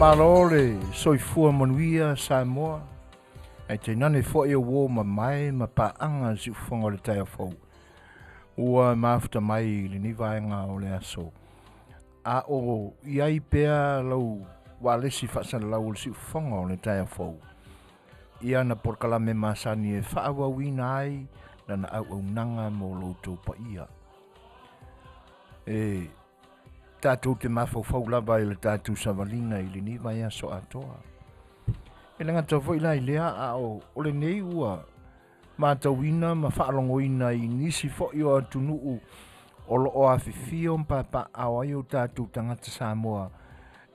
Malo le soifua manuia Samoa, ae tainane foi o uo mamae ma paaga siufofoga o le taeao fou ua mafuta mai i lenei vaega o le aso. A o i ai pea lau ualesi faasalalau o le siufofoga o le taeao fou i ana polokalame masani e faaauauina ai lana auaunaga mo lo outou paia. E tatou te mafaufau lava i le tatou savaliga i lenei vaiaso atoa. E le gata foi la i lea, a o lenei ua matauina ma faalogoina i nisi foi o atunuu o loo afifio ma papaaao ai o tatou tagata Samoa,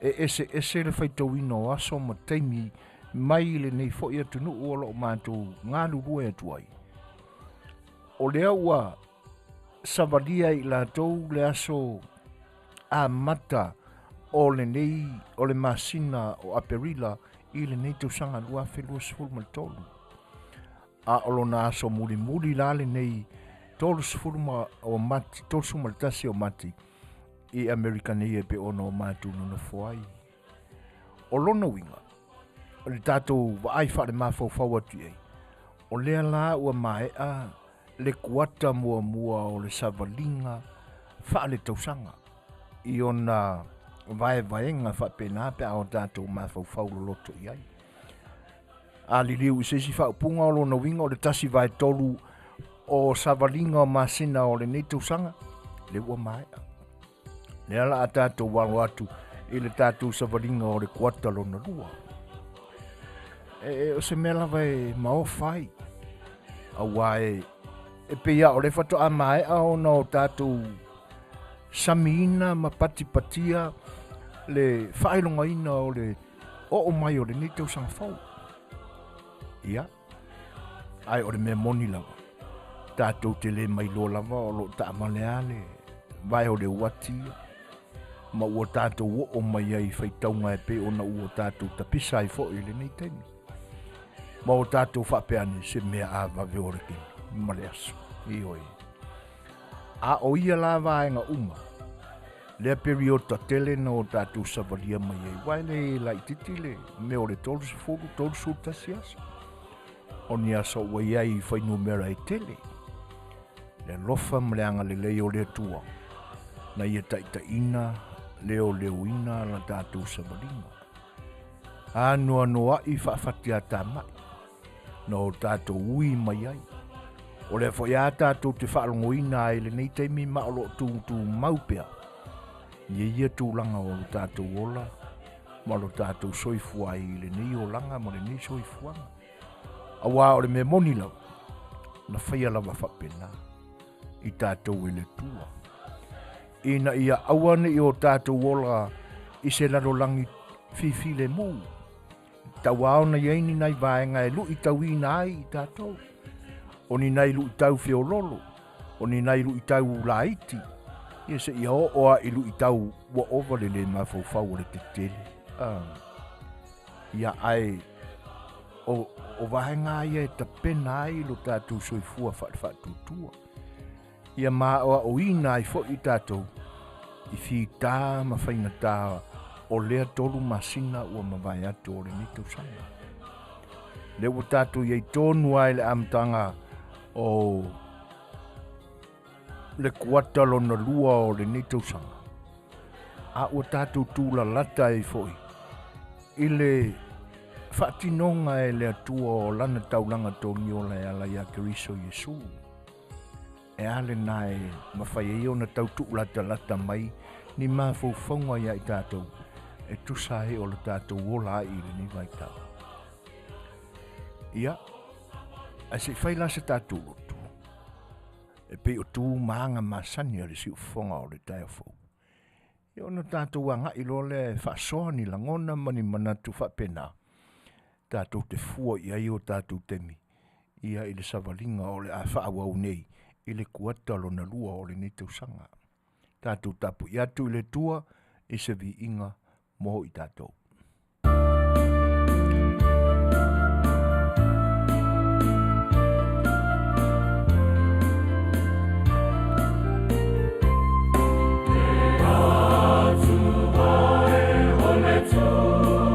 e eseese le faitauina o aso ma taimi mai lenei foi atunuu o loo matou galulue atu ai. O lea ua savalia i latou le aso amata o lenei o le masina o Aperila i lenei tausaga 2023, a o lona aso mulimuli la lenei 30 o Mati, 31 o Mati i Amerika nei e pe ona o matou nonofo ai. O lona uiga, o le tatou vaai faale-mafaufau atu i ai, o lea la ua maea le kuata muamua o le savaliga faale-tausaga i ona vaevaega faapena pe a o tatou mafaufau loloto i ai. A liliu i se isi faaupuga, o lona uiga o le 1/3 o savaliga o masina o lenei tausaga, le ua maea. Lea la a tatou alo atu i le tatou savaliga o le kuata lona lua. E o se mea lava e maofa ai, auā e pei a o le faatoa maea ona o tatou samiina ma patipatia le faailogaina o le oo mai o lenei tausaga fou. Ia, ai o le mea moni lava, tatou te le mailoa lava o loo taavale a le vae o le uati ia, ma ua tatou oo mai ai i faitauga e pei ona ua tatou tapisa ai foi i lenei taimi. Ma o tatou faapea ane se mea a vave o le taimi ma le aso. Ioe. A o ia la vaega uma, lea periota tele na o tatou savalia mai ai. Uae le laititi le mea o le 30, 31 aso. O ni aso ua i ai i fuainumera e tele. Le alofa ma le agalelei o le Atua, na ia taitaiina, leoleoina la tatou savaliga. Anoanoai faafatiatamai na o tatou ui mai ai. O lea foi a tatou te faalogoina ai lenei taimi ma o loo tutumau pea ia ia tulaga o lo tatou ola ma lo tatou soifua ai i lenei olaga ma lenei soifuaga. Auā o le mea moni lava, na faia lava faapena i tatou e le Atua, ina ia aua ne i o tatou ola i se lalolagi fifilemu, tauā ona i ai ni nai vaega e luitauina ai i tatou, o ni nai luitau feololo, o ni nai luitau laiti, ia se ia oo a i luitau ua ova le le mafaufau o le tetele. Ia ae o vaega ia e tapena ai lo tatou soifua faale-faatuatua, ia maoaoina ai foi i tatou i fita ma faigata o lea 3 masina ua mavae atu o lenei tausaga. Lea ua tatou i ai tonu ai le amataga o le kuata lona lua o lenei tausaga, a ua tatou tulalata ai foi i le faatinoga e le Atua o lana taulaga togiola e ala ia Keriso Iesu. E a lena e mafai ai ona tautuulatalata mai ni mafaufauga ia i tatou e tusa ai o le tatou ola ai i lenei vaitau. Ia, ae se i fai la se tatou lotu, e pei o tu ma aga masani a le siufofoga o le taeao fou. Ia ona tatou agai loa lea e faasoa ni lagona ma ni manatu faapena, tatou te fua i ai o tatou taimi, ia i le savaliga o le a faaauau nei i le kuata lona lua o lenei tausaga. Tatou tapuai atu i le Atua i se viiga mo i tatou. Atua e o le Atua.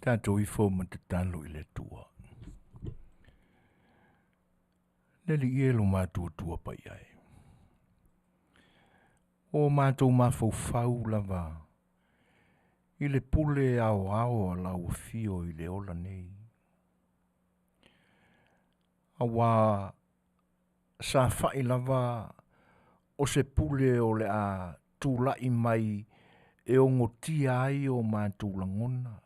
Tatou ifo ma tatalo i le Atua. Le Alii e lo matuatua paia e. O matou mafaufau lava i le pule aoao a lau afio i le ola nei. Auā safa'i lava o se pule o le a tula'i mai e ogotia ai o matou lagona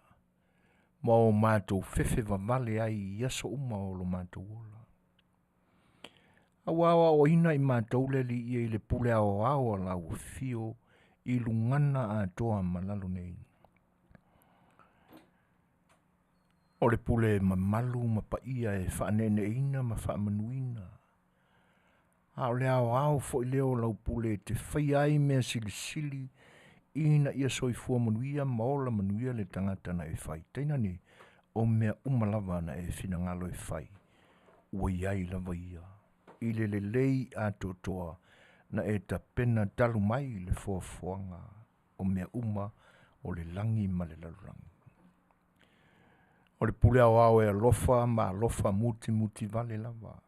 ma o matou fefe vavale ai i aso uma o lo matou ola. Ua aoaoina i matou le Alii e i le pule aoao a lau afio i lugana atoa ma lalo nei. O le pule mamalu ma paia e faaneeneeina ma faamanuina, a o le aoao foi lea o lau pule e te faia ai mea silisili ina ia soifua manuia ma ola manuia le tagata na e fai. Tainane o mea uma lava na e finagalo e fai, ua i ai lava ia i le lelei atoatoa na e tapena talu mai le foafoaga o mea uma o le lagi ma le lalolagi. O le pule aoao e alofa ma alofa mutimutivale lava,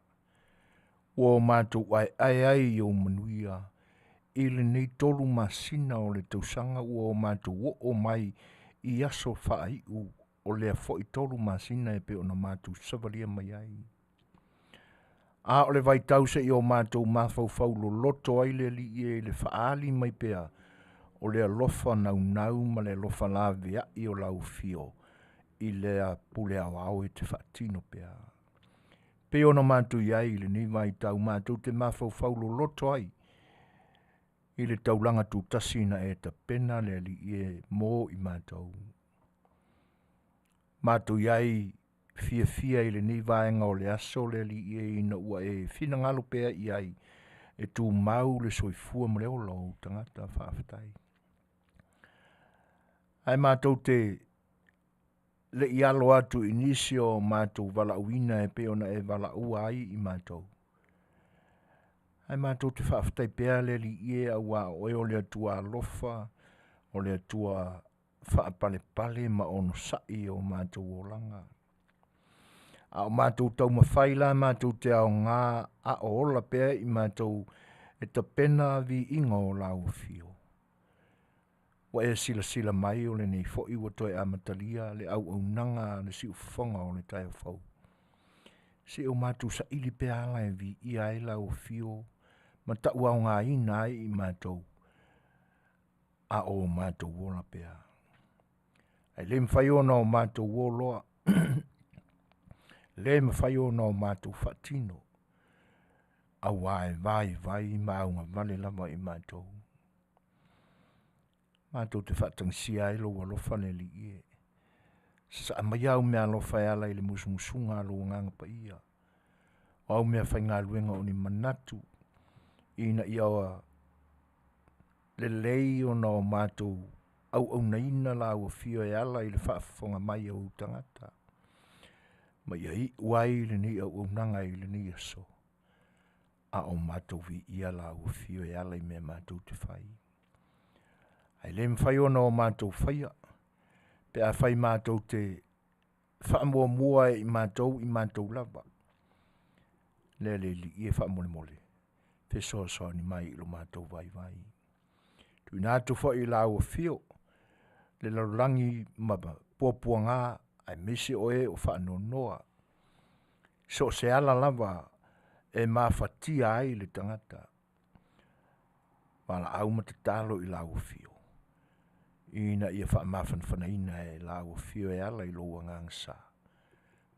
ua o matou aeae ai i ou manuia i lenei 3 masina o le tausaga ua o matou oo mai i aso faaiu o lea foi 3 masina e pei ona matou savalia mai ai. A o le vaitau seia o matou mafaufau loloto ai le Alii e i le faaali mai pea o le alofa naunau ma le alofa laveai o lau afio i lea pule aoao e te faatino pea. Pei ona matou i ai i lenei vaitau matou te mafaufau loloto ai i le taulaga tutasi na e tapena le Alii e mo i matou. Matou i ai fiafia i lenei vaega o le aso le Alii e ina ua e finagalo pea i ai e tumau le soifua ma le ola o ou tagata faafetai. Ae matou te le i alo atu i nisi o matou valaauina e pei ona e valaua ai i matou. Ae matou te faafetai pea le Alii e auā o oe o le Atua alofa, o le Atua faapalepale ma onosa'i o matou olaga. A o matou taumafai la matou te aogā a o ola pea i matou e tapena viiga o lau afio. Ua e silasila mai o lenei foi ua toe amatalia le auaunaga a le siufofoga o le taeao fou. Se o matou saili pea ala e viia ai lau afio ma tauaogaina ai i matou a o matou ola pea. Ae le mafai ona o matou oloa, le mafai ona o matou faatino, auā e vaivai ma augavale lava i matou. Matou te faatagisia ai lou alofa le Alii e. Sasaa mai au meaalofa e ala i le musumusuga a lou Agaga Paia, o au meafaigaluega o ni manatu ina ia lelei ona o matou auaunaina lau afio e ala i le faafofoga mai a ou tagata, ma ia iu ai lenei auaunaga i lenei aso, a o matou viia lau afio e ala i mea matou te fai. Ae le mafai ona o matou faia, pe afai matou te faamuamua e i matou i matou lava. Lea le Alii e faamolemole, fesoasoani mai i lo matou vaivai. Tuuina atu foi i lau afio le lalolagi ma puapuaga aemaise o e o faanoanoa, so o se ala lava e mafatia ai le tagata, valaau ma tatalo i lau afio ina ia faamafanafanaina e lau afio e ala i lou Agaga Sa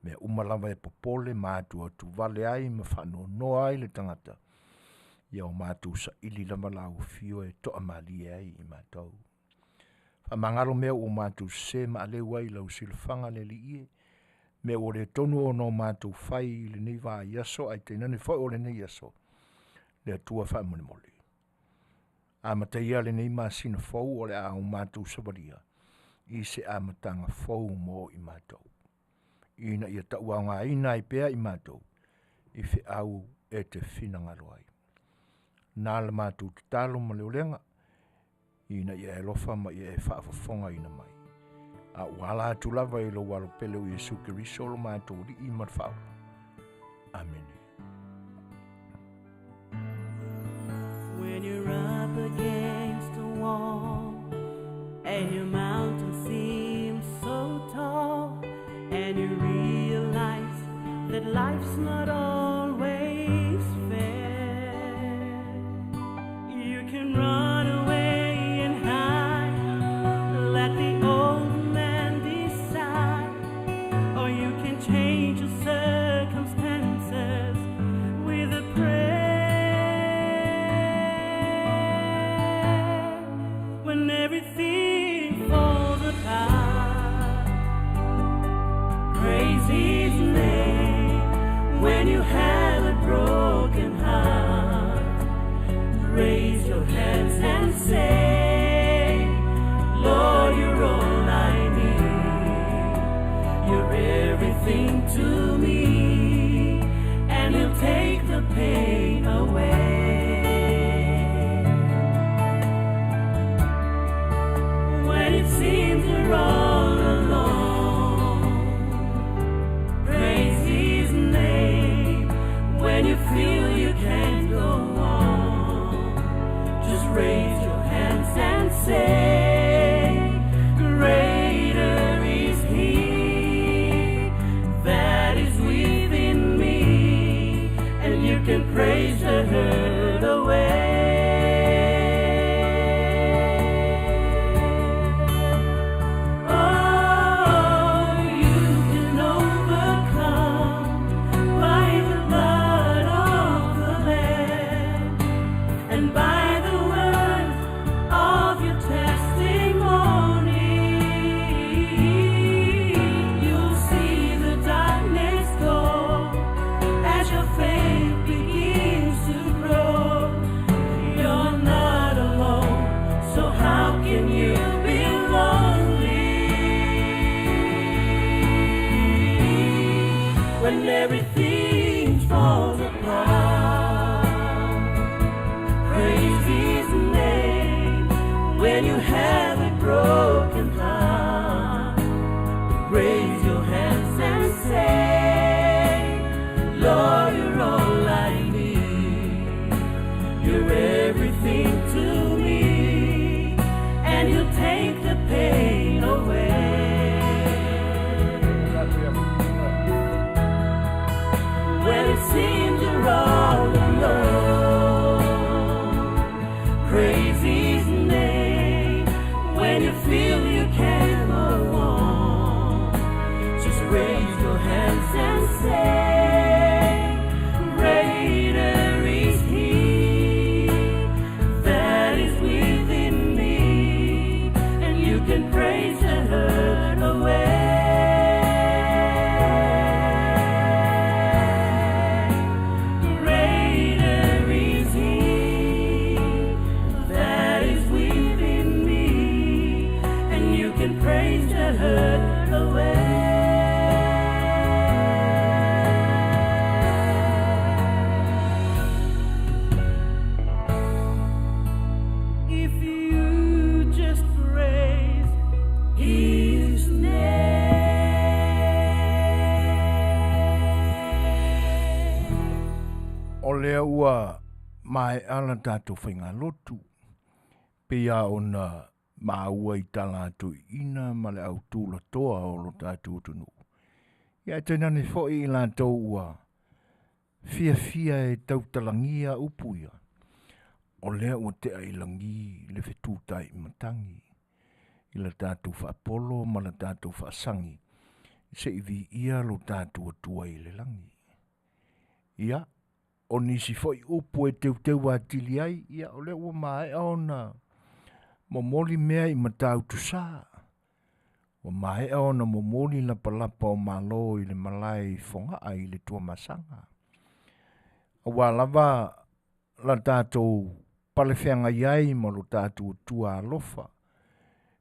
mea uma lava e popole ma atuatuvale ai ma faanoanoa ai le tagata. Ia o matou saili lava lau afio e toamalie ai i matou. Faamagalo mea ua matou sese ma aleu ai i lau silafaga le Alii e, mea ua le tonu ona o matou fai i lenei vaiaso ae tainane foi o lenei aso, le Atua faamolemole, amataia lenei masina fou o le a o matou savalia i se amataga fou mo i matou, ina ia tauaogaina ai pea i matou i feau e te finagalo ai. Na la matou tatalo ma le olega, ina ia e alofa ma ia e faafofogaina mai, a ua ala atu lava i lou alo pele o Iesu Keriso lo matou Alii ma le Faaola. Amene. When you're up against the wall and your mountain seems so tall and you realize that life's not always fair, you can run away and hide, let the old man decide, or you can change your circumstances with a prayer. When everything falls apart, praise his name. When you have a broken heart, raise your hands and say, Lord, you're all I need. You're everything to me, and he'll take the pain away. When it seems you're all alone, praise his name. When you feel you can't go on, just raise your hands and say, Greater is he that is within me, and you can praise the hurt away. Oh, you can overcome by the blood of the Lamb and by the words of your testimony. You'll see the darkness go as your faith begins to grow. You're not alone, so how can you be lonely? When everything falls apart, praise his name. When you have a broken heart, raise your hands and say, Lord, you're all I need. You're everything to me, and you'll take the pain away. When it seems you're all alone, praise his name. When you feel you can't go on, just raise your hands and say, Greater is he that is within me, and you can praise the hurt away. Greater is he that is within me, and you can praise the hurt away. If you just praise his name. O lea ua mae ala tātou whaingalotu, pe ia ona maua i tā lātou ina ma le au tūla toa o lo tātou utunu. Ia e tēnane foi i lātou ua fia fia e tautalangia upu ia. O lea ua tea i langi le fetutai i matangi, i la tātou whaapolo ma la tātou whaasangi, se i vi ia lo tātou atua i le langi. Ia, O nisi foi upu e teuteu atili ai, ia o lea ua maea ona momoli mea i Matautu Sa. Ua maea ona momoli lapalapa o malo i le malae i Fogaa i le Tuamasaga. Aua lava la tatou palefeagai ai ma lo tatou Atua alofa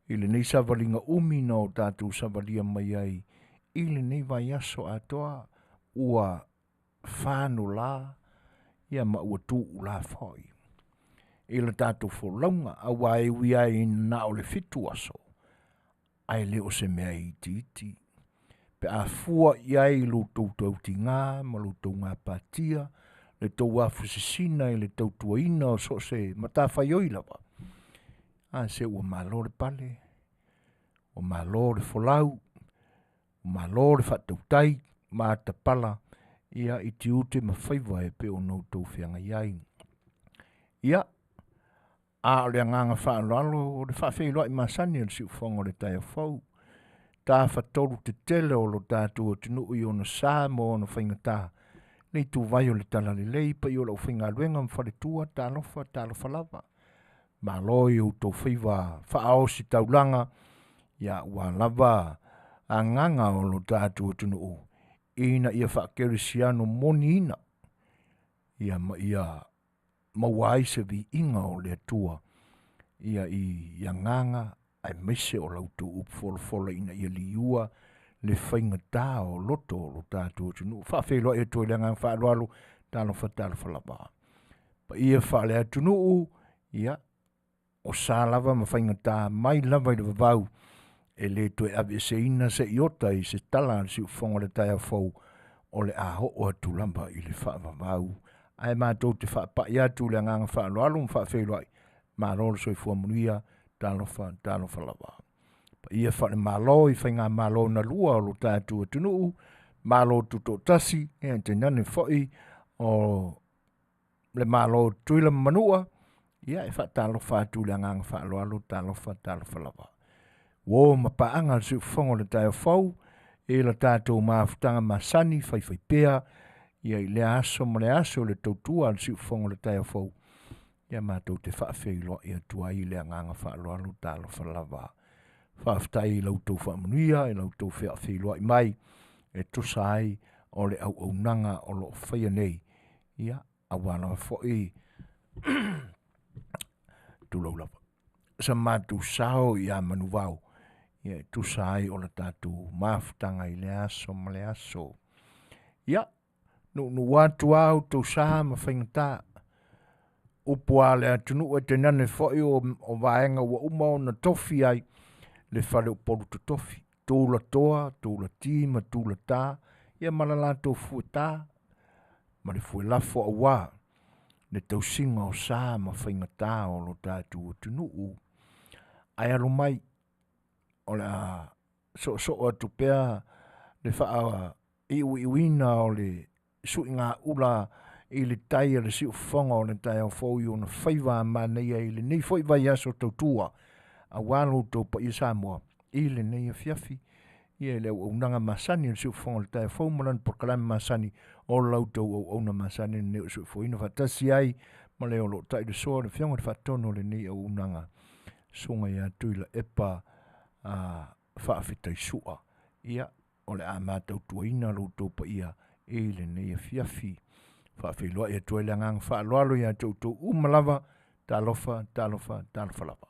i lenei savaliga umi na o tatou savalia mai ai i lenei vaiaso atoa ua fanula ia ma ua tuulā foi i le tatou folauga, auā e ui ai na o le 7 aso, ae le o se mea itiiti pe a fua i ai lo outou tautigā ma lo outou gapatia, le tou afusisina i le tautuaina o so o se matafaioi lava. A se ua malo le pale, ua malo le folau, ua malo le faatautai matapala ia i tiute ma faiva e pei ona outou feagai ai. Ia, a o le agaga faaaloalo o le faafeiloai masani o le siufofoga o le taeao fou, tafatolu tetele o lo tatou atunuu i ona sa ma ona faigata, le ituvai o le talalelei, paia o le aufaigaluega ma faletua, talofa, talofa lava. Malo i outou faiva faaositaulaga, ia aua lava agaga o lo tatou atunuu ina ia faakerisiano moniina, ia ma ia maua ai se viiga o le Atua ia i agaga aemaise o la outou upu folafola ina ia liua le faigatā o loto o lo tatou atunuu. Faafeiloai atu ai le agaga faaaloalo, talofa, talofa lava. Paia faale-atunuu, ia, o sa lava ma faigatā mai lava i le vavau, e le toe aveeseina se iota i se tala a le siufofoga o le taeao fou, o le a oo atu lava i le faavavau. Ae matou te faapai atu le agaga faaaloalo ma faafeiloai, malo le soifua manuia, talofa, talofa lava. Paia faale-Malo i faigamalo na lua o lo tatou atunuu, Malo Tutoatasi, ia tainane foi o le Malo o Tutuila ma Manua, ia e faatalofa atu le agaga faaaloalo, talofa, talofa lava. Uo ma paaga le siufofoga o le taeao fou i la tatou mafutaga masani faifaipea, ia i lea aso ma le aso le tautua a le siufofoga o le taeao fou, ia matou te faafeiloai atu ai le agaga faaaloalo, talofa lava. Faafetai i la outou faamanuia, i la outou feafeiloai mai, e tusa ai o le auaunaga o lo o faia nei, ia, aua lava foi tulou lava sa matou sao ia Manuvao, ia e tusa ai o le tatou mafutaga i le aso ma le aso. Ia, nuunuu atu a outou sa ma faigatā, upu a le atunuu e tainane foi o vaega ua uma ona tofi ai le fale Upolu totofi, tulatoa, tulati ma tulatā, ia ma le latou fuetā ma le fuelafo auā le tausiga o sa ma faigatā o lo tatou atunuu. Ae alo mai, o le a soosoo atu pea le faaiuiuina o le suigaula i le tai a le siufofoga o le taeao fou i ona faiva manaia i lenei foi vaiaso tautua, auā lo outou paia Samoa i lenei afiafi, ia i le auaunaga masani o le siufofoga o le taeao fou ma lana polokalame masani o la outou auauna masani lenei o soifuaina faatasi ai ma le o lo o ta'ilosoa le afioga i le faatonu o lenei auaunaga, susuga ia Tuilaepa Faafetaisu'a. Ia, o le a matautuaina lo outou paia i lenei afiafi. Faafeiloai atu ai le agaga faaaloalo ia te outou uma lava, talofa, talofa, talofa lava.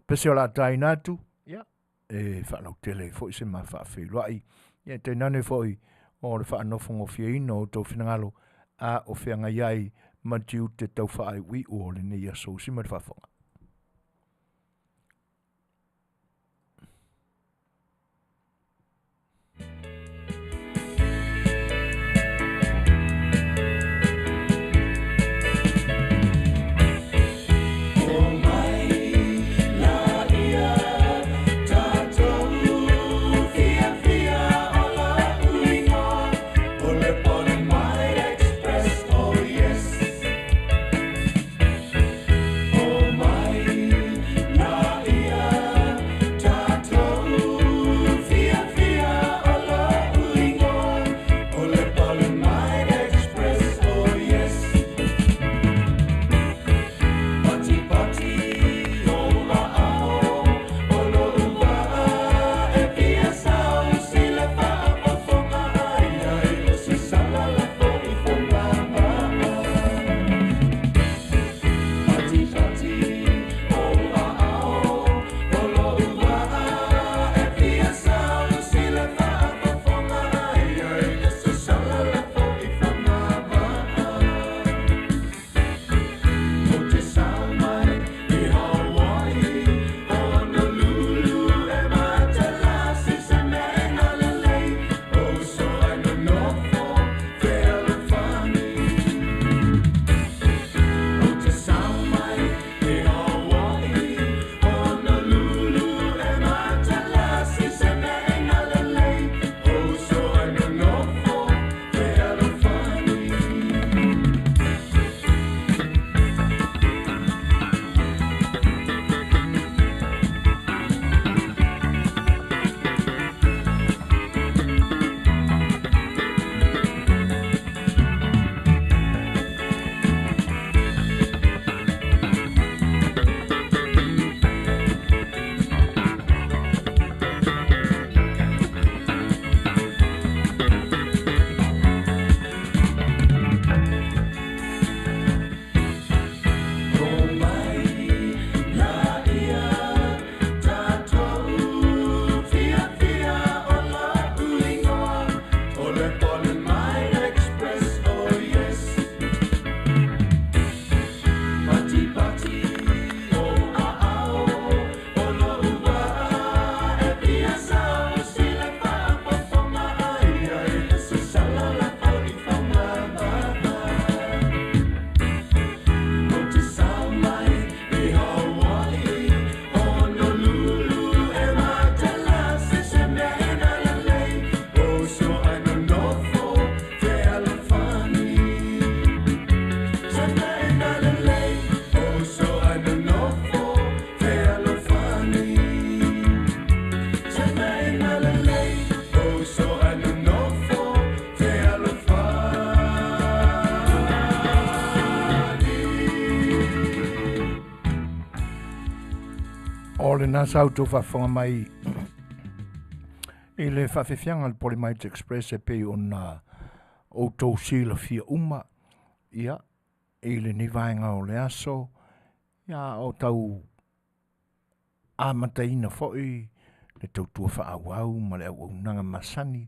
Pese o le a taina atu, ia, e faalautele ai foi se ma faafeiloai, ia tainane foi o le faanofogofieina o outou finagalo a o feagai ai ma tiute tau faaiuiu o lenei aso. Usi mai le faafofoga. O lena sa outou faafofoga mai i le faafiafiaga a le Polymite Express e pei ona outou silafia uma ia i lenei vaega o le aso ia o tau amataina foi le tautua faaauau ma le auaunaga masani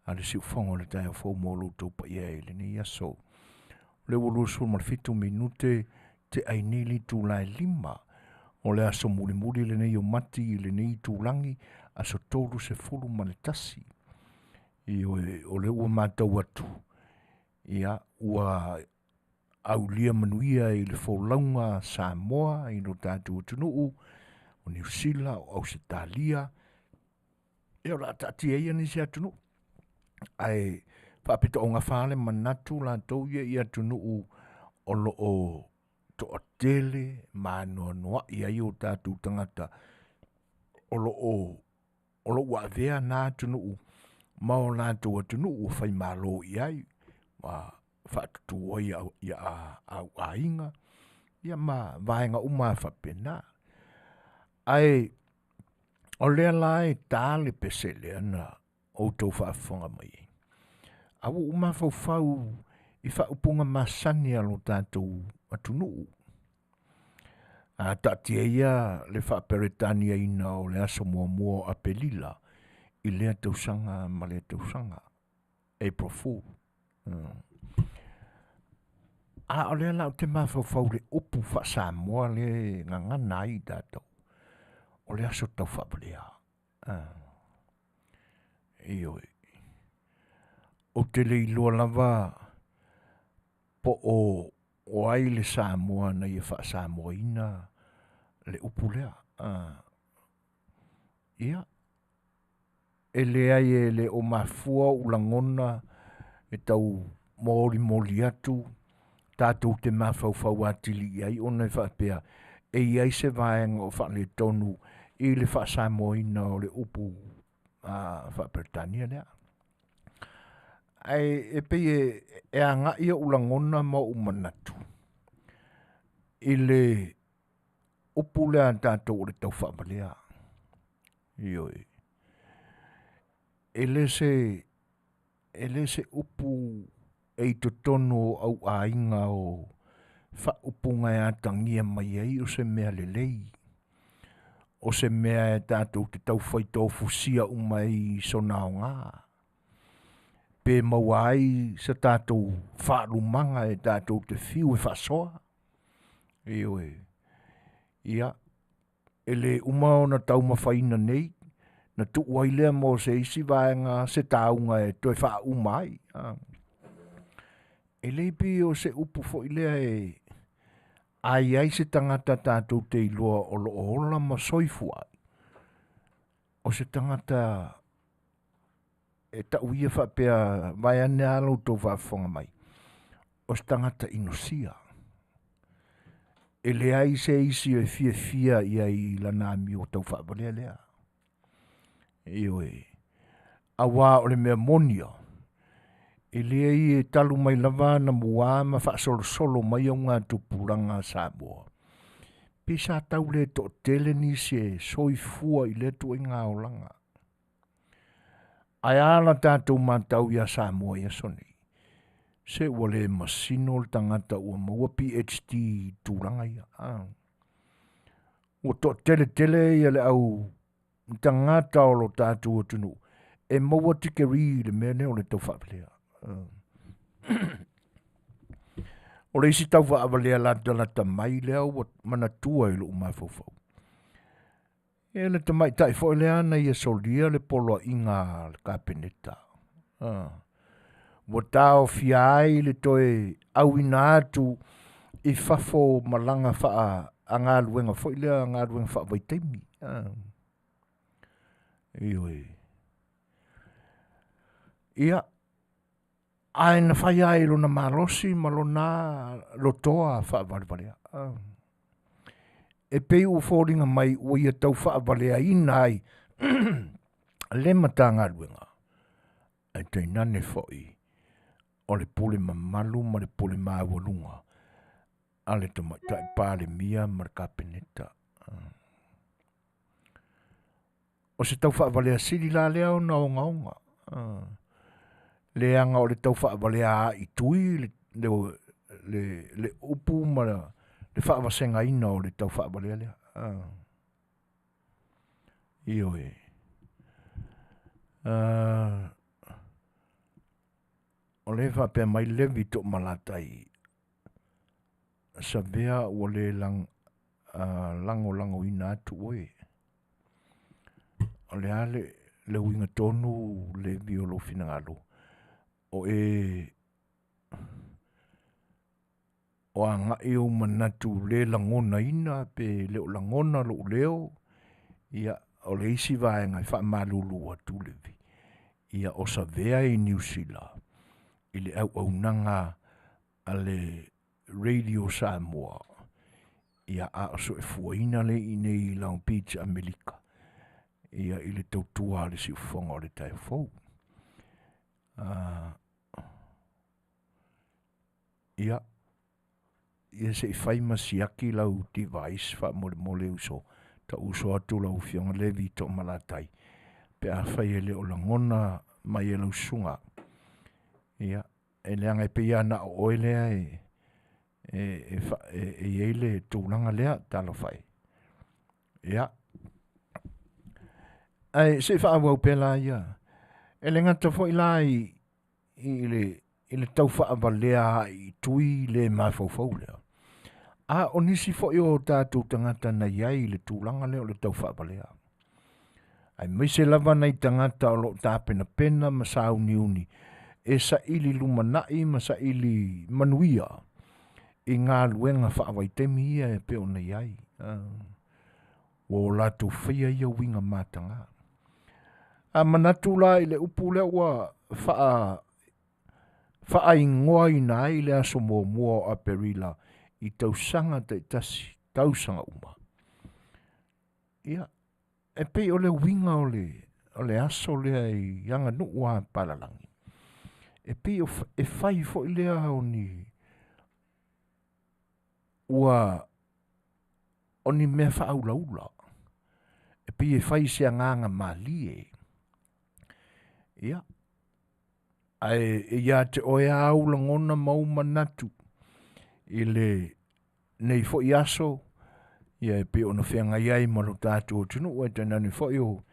a le siufogo o le taeao fou mo lo outou paia i lenei aso. O lea ua 27 minute te ai nei le itula e 5 o le aso mulimuli lenei o Mati i lenei itulagi aso 31. Ioe, o lea ua matau atu, ia, ua aulia manuia i le folauga a Samoa i lo tatou atunuu, o Niu Sila, o Ausetalia, ia o le a taatia ia nisi atunuu. Ae faapitoaugafa lava le manatu latou ia i atunuu o lo o toatele ma anoanoai ai o tatou tagata o lo o ua avea na atunuu ma o latou atunuu ua faimalo i ai, ma faatutu ai au aiga, ia ma vaega uma lava faapena. Ae o lea la e ta le pese lea na outou faafofoga mai ai, a ua ou mafaufau i faaupuga masani a lo tatou atunuu. A taatia ia le faa-Peretaniaina o le aso 1 o Aperila i lea tausaga ma lea tausaga, April Fool. A o lea la ou te mafaufau i le upu faa-Samoa lea e gagana ai tatou, o le aso taufaavalea. Ioe. Ou te le iloa lava po o ai le Samoa na ia faa-Samoaina le upu lea. Ia, e leai e le o mafua ou lagona e tau molimoli atu tatou te mafaufau atili i ai ona e faapea e i ai se vaega o faaletonu i le faasamoaina o le upu faa-Peretania lea. Ae e pei e agai ou lagona ma ou manatu i le upu lea a tatou o le taufaavalea. Ioe. E le se upu e i totonu o auaiga o faaupuga e atagia mai ai o se mea lelei, o se mea e tatou te taufai tofusia uma ai i sona aoga, pe maua ai se tatou faalumaga e tatou te fiu e faasoa. Ioe. Ia, e le uma ona taumafaina nei, na tuu ai lea mo se isi vaega se tauga e toe faauma ai. E le pei o se upu foi lea e a i ai se tagata tatou te iloa o lo o ola ma soifua ai, o se tagata e tau ia faapea vaeane lava lo outou faafofoga mai, o se tagata inosia. E leai se isi e fiafia i ai i lana amio taufaavalea lea. Ioe. Auā o le mea moni lava, e leai e talu mai lava ona muā ma faasolosolo mai augatupulaga a Samoa, pe sa tau le toatele nisi e soifua i lea ituaiga olaga. Ae a la tatou matau ia Samoa i aso nei? Se ua le masino le tagata ua maua PhD i tulaga ia. Ua toatele tele ia le au tagata o lo tatou atunuu e maua tikeri i le mea lea o le taufaavalea. O le isi taufaavalea latalata mai lea ua manatua i lou mafaufau, e le tamaitai foi lea na ia solia le poloaiga a le Kapeneta. Ua taofia ai le toe auina atu i fafo o malaga faagaluega foi lea, galuega faavaitaimi. Ioe. Ia, ae na fai lava i lona malosi ma lona lotoa faavalevalea. E pei ua foliga mai ua ia tau faavaleaina ai le Matagaluega, ae tainane foi o le pule mamalu ma le pule maualuga a le Tamaitai Palemia ma le Kapeneta. O se tau faavalea sili la lea ona ogaoga. Leaga o le tau faavalea aaitui le, le, le, le upu ma le faavasegaina o le tau faavalea lea. Ioe. O lea e faapea mai Levi Toomalatai, Savea ua le lang, lagolagoina atu oe. O le a le, le uiga tonu Levi o lou finagalo? O e o agai ou manatu le lagonaina pe le o lagona lou leo, ia o le isi vaega e faamalulu atu Levi, ia o Savea e i Niu Sila i le auaunaga a le Radio Samoa, ia a o soifuaina lea i inei i Long Beach, Amerika, ia i le tautua a le siufofoga o le taeao fou. Ia, ia se i fai ma siaki lau device faamolemole uso, tauuso atu lau Afioga Levi Toomalatai pe afai e le o lagona mai e lau susuga. Ia, e leaga e pei lava na o oe lea e e, e, e i ai le tulaga lea, talofa e. Ia, ae se i faaauau pea la ia. E le gata foi la i, i le, i le tau faavalea i tui le mafaufau lea. A o nisi foi o tatou tagata na i ai i le tulaga lea o le tau faavalea. Aemaise lava nai tagata o lo o tapenapena ma sauniuni e saili lumanai ma saili manuia i galuega faavaitaimi ia e pei ona i ai. Ua o latou faia ia uiga mataga. A manatu la i le upu lea ua faa faaigoaina ai le aso muamua o Aperila i tausaga taitasi, tausaga uma. Ia, e pei o le uiga o le, o le aso lea i aganuu a palalagi, e pei o, e fai foi lea o ni ua o ni mea faaulaula, e pei e fai i se agaga malie. Ia, ae e ia te oe lava ou lagona ma ou manatu i le nei foi aso, ia e pei ona feagai ai ma lo tatou atunuu, ae tainane foi o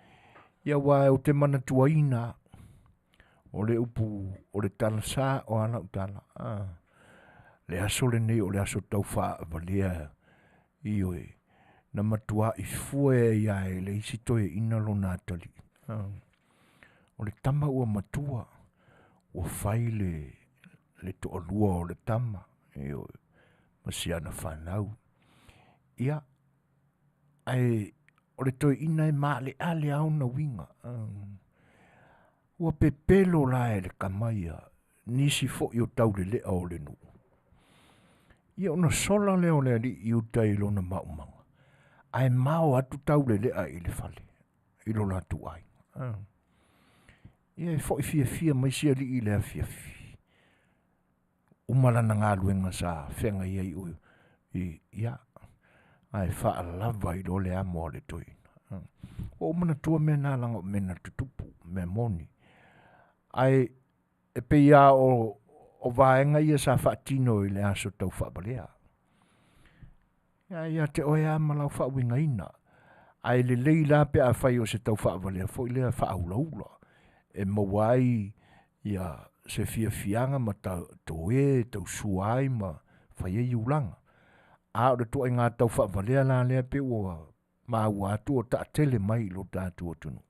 ia aua ou te manatuaina o le upu o le tala sa o a lau tala. Le aso lenei o le aso tau faavalea, ioe, na matuai fue ai lava e le isi toeaina lona atalii. O le tama ua matua, ua fai le, le toalua o le tama, ioe, ma si ana fanau. Ia, ae o le toeaina e maaleale lava ona uiga. Ua pepelo la e le tama ia nisi foi o taulelea o le nuu. Ia ona sola lea o le alii i uta i lona maumaga, ae mao atu taulelea i le fale, i lo latou aiga. Ia e foi fiafia mai si alii i le afiafi. Uma lana galuega sa feagai ai o i, ia, ae faalava i loa le amo a le toeaina. Ua ou manatua mea na leaga o mea na tutupu, mea moni. Ae e pei lava o, o vaega ia sa faatino i le aso tau faavalea. Ia, ia te oe lava ma lau faauigaina. Ae lelei la pe afai o se tau faavalea foi lea faaulaula e maua ai ia se fiafiaga ma toe tausua ai ma fai ai ulaga. A o le ituaiga tau faavalea la lea pei ua maua atu o taatele mai i lo tatou atunuu.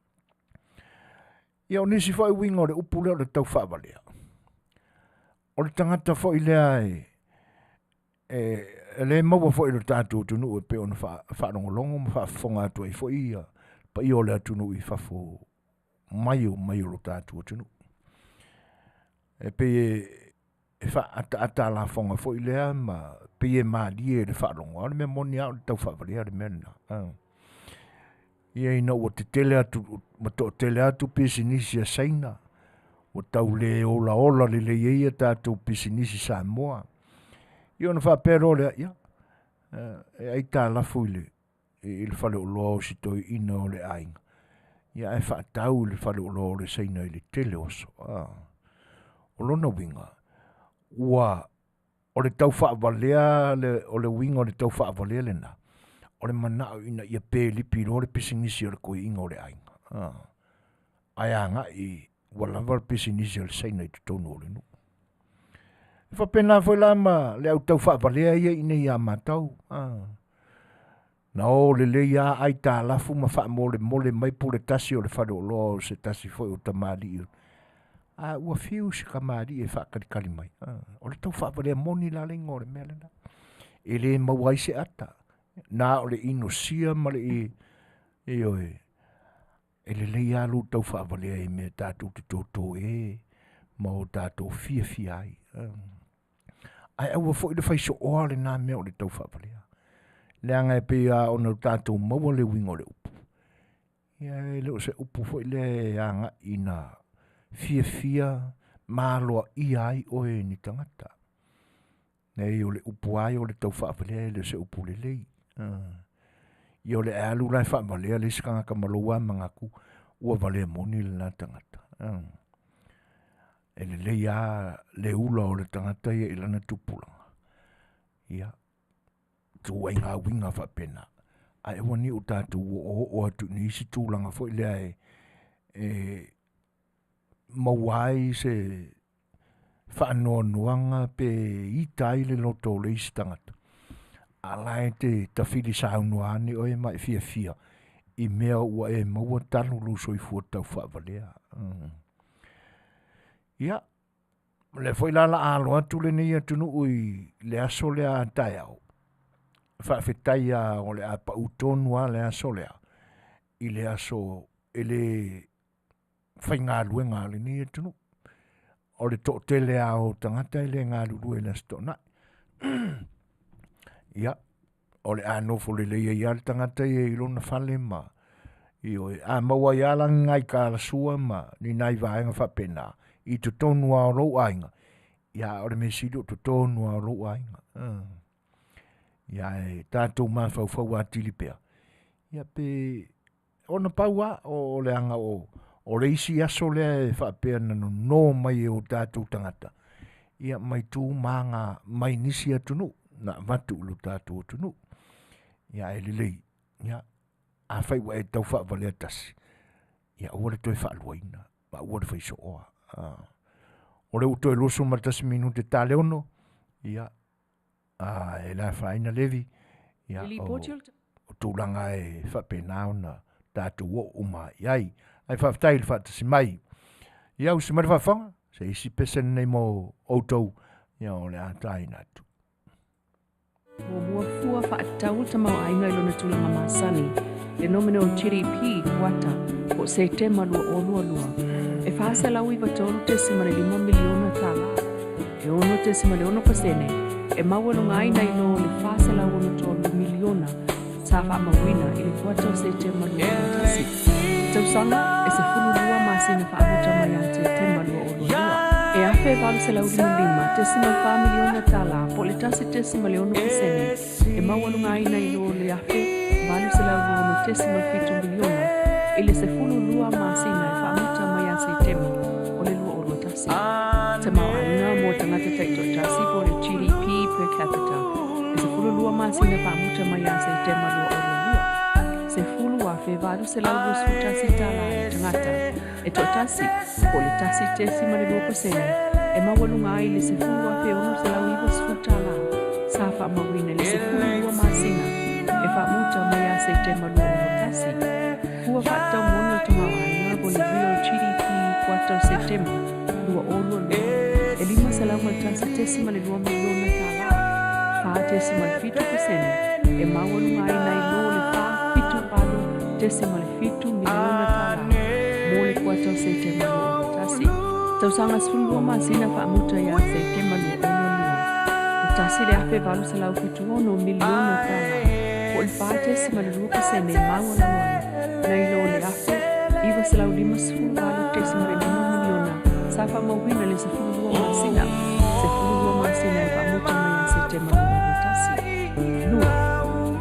Ia o nisi foi uiga o le upu lea o le tau faavalea. O le tagata foi lea e, e, e le maua foi i lo tatou atunuu e pei ona faalogologo ma faafofoga atu ai foi ia paia o le atunuu i fafo mai o mai o lo tatou atunuu. E pei e, e faaataata a lafoga foi lea ma pei e malie i le faalogo, a o le mea moni lava o le tau faavalea le mea lena. Ia ina ua tetele atu ma toatele atu pisinisi a Saina, ua tau le olaola lelei ai a tatou pisinisi Samoa. Ia ona faapea loa lea, ia, e aitalafu i le, i le faleoloa o si toeaina o le aiga. Ia ae faatau i le faleoloa o le Saina i le tele o aso. O lona uiga, ua o le tau faavalea le, o le uiga o le tau faavalea lena, o le manao ina ia pelipi loa le pisinisi o le toeaina o le aiga. Ae agai ua lava le pisinisi a le Saina i totonu o le nuu. E faapena foi la ma le au tau faavalea ia i inei ia matau. Na o lelei lava aitalafu ma faamolemole mai pule tasi o le faleoloa o se tasi foi o tamalii a ua fiu si tamalii e faatalitali mai. O le tau faavalea moni la le igoa o le mea lena. E le maua ai se ata, na o le inosia ma le ioe, e lelei lava lou tau faavalea i mea tatou te toto e ma o tatou fiafia ai. Ae aua foi le fai sooa lena mea o le tau faavalea. Leaga e pei lava ona tatou maua le uiga o le upu. Ia e le o se upu foi lea e agai ina fiafia ma aloaia ai oe e ni tagata. Nei o le upu lava ia o le tau faavalea e le o se upu lelei. Ia o le alu la e faavalea le isi tagata ma lou lava manatu ua valea moni lena tagata. E lelei lava le ula o le tagata ia i lana tupulaga. Ia, ituaiga uiga faapena. Ae aua ne i o tatou oooo atu i nisi tulaga foi lea e maua ai se faanoanoaga pe ita ai le loto o le isi tagata, a la e te tafili saunoa ane oe ma e fiafia i mea ua e maua talu lou soifua taufaavalea. Ia, o lea foi la o le a alo atu lenei atunuu i le aso lea a taeao, faafetai lava o le a pau tonu lava le aso lea i le aso e le faigaluega a lenei atunuu. O le toatele lava o tagata e le galulue i le Aso Toonai. Ia, o le a nofo lelei ai lava le tagata ia i lona fale ma ioe, a maua ai lava la ni nai talasua ma ni nai vaega faapena i totonu lava o lou aiga, ia o le mea sili o totonu lava o lou aiga. Ia ae tatou mafaufau atili pea, ia pe ona pau lava o leaga o le isi aso lea e faapea na nono mai e o tatou tagata, ia mai tu ma aga mai nisi atunuu na avatu i lo tatou atunuu. Ia ae lelei, ia afai ua e tau faavalea tasi, ia aua le toe faaluaina, ma aua le fai sooa. O lea ua toe 21 minute ta le 6, ia e le afaina Levi, ia o tulaga e faapena ona tatou oo uma i ai. Ae faafetai i le faatasi mai. Ia usi mai le faafofoga, se isi pese lenei mo outou, ia o le a taina atu. Muamua fua faatatau le tamaoaiga i lona tulaga masani, le nominal GDP kuata po o Setema 2022, e $493.5 miliona tala, e 6.6 pasene, e maualuga ai nai lo le $463 miliona sa faamauina i le kuata o Setema 2021. Tausaga e 12 masina faamuta mai ia Setema 2022, e $1,855.4 miliona tala po o le 1.6 pasene e maualuga ai nai lo le $1,826.7 miliona i le 12 masina e faamuta mai ia Setema o le 2021. Tamaoaiga mo tagata taitoatasi po o le GDP per capita e 12 masina faamuta mai ia Setema 2022, $10,821 tala a le tagata e toatasi po o le 1.2 pasene e maualuga ai le $10,690 tala sa faamauina i le 12 masina e faamuta mai ia Setema 2021. Fua faatatau moni o le tamaoaiga po o le real GDP kuata o Setema 2022 e $501.2 miliona tala, 4.7 pasene e maualuga ai nai lo le $478.7 miliona tala mo le kuata o Setema 2021. Tausaga 12 masina faamuta ia Setema 2022, e $1,876 miliona tala po o le 4.2 pasene e maualalo ai nai lo le $1,958.5 miliona sa faamauina i le 12 masina, 12 masina e faamuta mai ia Setema 2021. Lua,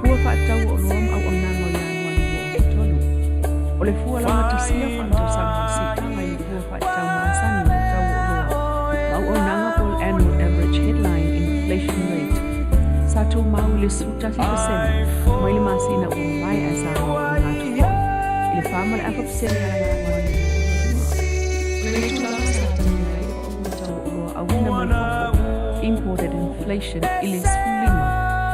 fua faatatau o oloa ma auaunaga o Ianuari 2023. O le fua laugatasia faaletausaga o le siitaga i le fua faatatau masani o le tau o oloa ma auaunaga po o le Annual Average Headline Inflation Rate sa tumau i le 11% mai le masina ua mavae ae sa maualuga atu foi i le 4.5% ia Ianuari 2022. O le tulaga sa atagia ai le pau o tau o oloa auina mai fafo, imported inflation, i le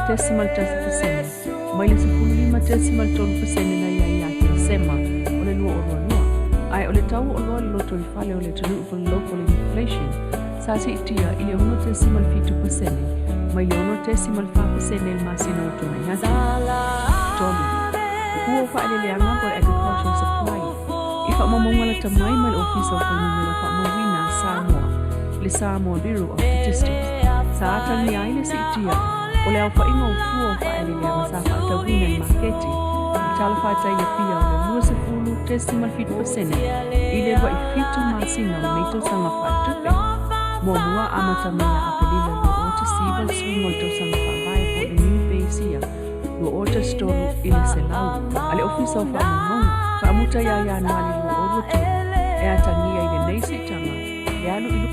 15.1% mai le 15.3% na i ai ia Tesema o le 2022, ae o le tau o oloa i le lotoifale o le atunuu po o le local inflation sa siitia i le 6.7% mai le 6.4% i le masina ua tuanai atu. 3. Fua o Faaeleeleaga po o le Agricultural Supply i faamaumauga lata mai mai le Ofisa o Fuainumera Faamauina a Samoa, le Samoa Bureau of Statistics, sa atagia ai le siitia o le aofaiga o fua o faaeleeleaga sa faatauina i le maketi i talafatai i Apia o le 20.7% i le 27 masina o lenei tausaga faaletupe muamua amata mai ia Aperila 2019 le suiga o le tausaga faavae po o le New Base Year 2013 i le 100 a le Ofisa o Faamaumauga faamuta ia Ianuari 2023 e atagia i lenei siitaga le alu i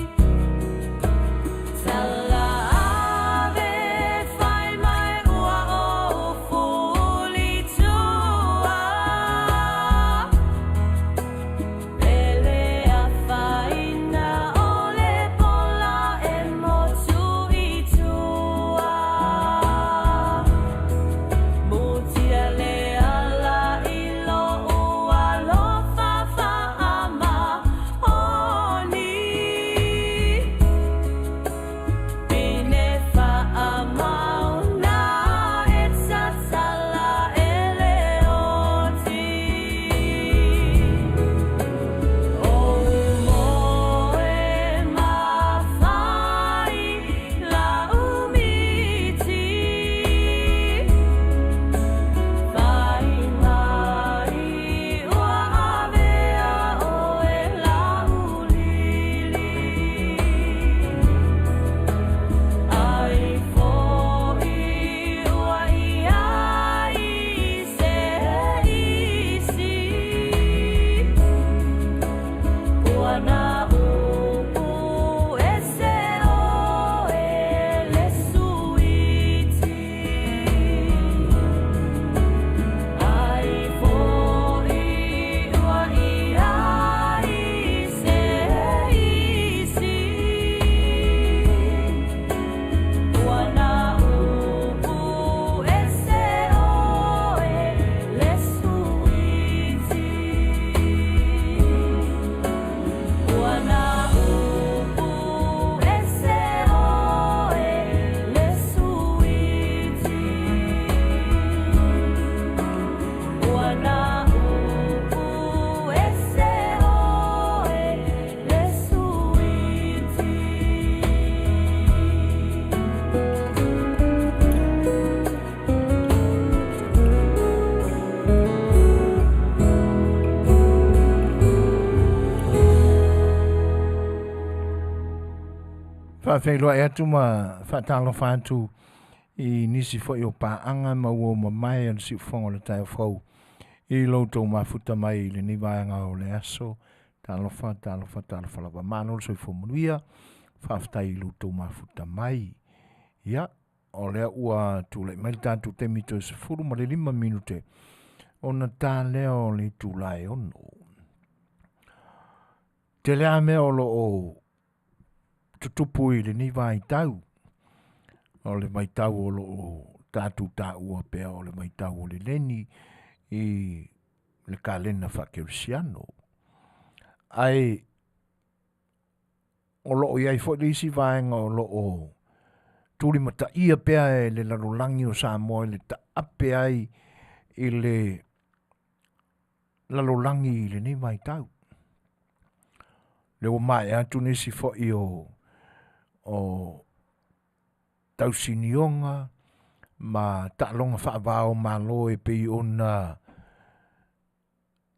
Faafeiloai atu ma faatalofa atu i nisi foi o paaga ma ua mamae a le siufofoga o le taeao fou i lo outou mafuta mai i lenei vaega o le aso. Talofa, talofa, talofa lava. Malo le soifua manuia. Faafetai i lo outou mafuta mai. Ia, o lea ua tulai mai le tatou taimi toe 15 minute ona ta lea o le itula e 6. Tele lava mea o lo o tutupu i lenei vaitau, o le vaitau o lo o tatou taua pea o le vaitau o le leni i le kalena faakerisiano. Ae o lo o i ai foi le isi vaega o lo o tulimataia pea e le lalolagi o Samoa i le taape ai i le lalolagi i lenei vaitau. Lea ua maea atu nisi foi o tausinioga ma taaloga faavao malo e pei ona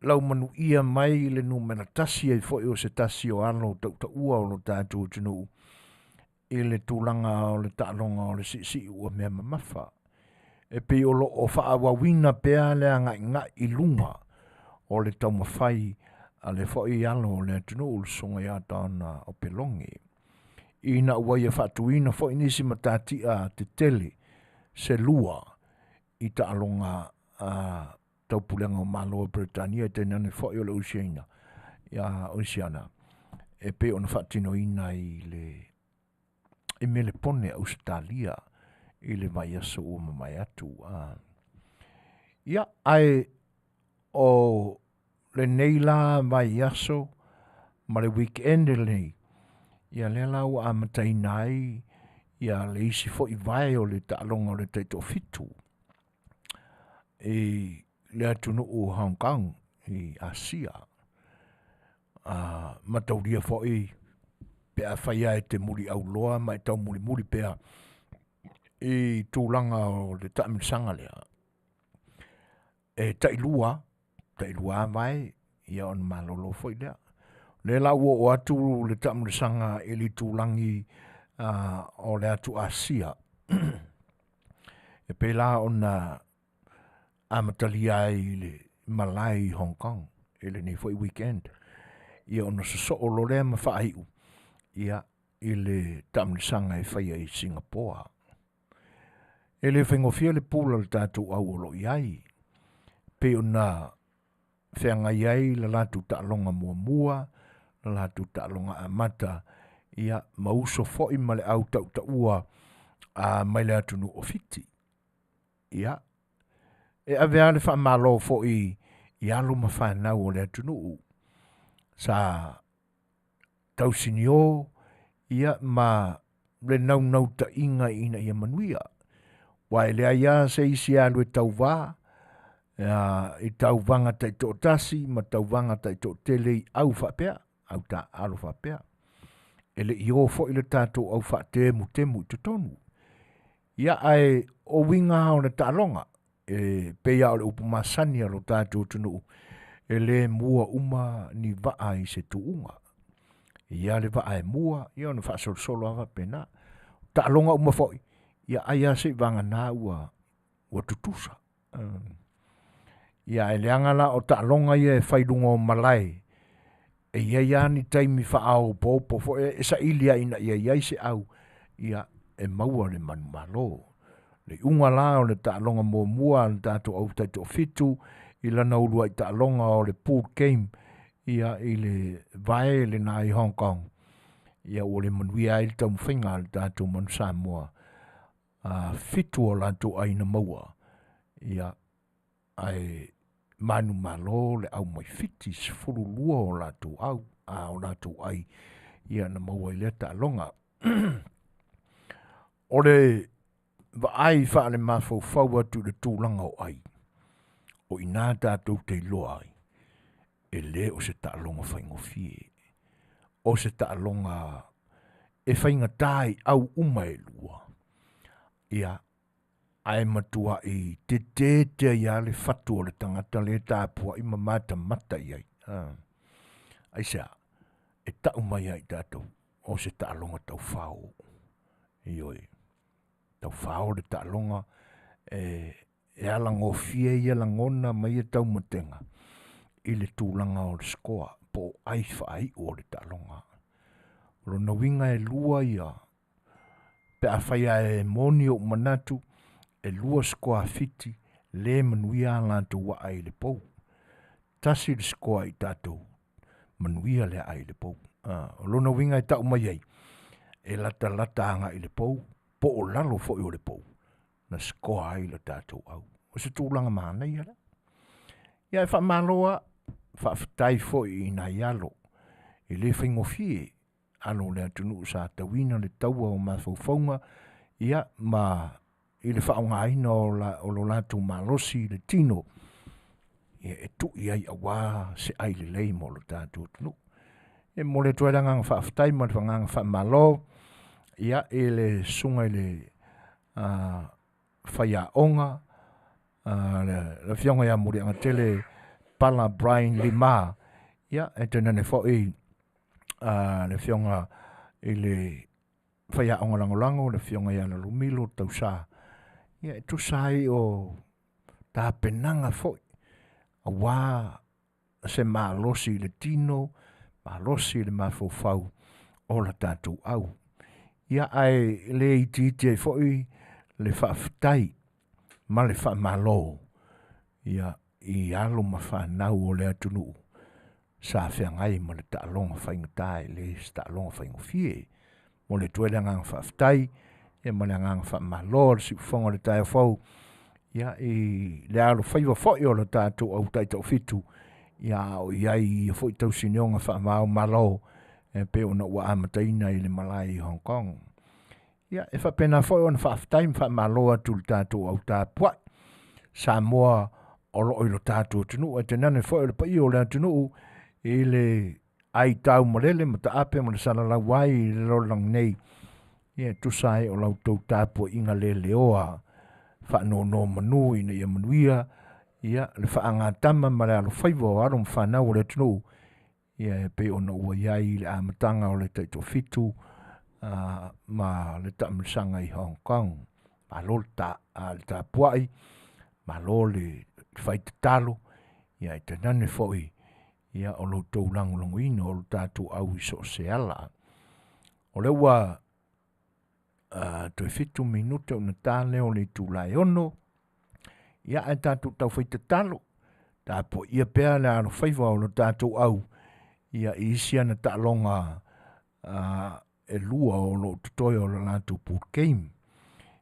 laumanuia mai le numera 1 ai foi o se tasi o alo tautaua o lo tatou atunuu i le tulaga o le taaloga o le siisii ua mea mamafa. E pei o lo o faaauauina pea le agaigai i luga o le taumafai a le fo'i alo o le atunuu le susuga ia Don Opeloge. Ina ua ia faatuina fo'i nisi matati'a tetele se lua i taaloga a Taupulega o Malo o Peretania tainane fo'i o le Oceania ia Oceana e pei ona faatinoina i le i Melepone Ausetalia i le vaiaso ua mavae atu. Ia, ae o lenei la vaiaso ma le weekend lenei, ia lea la ua amataina ai ia le isi foi vae o le taaloga o le taitoafitu i le atunuu o Hong Kong i Asia. Mataulia foi pe afai lava e te muliauloa ma e taumulimuli pea i tulaga o le taamilosaga lea, e tailua, tailua lava vae ia ona malolo foi lea. O lea la ua oo atu le taamilosaga i le itulagi o le atu Asia e pei la ona amatalia ai i le malae i Hong Kong i lenei foi weekend. Ia ona sosoo loa lea ma faaiu ia i le taamilosaga e faia i Singapore. E le faigofie le pula o le tatou au o lo o i ai, pei ona feagai ai le latou taaloga muamua, le latou taaloga amata, ia ma uso foi ma le au tautaua mai le atunuu o Fiti. Ia, e ave lava le faamalo foi i alo ma fanau o le atunuu sa tausinio ia ma le naunautaiga ina ia manuia. Aua e leai lava se isi e alu e tauva i tauvaga taitoatasi ma tauvaga taitoatele i au faapea, au taaalo faapea. E le i o foi le tatou au faatemutemu i totonu. Ia ae o uiga lava o le taaloga, e pei lava o le upu masani a lo tatou atunuu, e le mua uma ni vaa i se tuuga. E i ai lava le vaa e mua, ia ona faasolosolo lava faapena. O taaloga uma foi, ia ai lava seivagana ua tutusa. Ia ae leaga la o taaloga ia e fai i luga o malae, e i ai lava ni taimi faaopoopo foi e saili lava ina ia i ai se au ia e maua le manumalo. Le iuga la o le taaloga muamua a le tatou au taitoafitu i lana uluai taaloga o le pool game ia i le vae lena i Hong Kong, ia ua le manuia ai le taumafaiga a le tatou Manu Samoa. 7 o latou ai na maua, ia ae manumalo le au mai Fiti, 12 o latou au, a o latou ai ia na maua i lea taaloga. O le vaai faalemafaufau atu i le tulaga o ai, o i ina tatou te iloa ai, e le o se taaloga faigofie. O se taaloga e faigata i au uma e lua. Ia, ae matuai tetete ai lava le fatu o le tagata lea e tapuai ma matamata i ai. Aisea? E tau mai ia i tatou, o se taaloga taufao. Ioe, taufao le taaloga e alagofie ia lagona ma ia taumatega i le tulaga o le scoa po o ai faaiu o le taaloga. O lona uiga e lua ia, pe afai lava e moni ou manatu, e lua scoa a Fiti le manuia a latou aa i le pou. Tasi le scoa i tatou, manuia le aa i le pou. O lona uiga e tau mai ai, e latalata agai i le pou, po o lalo foi o le pou, na scoa ai le tatou au. O se tulaga manaia lea. Ia e faamalo lava, faafetai foi i nai alo, e le faigofie alo o le atunuu sa tauina le taua o mafaufauga, ia ma i le faaaogaina o lo latou malosi i le tino, ia e tui ai aua se ai lelei mo lo tatou atunuu. E momoli atu ai le agaga faafetai ma le agaga faamalo ia i le susuga i le faiaoga le afioga ia Muliagatele Pala Brian Lima, ia e tainane foi le afioga i le faiaoga lagolago le afioga ia Lalomilo Tausa, ia e tusa ai o tapenaga foi aua se malosi i le tino, malosi i le mafaufau o la tatou au. Ia ae le itiiti ai foi le faafetai ma le faamalo ia i alo ma fanau o le atunuu sa feagai ma le taaloga faigata e le se taaloga faigofie. Momoli atu ai le agaga faafetai ia ma le agaga faamalo o le siufofoga o le taeao fou ia i le alofaiva foi o le tatou au taitaufitu ia a o i ai i ia foi tausinioga faava o Malo e pei ona ua amataina i le malae i Hong Kong. Ia e faapena foi ona faafetai ma faamalo atu i le tatou au tapuai Samoa o lo o i lo tatou atunuu ae tainane foi o le paia o le atunuu i le ai taumalele ma taape ma le salalau ai i le lalolagi nei ia e tusa ai o la outou tapuaiga leleoa faanonomanu ina ia manuia ia le faagatama ma le alofaiva o alo ma fanau o le atunuu ia e pei ona ua i ai i le amataga o le taitoafitu ma le taamilosaga i Hong Kong. Malo le ta, le tapuai, malo le fai tatalo, ia e tainane foi ia o lo outou lagolagoina o lo tatou au i so o se ala. O lea ua toe 7 minute ona ta lea o le itula e 6, ia ae tatou taufai tatalo, tapuaia pea le alofaiva o lo tatou au ia i isi ana taaloga e lua o lo o totoe o le latou pool game.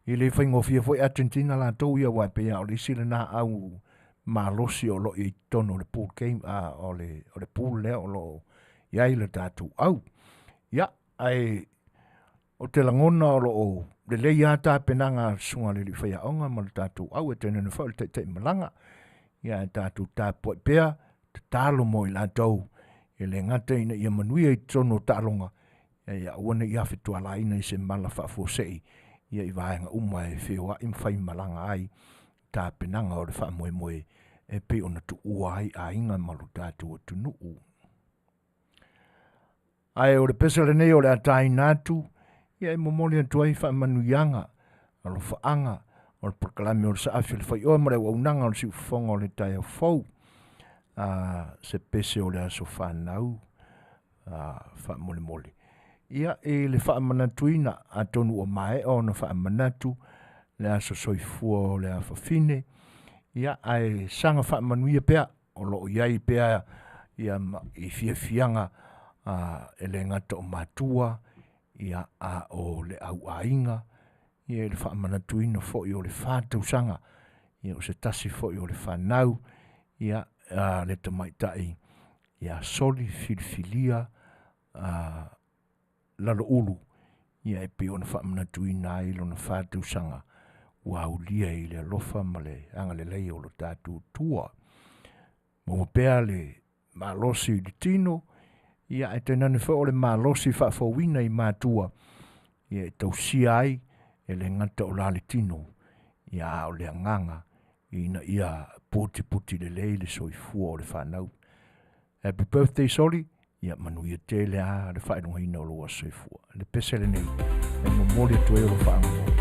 E le faigofie foi Argentina latou ia aua e pei lava o le isi lena au malosi o lo o i totonu o le pool game, o le pool lea o lo o i ai le tatou au. Ia, ae ou te lagona o lo o lelei lava tapenaga a le susuga i le alii faiaoga ma le tatou au e tainane foi o le taitai malaga. Ia ae tatou tapuai pea, tatalo mo i latou e le gata ina ia manuia i totonu o taaloga, ia aua ne i afe tualaina i se mala faafuasei ia i vaega uma e feoai ma faimalaga ai tapenaga o le faamoemoe e pei ona tuua ai aiga ma lo tatou atunuu. Ae o le pese lenei o le a taina atu, ia e momoli atu ai faamanuiaga, alofaaga, o le polokalame o le saafi o le faioe ma le auaunaga o le siufofoga o le taeao fou. Se pese o le aso fanau faamolemole. Ia i le faamanatuina, atonu ua maea ona faamanatu le aso soifua o le afafine, ia ae saga faamanuia pea o lo o i ai pea ia i fiafiaga e le gata o matua, ia a o le auaiga, ia i le faamanatuina foi o le 4 tausaga, ia o se tasi foi o le fanau, ia le tamaitai ia Soli Filifilia Laloulu, ia e pei ona faamanatuina ai lona 4 tausaga ua aulia i le alofa ma le agalelei o lo tatou Atua. Maua pea le malosi i le tino, ia ae tainane foi o le malosi faafouina i matua, ia e tausia ai e le gata o la le tino, ia a o le agaga ina ia putiputi lelei le soifua o le fanau. Happy birthday Soli, ia manuia tele a le faailogaina o lou aso soifua. Le pese lenei e momoli atu ai o lo faaaloalo.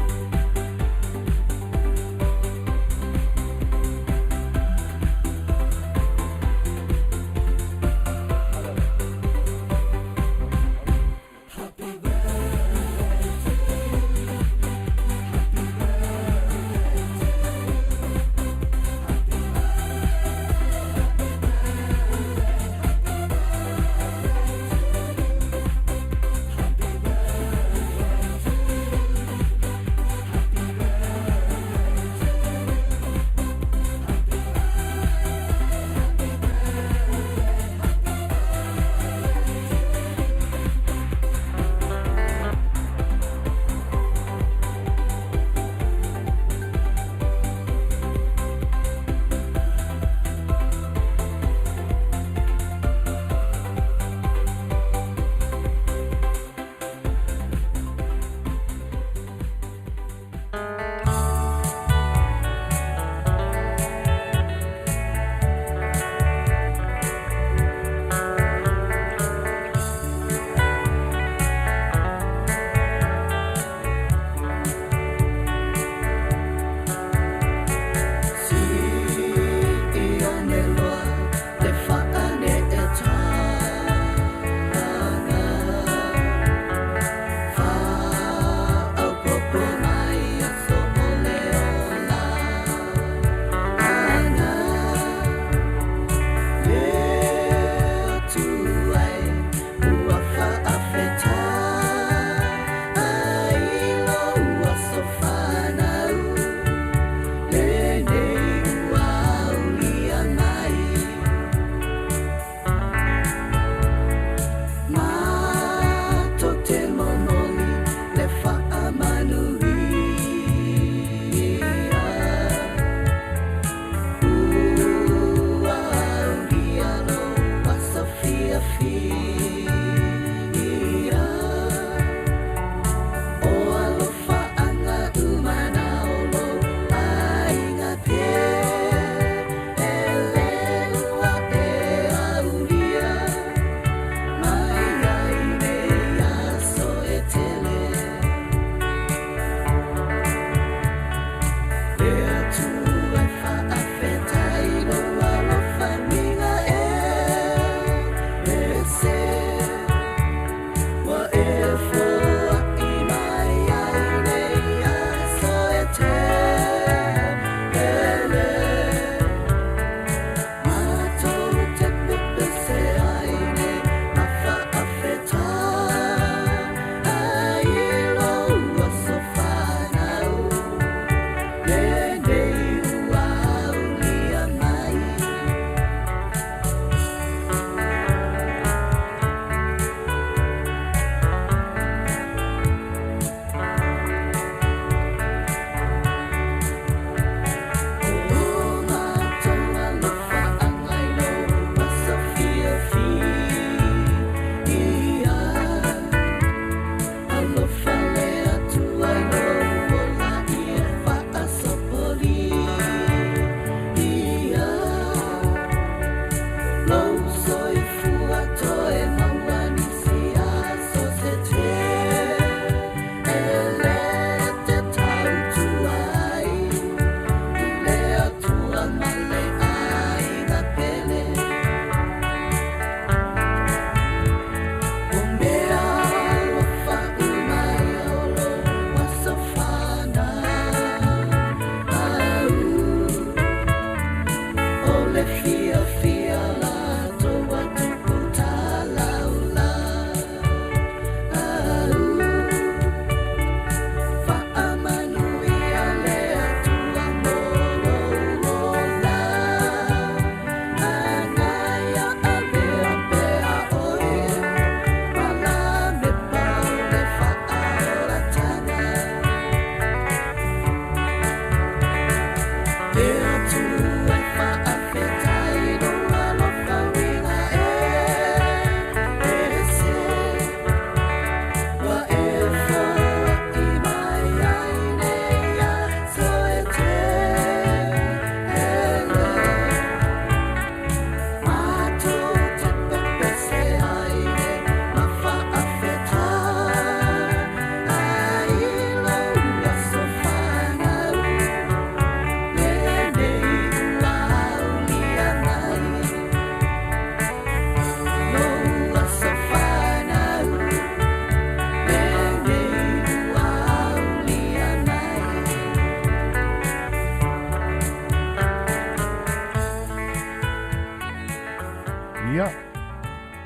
Ia,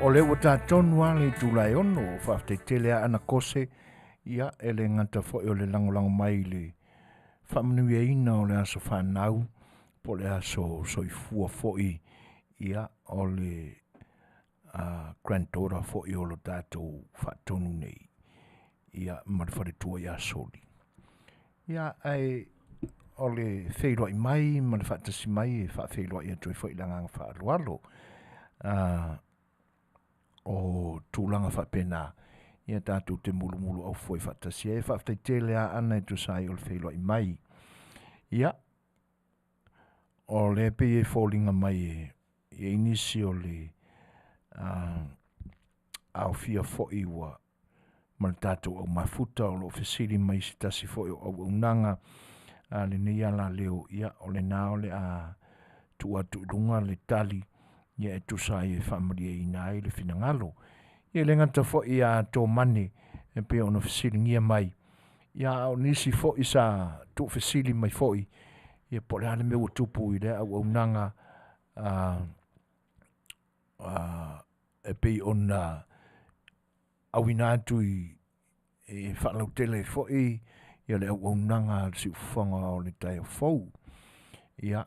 o lea ua tatonu lava le itula e 6, faafetai tele lava Ana Kose, ia e le gata foi o le lagolago mai i le faamanuiaina o le aso fanau po o le aso soifua foi, ia o le granddaughter foi o lo tatou faatonu nei, ia ma le faletua ia Soli. Ia ae o le feiloai mai ma le faatasi mai e faafeiloai atu ai foi i le agaga faaaloalo. O tulaga faapena, ia tatou te mulumulu aufoe faatasi ai. Faafetai tele lava Ana e tusa ai o le feiloai mai. Ia, o lea pei e foliga mai e i ai nisi o le aofia foi ua ma le tatou au mafuta o lo o fesili mai se tasi foi o auaunaga a lenei alaleo, ia o lena o le a tuu atu i luga le tali, ia e tusa ai e faamalieina ai le finagalo. Ia e le gata foi ia Tomane e pei ona fesiligia mai, ia a o nisi foi sa tuufesili mai foi, ia po o le a le mea ua tupu i lea auaunaga e pei ona auina atu i e faalautele ai foi ia le auaunaga a le siufofoga o le taeao fou. Ia,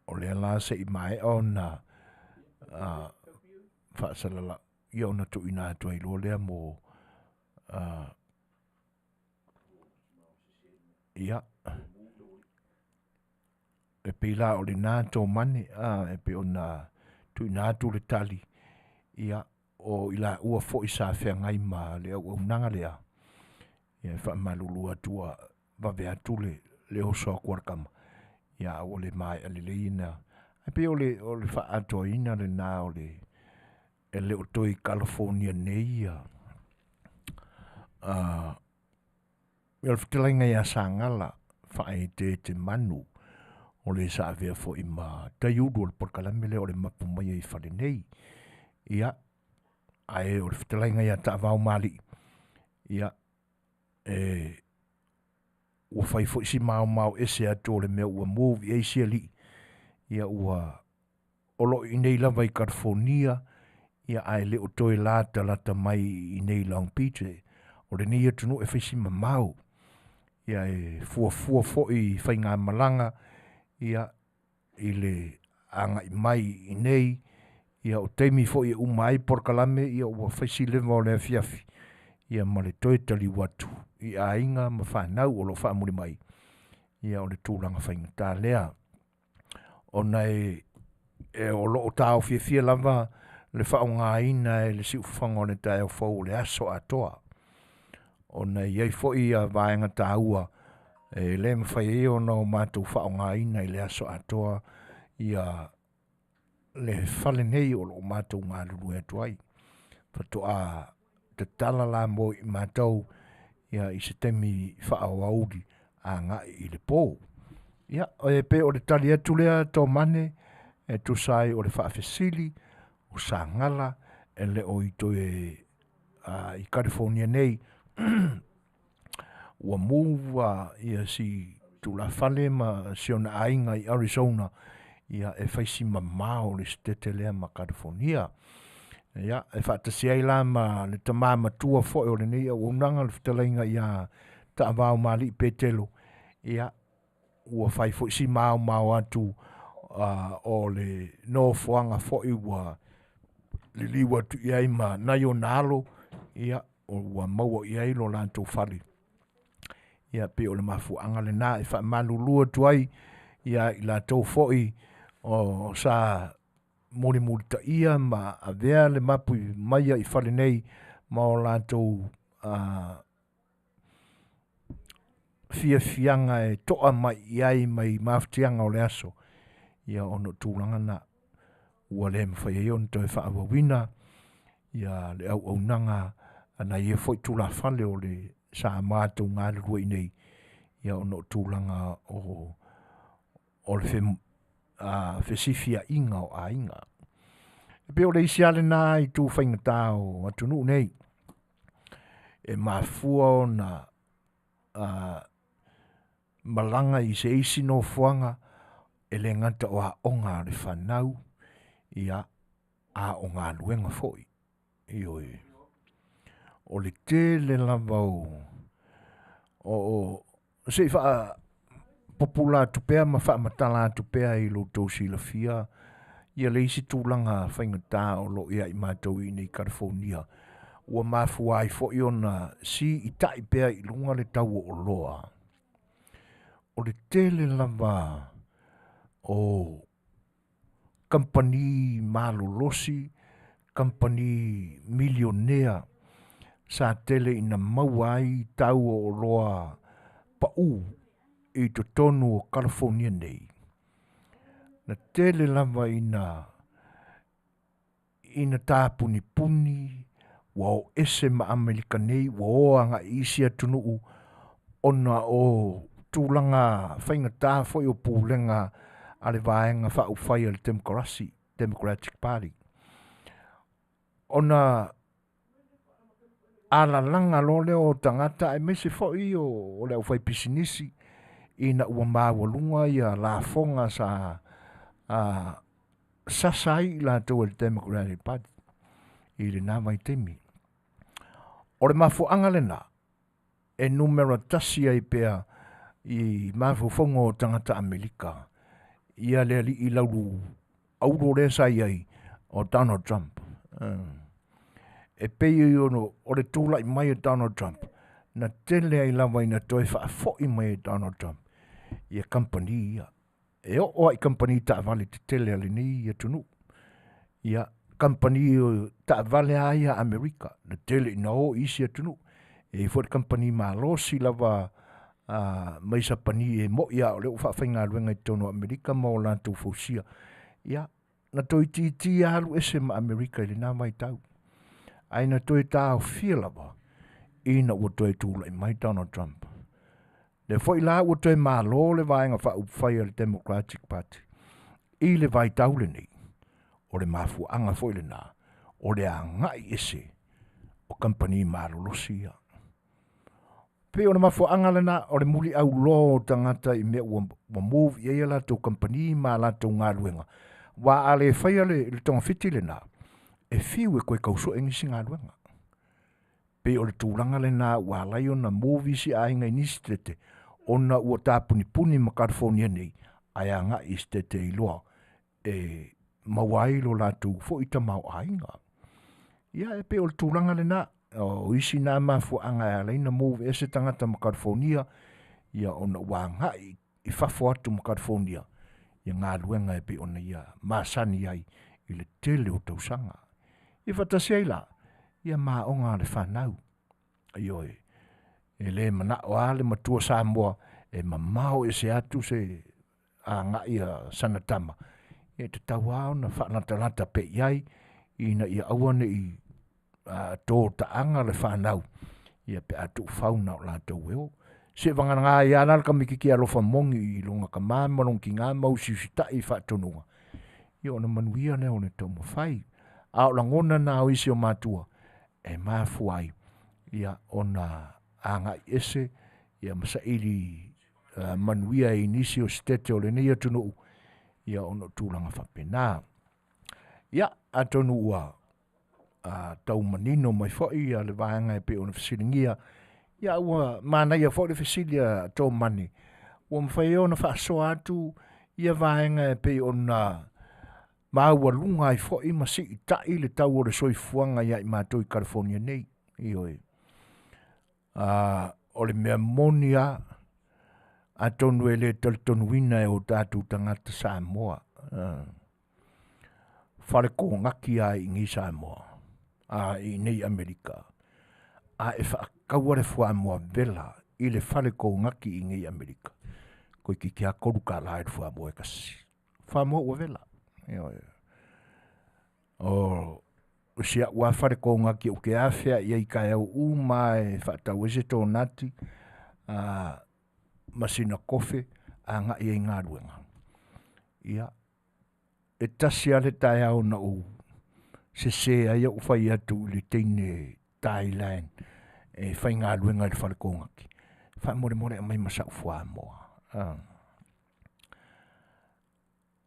o lea la se i maea ona faasalala, ia ona tuuina atu ai loa lea mo ia, e pei la o lena Tomane, e pei ona tuuina atu le tali, ia, o i laua foi sa feagai ma le auaunaga lea, ia e faamalulu atu ua vave atu le oso atu a le tama, ia a ua le maea lelei ona, ae pei o le faaatoaina lena o le, e le o toe i Kalifonia nei ia, ia le fetalaiga ia Sagala Faaeteete Manu, o le sa avea foi ma taiulu o le polokalame lea o le mapu mai ai i fale nei. Ia, ae o le fetalaiga ia Taavao Malii, ia, e ua fai foi si maomao ese atu o le mea ua move i ai si alii, ia ua o lo o i inei lava i Kalifonia, ia ae le o toe latalata mai i inei i Long Beach. O lenei atunuu e fai si mamao, ia e fuafua foi i faigamalaga, ia i le agai mai i inei, ia o taimi foi e uma ai polokalame, ia ua fai si leva o le afiafi, ia ma le toe taliu atu i aiga ma fanau o lo o faamuli mai, ia o le tulaga faigata lea. Ona e o lo o taofiafia lava le faaaogaina e le siufofoga o le taeao fou o le aso atoa, ona e i ai foi ia vaega taua e le mafai ai ona o matou faaaogaina i le aso atoa ia le fale nei o lo o matou galulue atu ai. Faatoa tatala la mo i matou ia i se taimi faaauauli agai i le po. Ia, e pei o le tali atu lea Tomane e tusa ai o le faafesili o Sagala e le o i toe i Kalifonia nei. Ua move ia si tulafale ma si ona aiga i Arizona, ia e fai si mamao le setete lea ma Kalifonia. Ia, e faatasi ai la ma le tama matua foi o lenei auaunaga le fetalaiga ia Taavao Malii Petelo, ia ua fai foi si maomao atu o le nofoaga foi ua liliu atu i ai ma nai ona alo, ia ua maua i ai lo latou fale. Ia pei o le mafuaaga lena e faamalulu atu ai ia i latou foi o sa mulimulitaia ma avea le mapu mai i fale nei ma o latou fiafiaga e toa mai i ai mai mafatiaga o le aso, ia ona o tulaga na ua le mafai ai ona toe faaauauina ia le auaunaga a nai ia foi tulafale o le sa matou galulue i nei, ia ona o tulaga o le fesifiaiga o aiga. E pei o le isi lava lena itu faigata o atunuu nei, e mafua ona malaga i se isi nofoaga e le gata o aoga a le fanau, Ia, a o galuega foi. Ioe. O le tele lava o o se i faapupula atu pea ma faamatala atu pea i lo outou silafia ia le isi tulaga faigata o lo o ia i matou i inei i California ua mafua ai foi ona siitai pea i luga le tau o oloa. O le tele lava o kamupani malolosi, kamupani milionea sa tele ina maua ai tau o oloa pau i totonu o Kalifonia nei, na tele lava ina tapunipuni, ua o ese ma Amerika nei, ua o agai i isi atunuu ona o tulaga faigata foi o pulega a le Vaega Faaupufai a le Temokarasi, Democratic Party. Ona alalaga loa lea o tagata aemaise foi o le aufaipisinisi ina ua maualuga ia lafoga sa sasa ai i latou e le Democratic Party i lena vaitaimi. O le mafuaaga lena e numera tasi ai pea i mafaufauga o tagata Amerika ia le alii laulu auro lea sa i ai o Donald Trump. E pei o le tulai mai o Donald Trump, na tele ai lava ina toe faafoi mai e Donald Trump ia kamupani ia. E oo lava i kamupani taavale tetele a lenei atunuu. Ia, kamupani taavale lava ia a Amerika, na tele ina o i isi atunuu. E i ai foi le kamupani malosi lava mai Sapani e moi lava o lea ua faafaigaluega i totonu o Amerika ma o latou fausia. Ia, na toeitiiti alu ese ma Amerika i lena vaitau. Ae na toe taofia lava ina ua toe tulai mai Donald Trump. Lea foi la ua toe malo le Vaega Faaupufai a le Democratic Party i le vaitau lenei, o le mafuaaga foi lena o le agai ese o kamupani malolosi ia. Pei o le mafuaaga lena o le muliauloa o tagata i mea ua move i ai a latou kamupani ma a latou galuega, aua a le faia le togafiti lena, e fiu e toe tau sue nisi galuega. Pei o le tulaga lena ua ala ai ona move isi aiga i nisi sitete ona ua tapunipuni ma Kalifonia nei ae agai i sitete e iloa e maua ai lo latou foi tamaoaiga. Ia e pei o le tulaga lena, o isi na mafuaaga e ala ai ona move ese tagata ma Kalifonia, ia ona ua agai i fafo atu ma Kalifonia ia galuega e pei ona ia masani ai i le tele o tausaga. Ia faatasi ai la, ia ma aoga a le fanau. Ioe, e le manao lava le matua Samoa e mamao ese atu se agai a sana tama, e tatau lava ona faalatalata pea i ai ina ia aua ne i to taaga le fanau ia pe a tuufau na o latou e o. Seivagana ai lava la le tamaitiiti alofa moni i lona tama ma lona tina ma usiusitai i faatonuga, ia ona manuia lea o le taumafai. A o lagona na o isi o matua e mafua ai ia ona agai ese ia ma saili manuia i nisi o sitete o lenei atunuu ia ona o tulaga faapena. Ia, atonu ua tau manino mai foi le vaega e pei ona fesiligia, ia ua manaia foi le fesili a Tomani, ua mafai ai ona faasoa atu ia vaega e pei ona maualuga ai foi ma siitai le tau o le soifuaga ia i matou i California nei. Ioe. O le mea moni lava, atonu e le talitonuina e o tatou tagata Samoa, fale kogaki lava i inei Samoa, i inei Amerika, a e faataua le fuamoa vela i le fale kogaki i inei Amerika, toeitiiti lava $3 i le fuamoa e tasi. Fuamoa ua vela. Ioe. O si au lava fale kogaki ou te afea i ai i taeao uma lava e faatau ai se tonati ma sina kofe agai ai i galuega. Ia, e tasi lava le taeao na ou sese ai ou fai atu i le teine Thailand e faigaluega i le fale kogaki, faamolemole aumai ma sau fuamoa.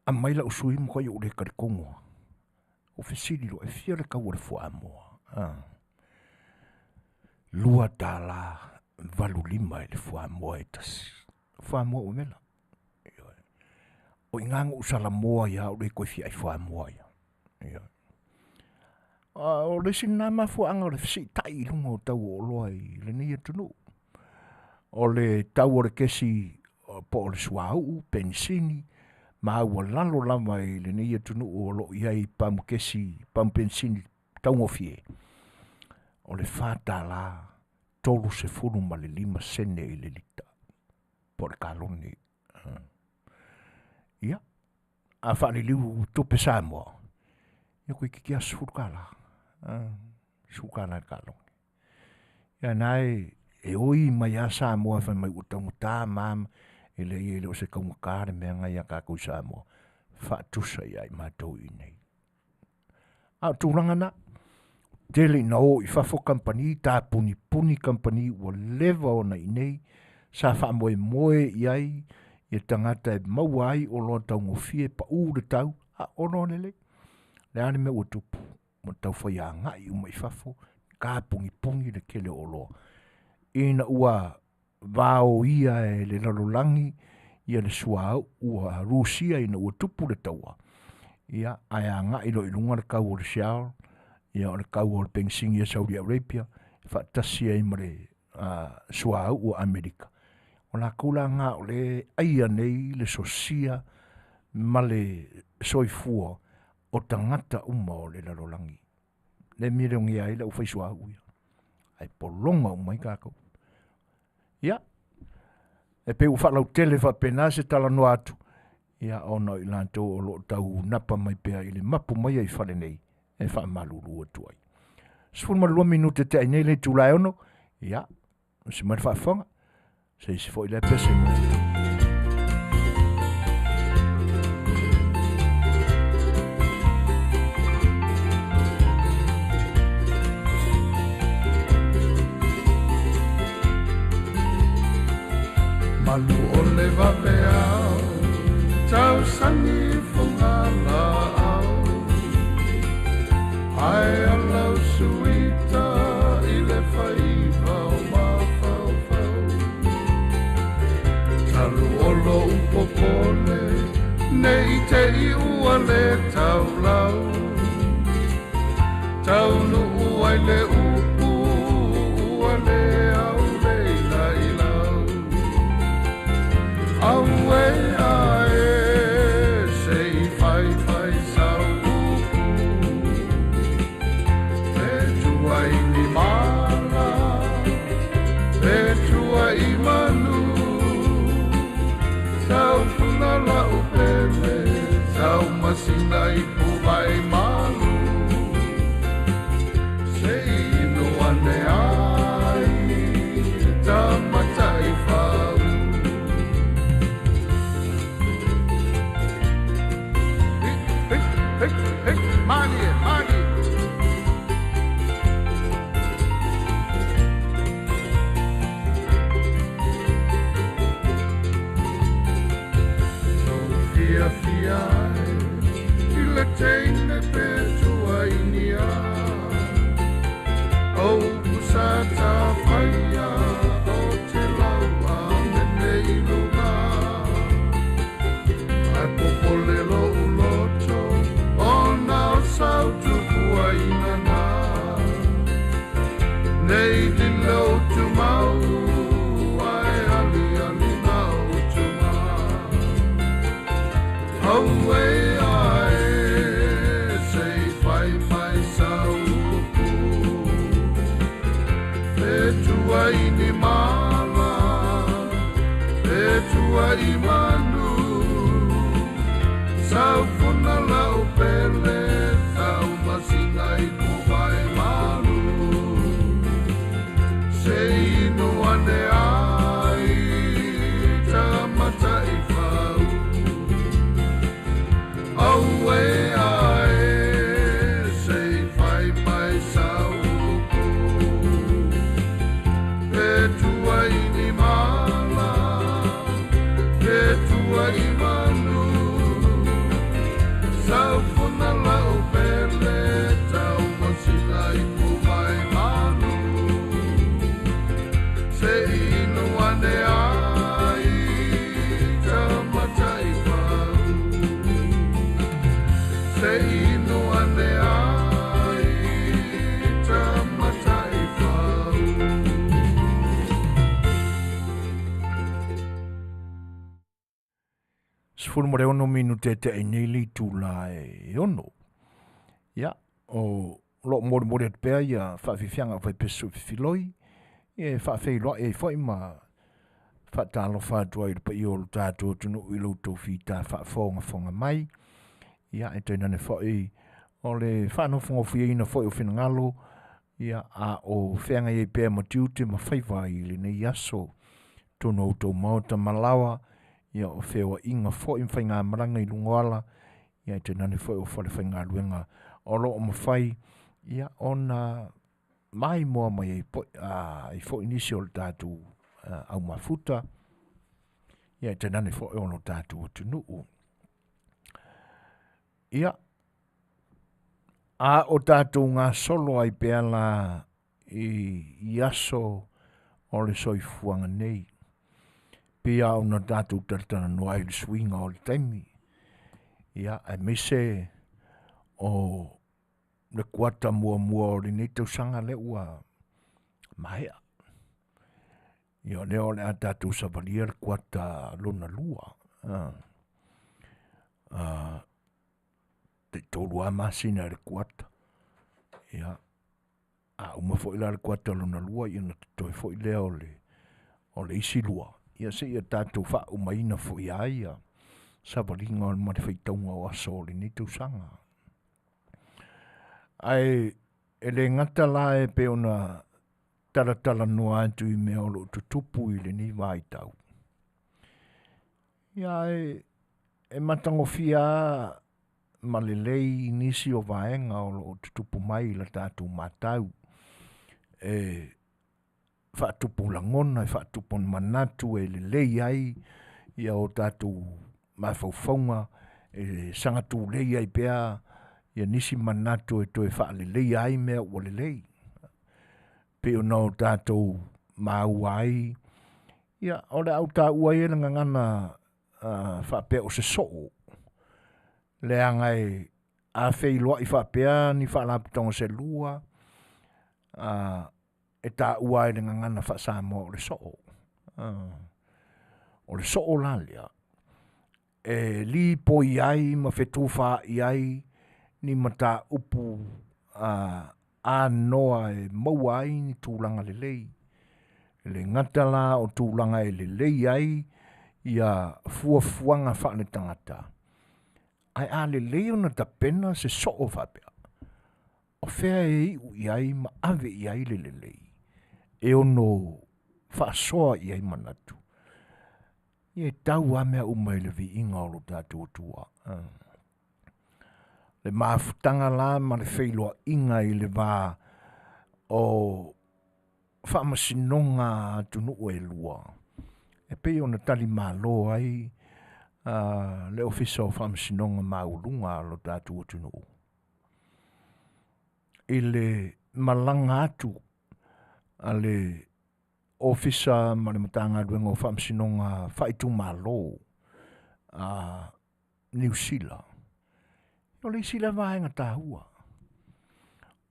Aumai lau sui matuai ou le talitonu lava. Ou fesili loa, e fia le tau o le fuamoa? $2.85 i le fuamoa e tasi. Fuamoa umela. Ioe. O i ngā ngu salamoa ia o le koe fia ai fuamoa ia. Ioe. O le isi lena mafuaaga o le fesiitai i luga o tau o oloa i lenei atunuu. O le tau o le kesi po o le suauu, penisini, maualalo lava i lenei atunuu o lo o i ai pamu kesi, pamu penisini taugofie, o le $4.35 i le lita po o le kalone. Ia, a faaliliu tupe Samoa, ia toeitiiti lava $10, $10 i le kalone. Ia na e oi mai lava Samoa fai mai ua taugata ma e leai e le o se taugata le mea lena ia tatou i Samoa, faatusa ia i matou i inei. A o tulaga na, tele ina o i fafo kamupani, tapunipuni kamupani ua leva ona i inei, sa faamoemoe i ai ia tagata e maua ai oloa taugofie, pau le tau, a o oloa lelei. Le a le mea ua tupu? Ua taufai agai uma i fafo, tapunipuni le tele o oloa. Ina ua vaoia e le lalolagi ia le suauu a Rusia ina ua tupu le taua, ia ae agai loa i luga le tau o le Shell, ia o le tau o le penisini a Saudi Arabia, faatasi ai ma le suauu a Amerika. O latou la na o le aia nei le sosia ma le soifua o tagata uma o le lalolagi. Le milionea ai le aufai suauu ia. Ae pologa uma ai tatou. Ia, e pei ua faalautele faapena se talanoa atu, ia ona o i latou o lo o tau napa mai pea i le mapu mai i fale nei, e faamalulu atu ai. 12 minute te ai nei le itula e 6, ia, usi mai le faafofoga, se isi foi lea pese mo. Malu o le vaveao, tausani fugalaau, ae alau suita i le faiva o mafaufau. Talu o lou popole, nei te i ua le taulau, taunuu ai le upu ua le au le ilailau. Aue ae, se i fai fai sau upu, pe tua i ni mala, pe tua i manu, tau funa lau pele, tau masina i puvai malu. Se inu ane ai, tamatai fau. Hey, hey, hey, mani, mani. Fia fia ai, i le teine pe tua i nia. O pusa ta whaia, o te lau a mene i lunga. Ai popole lo uloto, o na o sau tupua i nana. Nei lilo tu mau, ai ali ali na o tu ma. Aue ae, se i fai mai sau upu, pe tua i ni mala, pe tua i manu, sau funa lau pele, tau masina i kuvai malu. Se inu ane ai, tamata i fau. Aue ae, se i fai mai sau upu, pe tua i ni mala, pe tua i manu, sau funa le inu ane ai Tamataifau. 16 minute te ai nei le itula e 6. Ia, o loo molimoli atu pea ia faafiafiaga o faipesu fifiloi, e faafeiloai ai foi ma faatalofa atu ai i le paia o lo tatou atunuu i lo outou fita faafogafoga mai. Ia, e tainane foi o le faanofonofoieina foi o finagalo, ia, a o feagai ai pea ma tiute ma faiva i lenei aso. Tonu o outou maota ma laoa, ia o feoaiga foi ma faigamalaga i luga o ala, ia e tainane foi o falefaigaluega o loo mafai, ia, ona maimoa mai ai ai foi nisi o le tatou au mafuta, ia e tainane foi o lo tatou atunuu. Ia, a o tatou gasolo ai pea la i aso o le soifuaga nei, pei ona tatou talatalanoa ai i le suiga o le taimi, ia, aemaise o le kuata muamua o lenei tausaga lea ua maea. Ia, o lea o le a tatou savalia le kuata lona lua. 3 lava masina i le kuata. Ia, a uma foi la le kuata lona lua, ia ona totoe foi lea o le isi lua. Ia seia tatou faaumaina foi ai ia savaliga ma le faitauga o aso o lenei tausaga. Ae e le gata la e pei ona talatalanoa atu i mea o loo tutupu i lenei vaitau. Ia, e matagofie lava ma lelei nisi o vaega o loo tutupu mai i la tatou matau, e faatupu lagona, e faatupu manatu e lelei ai ia o tatou mafaufauga, e saga tulei ai pea ia nisi manatu e toe faaleleia ai mea ua lelei. Pei ona o tatou maua ai, ia, o le a ou taua ia le gagana faapea o se soo, leaga e a feiloai faapea ni faalapotopotoga se lua, e taua ai le gagana faa-Samoa o le soo. O le soo la lea, e lipoi ai ma fetufaai ai ni mataupu anoa e maua ai ni tulaga lelei. E le gata la o tulaga e lelei ai ia fuafuaga faaletagata, ae a lelei ona tapena se soo faapea, o fea e iu i ai ma ave i ai le lelei, e ono faasoa i ai manatu. Ia e tau lava mea uma i le viiga o lo tatou Atua. Le mafutaga la ma le feiloaiga i le va o faamasinoga a atunuu e lua, e pei ona talimalo ai le Ofisa o Faamasinoga Maualuga a lo tatou atunuu i le malaga atu a le Ofisa ma le Matagaluega o Faamasinoga Faaitumalo a Niu Sila. O le isi lea vaega taua.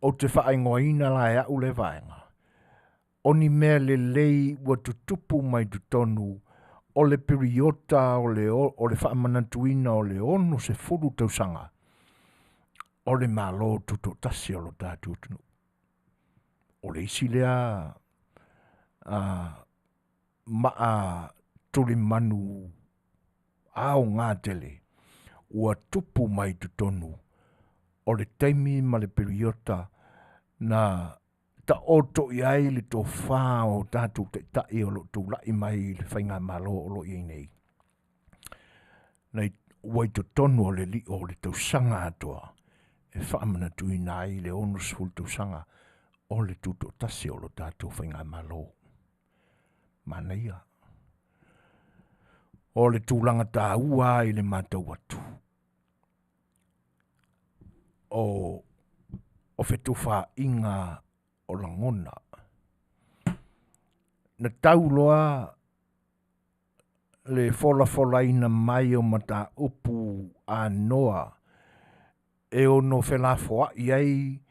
Ou te faaigoaina la e au lea vaega, o ni mea lelei ua tutupu mai totonu o le piriota o le faamanatuina o le 60 tausaga o le Malo Tutoatasi o lo tatou atunuu. O le isi lea maa tulimanu aoga tele ua tupu mai totonu o le taimi ma le piriota na taoto i ai le tofa o tatou taitai o lo o tulai mai i le faigamalo o lo o i ai nei. Ua i totonu o le lio o le tausaga atoa e faamanatuina ai le 60 tausaga o le tutoatasi o lo tatou faigamalo. Manaia. O le tulaga taua i le matau atu. O fetufaaiga o lagona. Na tau loa le folafolaina mai o mataupu anoa e ono felafoa'i ai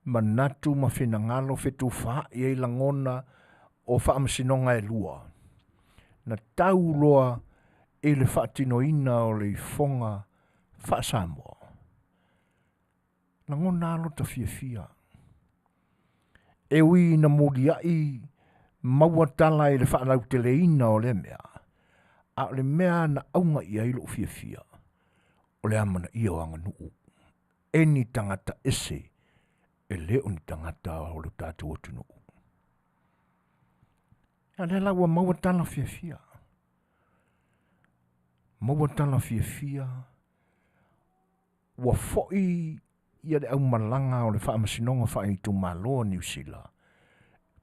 manatu ma finagalo fetufaai ai lagona o faamasinoga e lua na tau loa i le faatinoina o le ifoga faasamoa. Lagona alo ta fiafia. E ui ina muliai maua tala i le faalauteleina o lea mea, a o le mea na auga i ai lou fiafia, o le amanaia o aganuu e ni tagata ese e le o ni tagata o le tatou atunuu. A lea la ua maua tala fiafia. Maua tala fiafia ua fo'i ia le aumalaga o le faamasinoga faaitumalo a Niu Sila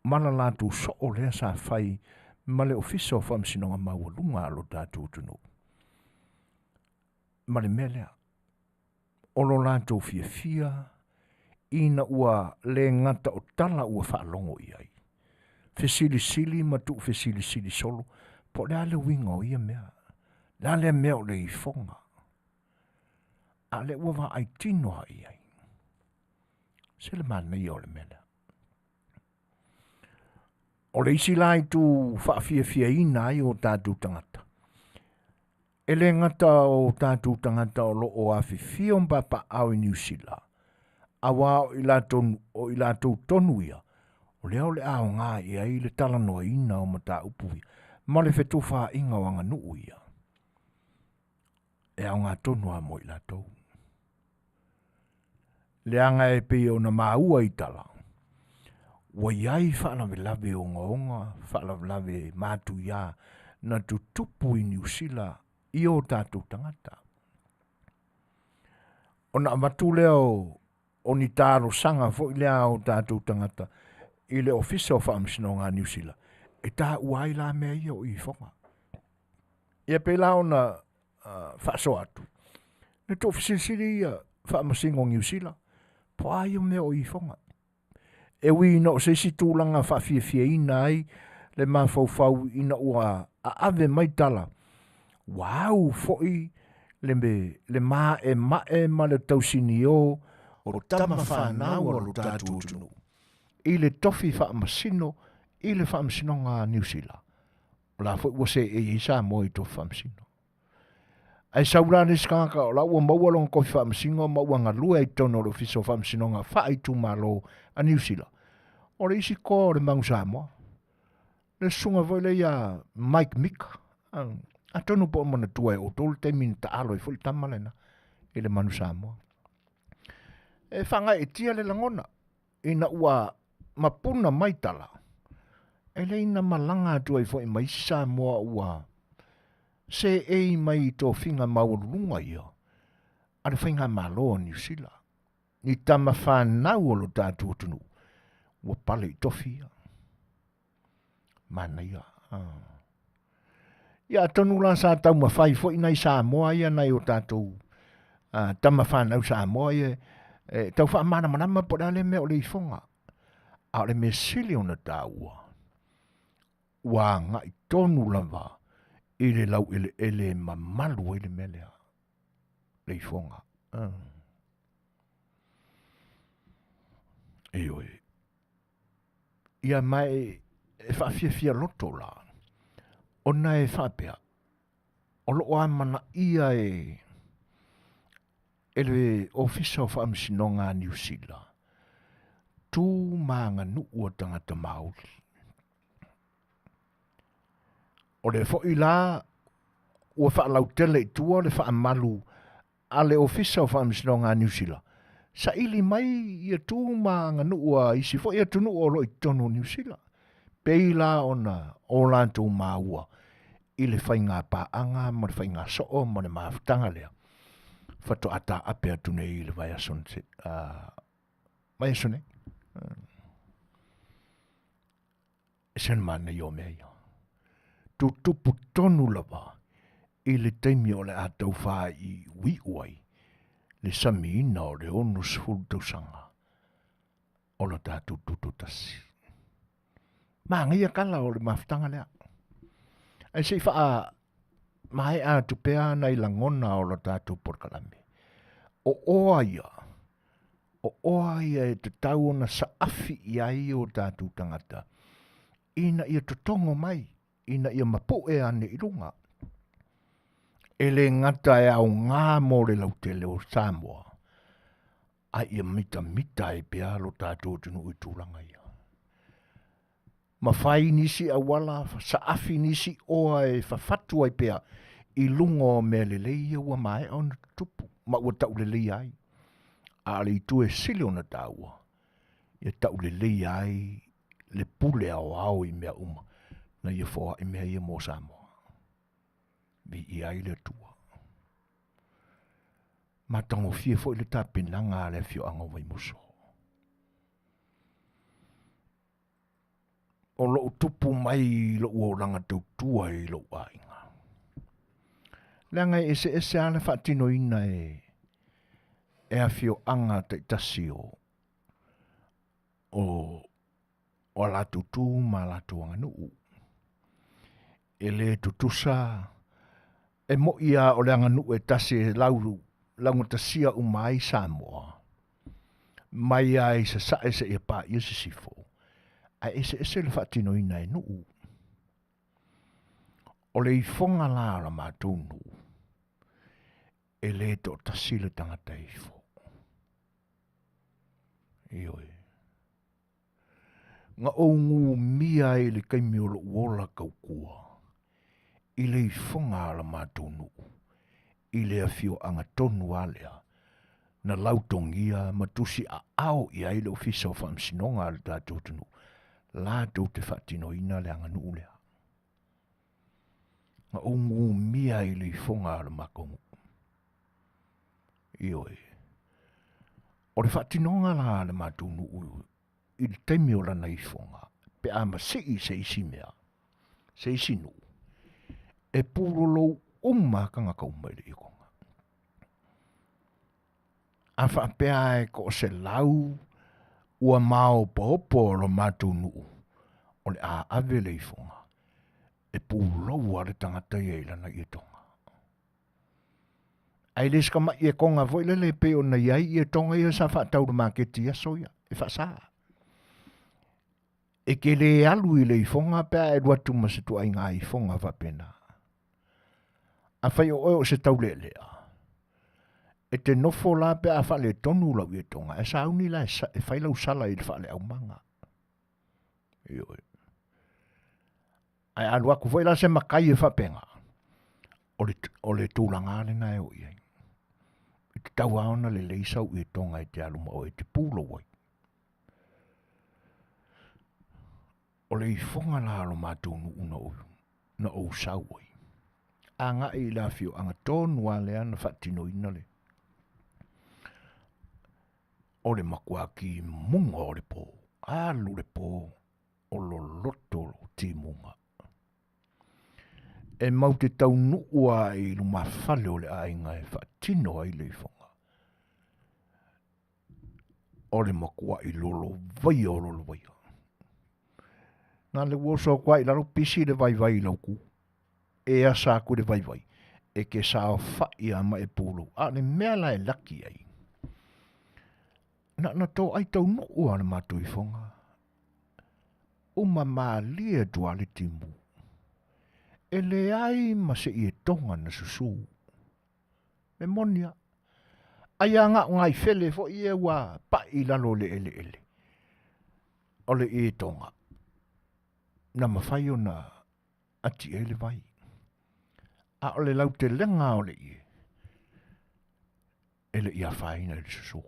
ma la latou soo lea sa fai ma le Ofisa o Faamasinoga Maualuga a lo tatou atunuu. Ma le mea lea, o lo latou fiafia ina ua le gata o tala ua faalogo i ai, fesilisili ma tuufesilisili solo, po o le a le uiga o ia mea, le a lea mea o le ifoga, a o lea ua vaai tino lava i ai. Se le manaia o le mea lea. O le isi la itu faafiafiaina ai o tatou tagata, e le gata o tatou tagata o lo o afifio ma papaaao i Niu Sila, auā o i latou, o i latou tonu ia, o lea o le a aoga i ai le talanoaina o mataupu ia, ma le fetufaaiga o aganuu ia. E aoga tonu lava mo i latou. Leaga e pei ona maua i tala, ua i ai faalavelave ogaoga, faalavelave matuia na tutupu i Niu Sila i o tatou tagata. Ona avatu lea o, o ni talosaga foi lea a o tatou tagata i le Ofisa o Faamasinoga a Niu Sila, e taua ai la mea ia o ifoga. Ia pei la ona uh, faasoa atu, le toofisilisili ia faamasino Niu Sila, po a ia mea o ifoga. E ui ina o se isi tulaga faafiafiaina ai le mafaufau ina ua aave mai tala, ua au foi le, le maemae ma le tausinio o tama fanau a lo tatou atunuu i le tofi faamasino i le faamasinoga a Niu Sila. O la foi ua seei ai Samoa i tofi faamasino. Ae sau la le isi tagata o la ua maua lona tofi faamasino ma ua galue ai i totonu o le Ofisa o Faamasinoga Faaitumalo a Niu Sila. O le isi toa o le Manu Samoa. Le susuga foi lea ia Mike Mika. Atonu po o manatua e outou le taimi na taalo ai foi le tama lena i le Manu Samoa. E faagaeetia le lagona ina ua mapuna mai tala, e le ina malaga atu ai foi ma isi Samoa ua seei mai i tofiga maualuluga ia a le faigamalo a Niu Sila, ni tama fanau o lo tatou atunuu ua pale i tofi ia. Manaia. Ah. Ia atonu la sa taumafai foi nai Samoa ia nai o tatou uh, tama fanau Samoa ia e, tau faamalamalama po o le a le mea o le ifoga. A o le mea sili ona taua, ua agai tonu lava i le laueleele e mamalu ai le mea lea, le ifoga. Uh. Ioe. Ia ma e, e faafiafia loto la, ona e faapea, o loo amanaia e, e le Ofisa o Faamasinoga a Niu Sila, tu ma aganuu a tagata Maoli. O le foi la ua faalautele i tua le faamalu a le Ofisa o Faamasinoga a Niu Sila, saili mai ia tu ma aganuu a isi foi atunuu o lo o i totonu o Niu Sila, pei la ona o latou maua i le faiga paaga ma le faiga soo ma le mafutaga lea faatoa taape atu nei i le vaiaso uh, vaiaso nei. E se manaia o mea ia. Tutupu tonu lava i le taimi o le a tau faaiuiu ai le samiina o le 60 tausaga o lo tatou tutotasi. Manaia tala o le mafutaga lea. Ae se i faa maea atu pea nai lagona o lo tatou polokalame. O oa ia. O oa ia e tatau ona saafi i ai o tatou tagata, ina ia totogo mai, ina ia mapu'e ane i luga. E le gata e aogā mo le lautele o Samoa, a ia mitamita ai pea lo tatou atunuu i tulaga ia. Ma fai nisi auala, saafi nisi oa e fafatu ai pea i luga o mea lelei ia ua maea ona tutupu ma ua tauleleia ai. A o le itu e sili ona taua, ia tauleleia ai le pule aoao i mea uma na ia foai mea ia mo Samoa. Viia ai le Atua. Matagofie foi le tapenaga a le afioaga o Vaimoso. O lou tupu mai i lou olaga tautua i lou aiga. Leaga e eseese lava le faatinoina e e afioaga taitasi o o o a latou tu ma a latou aganuu. E le tutusa e moi lava o le aganuu e tasi e lau laugatasia uma ai Samoa, mai lava i Sasae seia paia Sisifo, ae eseese le faatinoina e nuu. O le ifoga la o la matou nuu, e le toatasi le tagata e ifo. Ioe. Na ou numia ai i le taimi o lou ola tautua i le ifoga a la matou nuu i le afioaga tonu lava lea na lautogia ma tusi aao i ai le Ofisa o Faamasinoga a le tatou atunuu latou te faatinoina le aganuu lea. Na ou numia ai i le ifoga a le matou nuu. Ioe. O le faatinoga la a le matou nuu i le taimi o lana ifoga, pe a masii se isi mea, se isi nuu, e pulolou uma lava tagata uma i le itoga. A faapea e toaselau ua maopoopo o lo matou nuu, o le a ave le ifoga e pulou lava le tagata ia i lana ietoga. Ae le se tamai etoga foi lele e pei ona i ai etoga ia sa faatau i le maketi i aso ia, e faasa. E te le alu i le ifoga pe a e alu atu ma se ituaiga ifoga faapena. Afai o oe o se taulealea, e te nofo la pe a faaletonu lau ietoga, ae sauni la e fai lau sala i le faaleaumaga. Ioe. Ae a alu atu foi la se matai e faapena, o le tulaga lena e oo i ai. E tatau lava ona lelei sau ietoga e te alu ma oe e te pulou ai. O le ifoga la o lo matou nuu na ou, na ou sau ai, agai i le afioaga tonu lava lea na faatinoina le o le matua timuga o le po, alu le po o loloto timuga. E mau te taunuu lava i lumafale o le aiga e faatino ai le ifoga. O le matuai lolovaia o lolovaia. Na le ua oso atu lava i lalo pisi le vaivai i lau tu. E asa atu i le vaivai, e te saofai lava ma e pulou. A o le mea la e laki ai, na ona toai taunuu lava o le matou ifoga, uma malie atu lava le timu. E leai ma se ietoga na susu. E moni lava. Ai lava na o nai fele foi ia ua pai i lalo o le eleele, o le ietoga na mafai ona ati ai le vai. A o le lautelega o le ie, e le i afaina i le susu.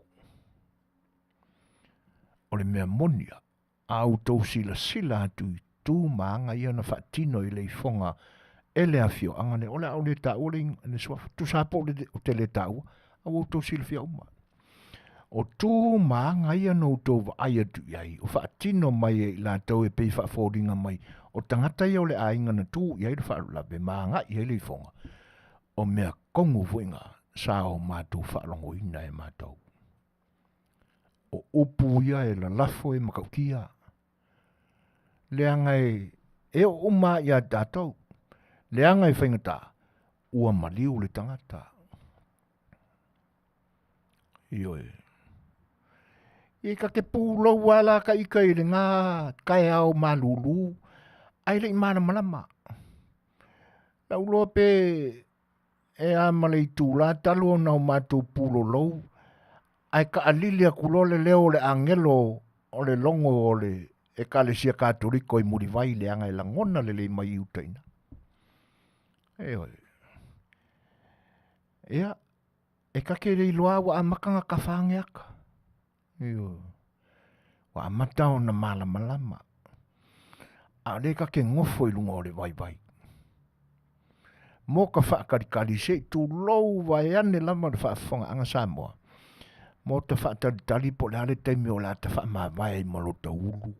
O le mea moni lava, a outou silasila atu i tu ma aga ia na faatino i le ifoga e le afioaga lea, o le a ou le taua le, le suafa, tusa lava po o te le taua, a ua outou silafia uma. O tu ma aga ia na outou vaai atu i ai, o faatino mai e i latou e pei e faafoliga mai, o tagata ia o le aiga na tu i ai le faalavelave ma agai i ai le ifoga, o mea tonu foi na sa o matou faalogoina e matou. O upu ia e lalafo e matautia, leaga e, e oo uma lava ia tatou, leaga e faigata, ua maliu le tagata. Ioe. Ia ka te pulou lava la ka ita i lena taeao malulu ae le i malamalama. Lau iloa pe e a ma le itula talu ona o matou pulolou ae taalili atu loa le leo o le agelo o le logo o le Ekalesia Katoliko i Mulivai leaga e lagona lelei mai i uta i ina. Ioe. Ia, e ta te le iloa ua amata ona tafa ane ata. Ioe. Ua amata ona malamalama. A o lea ta te nofo i luga o le vaivai. Mo ka faatalitali se i tulou vaeane lava le faafofogaaga Samoa, mo ta faatalitali po o le a le taimi o le a ta faamavae ai ma lota ulu.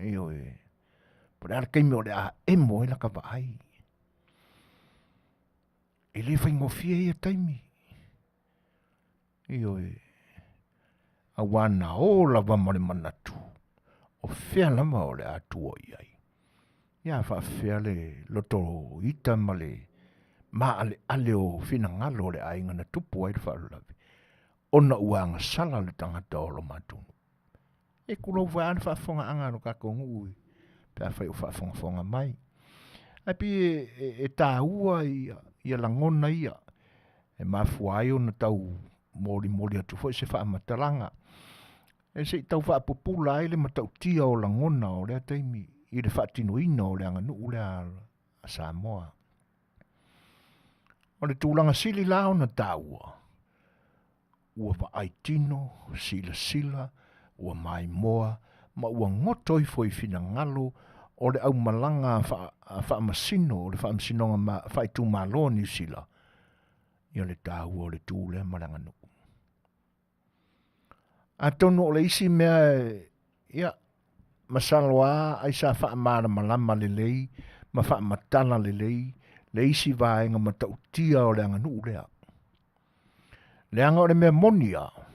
Ioe. Po o le a le taimi o le a emo ai lata vaai. E le faigofie ia taimi. Ioe. Auā na o lava ma le manatu, o fea lava o le a tua i ai. Ia faafefea le loto ita ma le maaleale o finagalo o le aiga na tupu ai le faalavelave, ona ua agasala le tagata o lo matou nuu. E tulou foi lava le faafofogaaga a lo tatou nuu pe afai o faafogafoga mai. Ae pei e taua ia lagona ia e mafua ai ona tau molimoli atu foi se faamatalaga e se i tau faapupula ai le matautia o lagona o lea taimi i le faatinoina o le aganuu lea a Samoa. O le tulaga sili la ona taua, ua vaai tino, silasila, ua maimoa ma ua goto ifo i finagalo o le aumalaga a faamasino o le Faamasinoga Faaitumalo a Niu Sila ia le taua o le tu lea ma le aganuu. Atonu o le isi mea ia masalo lava ai sa faamalamalama lelei ma faamatala lelei le isi vaega matautia o le aganuu lea. Leaga o le mea moni lava,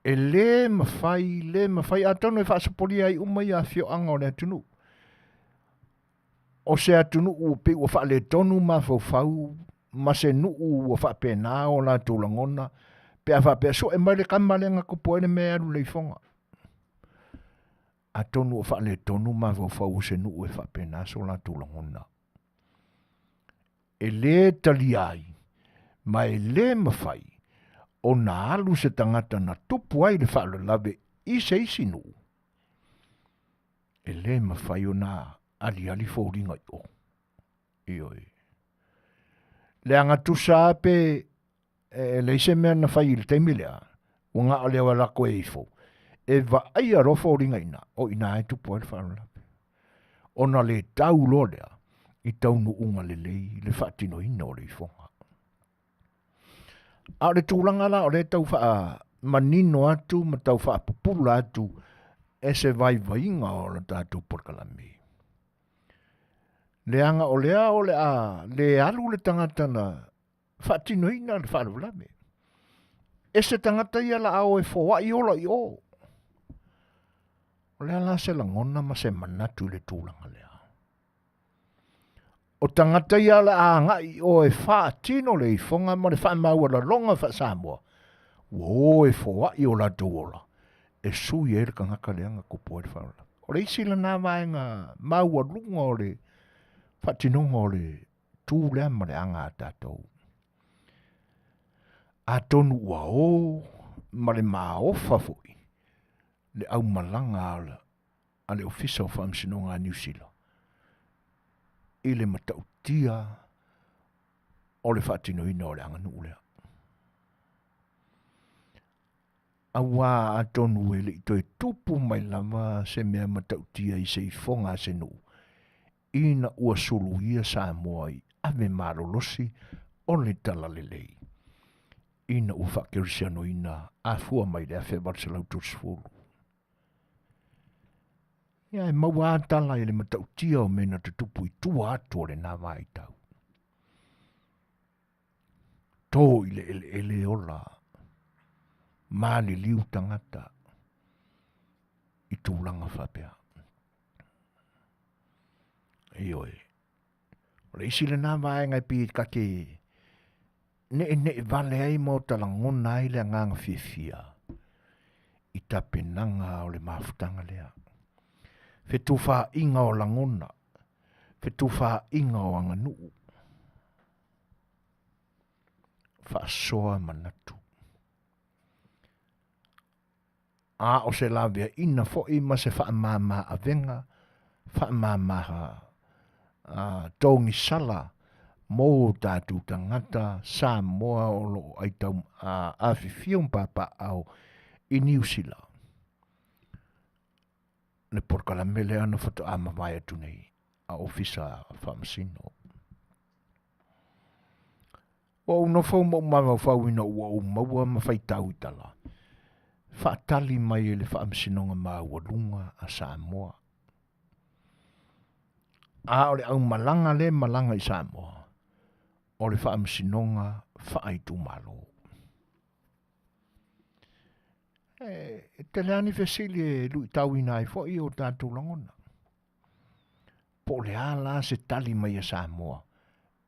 e le mafai, le mafai, atonu e faasopolia ai uma ia afioaga o le atunuu. O se atunuu pei ua faaletonu mafaufau ma se nuu ua faapena o latou lagona pe a faapea sue mai le tama lea na tupu ai le mea e alu i le ifoga. Atonu o faaletonu mafaufau o se nuu e faapena so latou lagona. E lē talia ai ma e lē mafai ona alu se tagata na tupu ai le faalavelave i se isi nuu, e lē mafai ona aliali foliga i o. Ioe. Leaga tusa lava pe e leai se mea na fai i le taimi lea, ua na o le alu atu e ifo, e vaaia loa foliga i ina, o i ina e tupu ai le faalavelave. Ona le tau loa lea i taunuuga lelei le faatinoina o le ifoga. A o le tulaga la o lea e tau faamanino atu ma tau faapupula atu e se vaivaiga o le tatou polokalame. Leaga o lea o le a le alu le tagata na faatinoina le faalavelave. E se tagata ia la a o e foai ola i o. O le a la se lagona ma se manatu i le tulaga lea? O tagata ia la a agai i o e faatino le ifoga ma le faamaualaloga faa-Samoa, ua o e foai o latou ola e sui ai le tagata lea na tupu ai le faalavelave. O le isi lena vaega maualuga o le faatinoga o le tu lea ma le aga a tatou. Atonu ua o ma le maofa foi le aumalaga a le Ofisa o Faamasinoga a Niu Sila i le matautia o le faatinoina o le aganuu lea. Auā atonu e le i toe tupu mai lava se mea matautia i se ifoga a se nuu, ina ua suluia Samoa i ave malolosi o le Talalelei, ina ua faakerisianoina afua mai le 1830. Ia e maua lava tala i le matautia o mea na tutupu i tua atu o lena vaitau. To i le eleele ola, maliliu tagata i tulaga faapea. Ioe. O le isi lena vaega e pei ta te ne'ene'e vale ai ma o ta lagona ai le agaga fiafia. i tapenaga o le mafutaga lea. Fetufaaiga o lagona, fetufaaiga o aganuu, faasoa manatu. A o se laveaiina foi ma se faamama avega, faamama togisala mo tatou tagata Samoa o lo o aitau afifio ma papaaao i Niu Sila. Le polokalame lea na faatoa mavae atu nei a Ofisa Faamasino. Ua ou nofo ma ou mafaufau ina ua ou maua ma faitau i tala faatali mai e le Faamasinoga Maualuga a Samoa. A o le aumalaga lea e malaga i Samoa, o le Faamasinoga Faaitumalo. E tele lava ni fesili e luitauina ai foi o tatou lagona. Po o le a la se tali mai a Samoa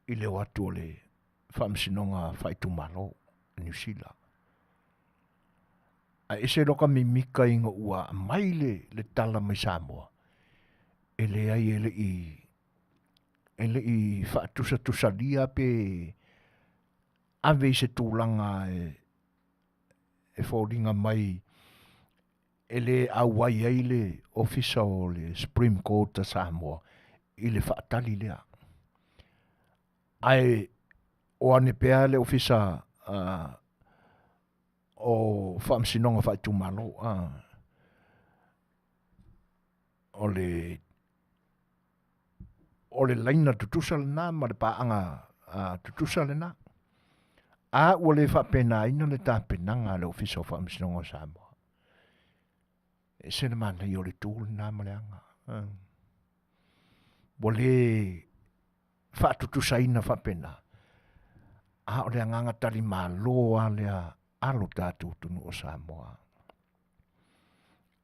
i le o atu o le Faamasinoga Faaitumalo a Niu Sila. Ae ese loka mimika ina ua aumai le tala mai Samoa, e leai e le i faatusatusalia pe ave i se tulaga e foliga mai e le auai ai le Ofisa o le Supreme Court a Samoa i le faatali lea. Ae o ane pea le Ofisa o Faamasinoga Faaitumalo, o le laina tutusa lena ma le paaga tutusa lena. A ua le faapenaina le tapenaga a le Ofisa o Faamasinoga o Samoa. E ese le manaia o le tu lena ma le aga. Ua le faatutusaina faapena, a o le agaga talimalo lava lea a lo tatou atunuu o Samoa.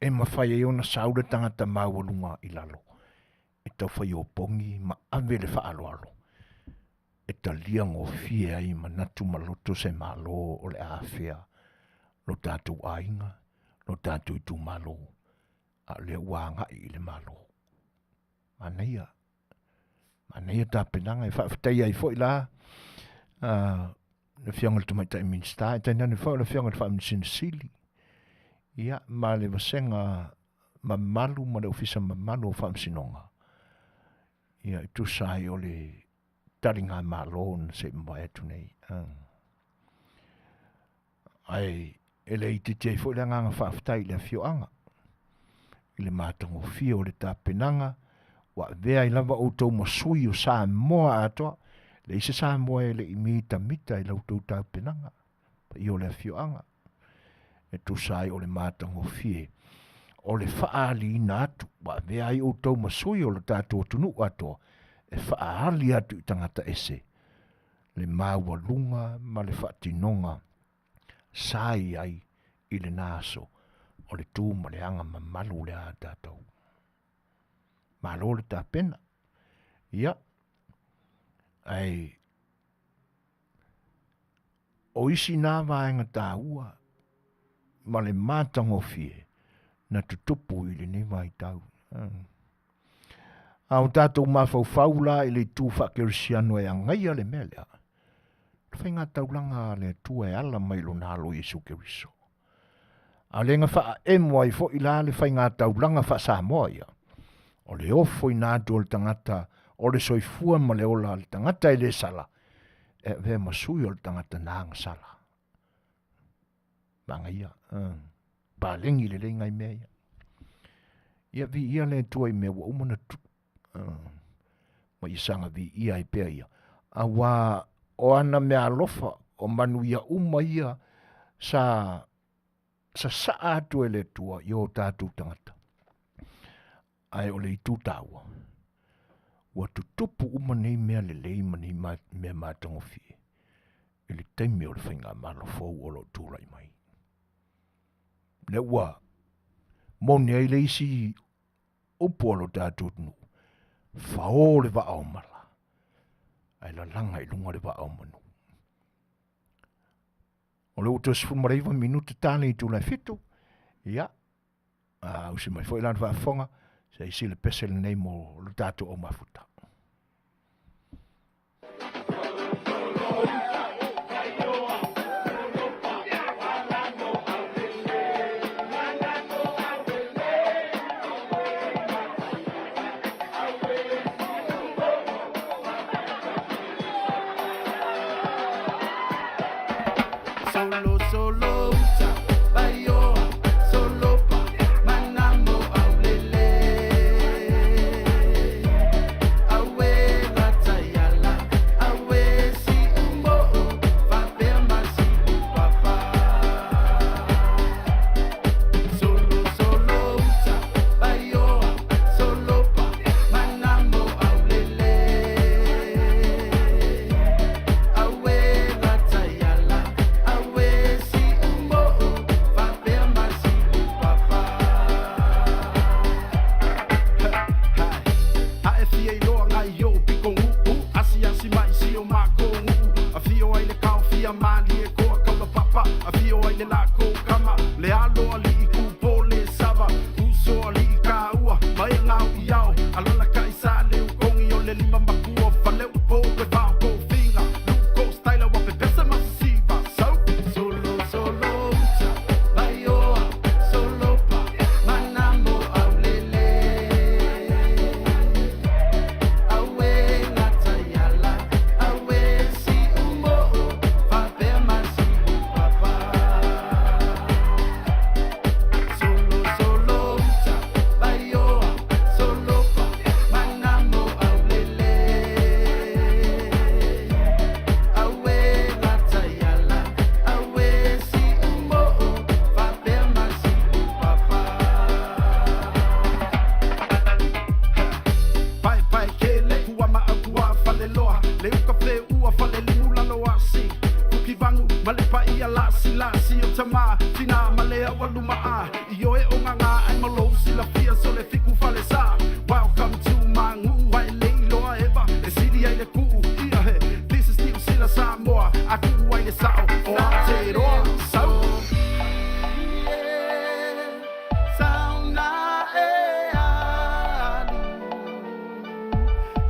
E mafai ai ona sau le tagata maualuga i lalo e taufai opogi ma ave le faaaloalo e talia gofie ai manatu ma loto se Malo o le a afea lo tatou aiga, lo tatou itumalo, a o lea ua agai i le Malo. Manaia, manaia tapenaga e faafetaia ai foi la le Afioga i le Tamaitai Minisita, e tainane foi o le Afioga i le Faamasino Sili, ia, ma le vasega mamalu ma le Ofisa mamalu o Faamasinoga, ia, e tusa ai o le taligamalo na se i mavae atu nei. Ae e le itiiti ai foi le agaga faafetai i le afioaga i le matagofie o le tapenaga ua avea ai lava outou ma sui o Samoa atoa. Leai se Samoa e le i mitamita i la outou tapenaga, paia o le afioaga, e tusa ai o le matagofie o le faaaliina atu, ua avea ai outou ma sui o le tatou atunuu atoa e faaali atu i tagata ese le maualuga ma le faatinoga sa i ai i lena aso o le tu ma le aga mamalu lea a tatou. Malo le tapena. Ia, ae o isi nā vaega taua ma le matagofie na tutupu i lenei vaitau. A o tatou mafaufau la i le itu faakerisiano e agaia le mea lea, le faigataulaga a le Atua e ala mai i lona alo Iesu Keriso. A o lea na faaemo ai foi la le faigataulaga faa-Samoa ia, o le ofoina atu o le tagata o le soifua ma le ola a le tagata e le sala, e avea ma sui o le tagata na agasala. Manaia, paleni lelei nai mea ia. Ia viia le Atua i mea ua uma ona tupu. Ma ia saga viia ai pea ia. Auā o ana mea alofa, o manuia uma ia sa sasaa atu e le Atua i o tatou tagata. Ae o le itu taua, ua tutupu uma nei mea lelei ma nei mea matagofie i le taimi o le faigamalo fou o lo o tulai mai. Lea ua moni ai le isi upu a lo tatou atunuu, fao le vaa o mala, ae lalaga i luga le vaa o manu. O le ua toe 19 minute ta le itula e 7, Ia, ausi mai foi lana faafofoga se i sile pese lenei mo lo tatou au mafuta. Solo solo uta baioa solo pa manamo aulele awe latayala awe si umbo fapea masi papa solo solo uta baioa solo pa manamo aulele awe latayala awe si umbo fapea masi papa. Ae fia iloa ngai o piko uu Asi asi mai si o mako nguu A fio ai le kao fia mali e koa kaula papa A fio ai le lako kama Le alo ali i kupo le sava Uso ali i ka ua Mai ngau i ao Alala ka i sa le ukongi o le lima makua Fale upo e vao ko finga Luko style wa pepesa masiva So solo solo uta Baioa solo pa Manamo aulele awe latayala awe si umbo fapea masi papa solo solo uta baioa solo pa manamo aulele awe latayala awe si umbo fapea masi papa. Pai pai ke le kua ma au kua fale loa Le uka fe ua fale limu lalo asi Puki vangu ma le pai ia lasi lasi o tama Tina ma le au aluma a I oe o ngā ai malo si la fia so le fiku fale sa Welcome to my ngu ai le iloa eva E sili ai le kuu ia he This is New Sila Samoa A kuu ai le sao o Aotearoa So Sauna e alu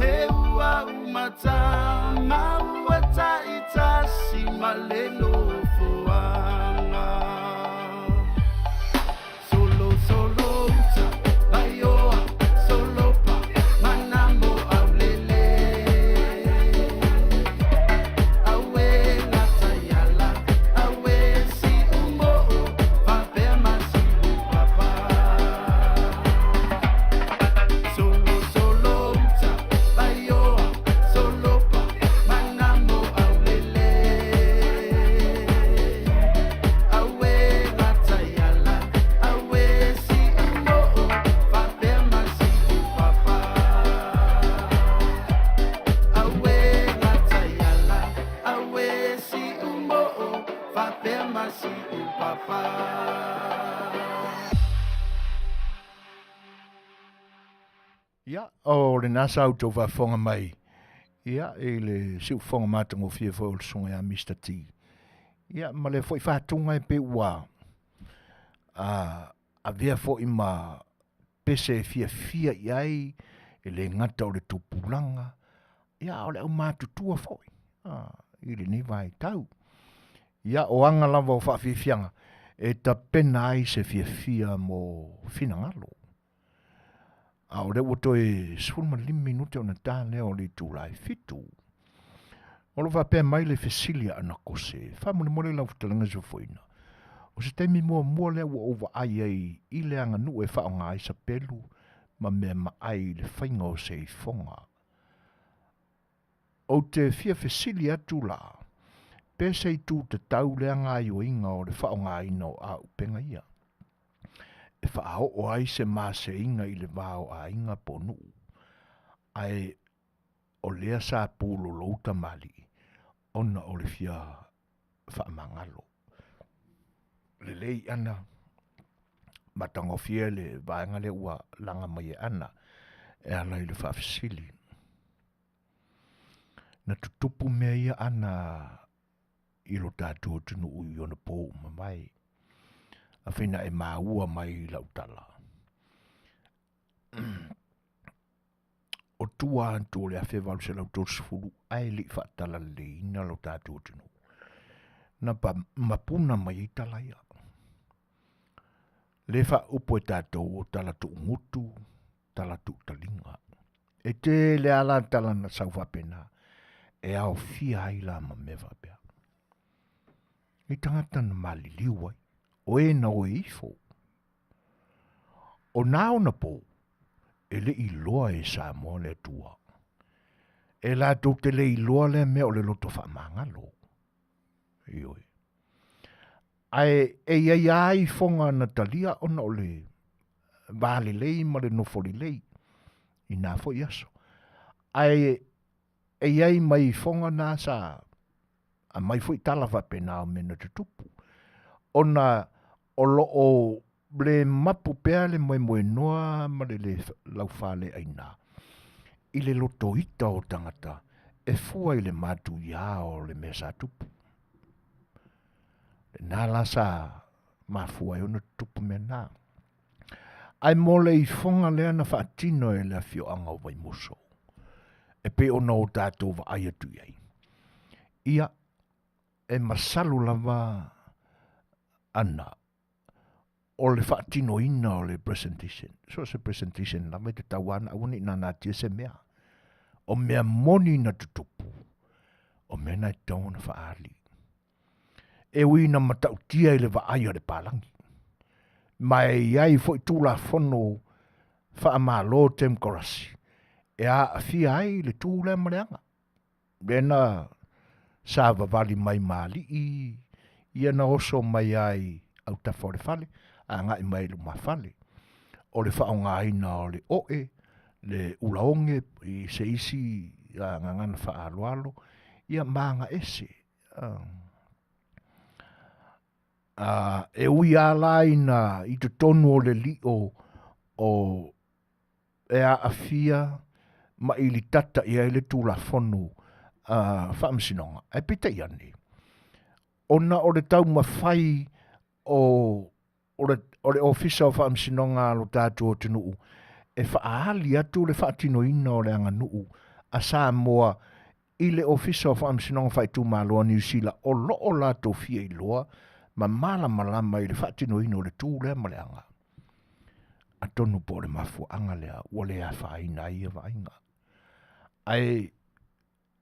He ua umatanga ua taitasi ma le nofoaga. Solo solo uta baioa solo pa manamo aulele awe latayala awe si umbo fapea masi papa solo solo uta baioa solo pa manamo aulele awe latayala awe si umbo fapea masi papa awe latayala awe si umbo fapea masi papa. Ia, o le nasa au tau faafofoga mai. Ia, i le siufofoga matagofie foi o le susuga ia Mr. T. Ia, ma le foi faatuga e pe ua avea foi ma pese e fiafia i ai, e le gata o le tupulaga, ia a o le aumatutua foi, i lenei vaitau. Ia, o aga lava o faafiafiaga, e tapena ai se fiafia mo finagalo. A o lea ua toe 15 minute ona ta lea o le itula e 7. O lo faapea mai le fesili a Anakose, faamolemole lau fetalaiga sofoina. O se taimi muamua lea ua ou vaai ai i le aganuu e faaaoga ai sapelu ma mea maai i le faiga o se ifoga. Ou te fia fesili atu la, pe se itu tatau lea gaoioiga o le faaaogaina o auupega ia. E faaoo ai se maseiga i le va o aiga po o nuu. Ae o lea sa pulolou tamalii ona o le fia faamagalo. Lelei ana matagofie le vaega lea ua laga mai e ana e ala i le faafesili. Na tutupu mea ia ana i lo tatou atunuu i ona po ua mavae. Afai na e maua mai i lau tala. O tua atu o le 1830 ae le i faatalaleiina lo tatou atunuu. Na pa, mapuna mai ai tala ia. Le faaupu e tatou o tala tuugutu, tala tuutaliga. E tele a la tala na sau faapena, e aofia ai la ma mea faapea. I tagata na maliliu ai, o e na oe ifo. O nā ona pō, e le iloa e Samoa le Atua. E latou te le iloa lea mea o le loto faamagalo. Ioe. Ae e i ai lava ifoga na talia ona o le va lelei ma le nofo lelei i nā foi aso. Ae e i ai ma ifoga na sa aumai foi tala faapena o mea na tutupu. Ona o lo o le mapu pea le moemoenoa ma le le laufaleaina i le lotoita o tagata e fua i le matuia o le mea sa tupu. Lena la sa mafua ai ona tutupu mea na. Ae mo le ifoga lea na faatino e le afioaga o Vaimoso, e pei ona o tatou vaai atu i ai, ia, e masalo lava ana o le faatinoina o le presentation. So se presentation lava e tatau lava ona aua ne i nanatia se mea. O mea moni na tutupu, o mea na e tatau ona faaali. E ui ina matautia i le vaai a le palagi, ma e i ai foi Tulafono faamalo temokarasi e aafia ai le tu lea ma le aga. Lea na savavali mai ma alii ia na oso mai ai autafa o le fale agai mai lumafale. O le faaaogaina o le oe, le ulaoge i se isi gagana faaaloalo, ia ma aga ese. E ui lava la ina i totonu o le lio o e aafia ma ilitata i ai le Tulafono Faamasinoga, ae peitai ane, ona o le taumafai o o le Ofisa o Faamasinoga a lo tatou atunuu e faaali atu le faatinoina o le aganuu a Samoa i le Ofisa o Faamasinoga Faaitumalo a Niu Sila o lo o latou fia iloa ma malamalama i le faatinoina o le tu lea ma le aga. Atonu po o le mafuaaga lea ua le afaina ai ia vaaiga. Ae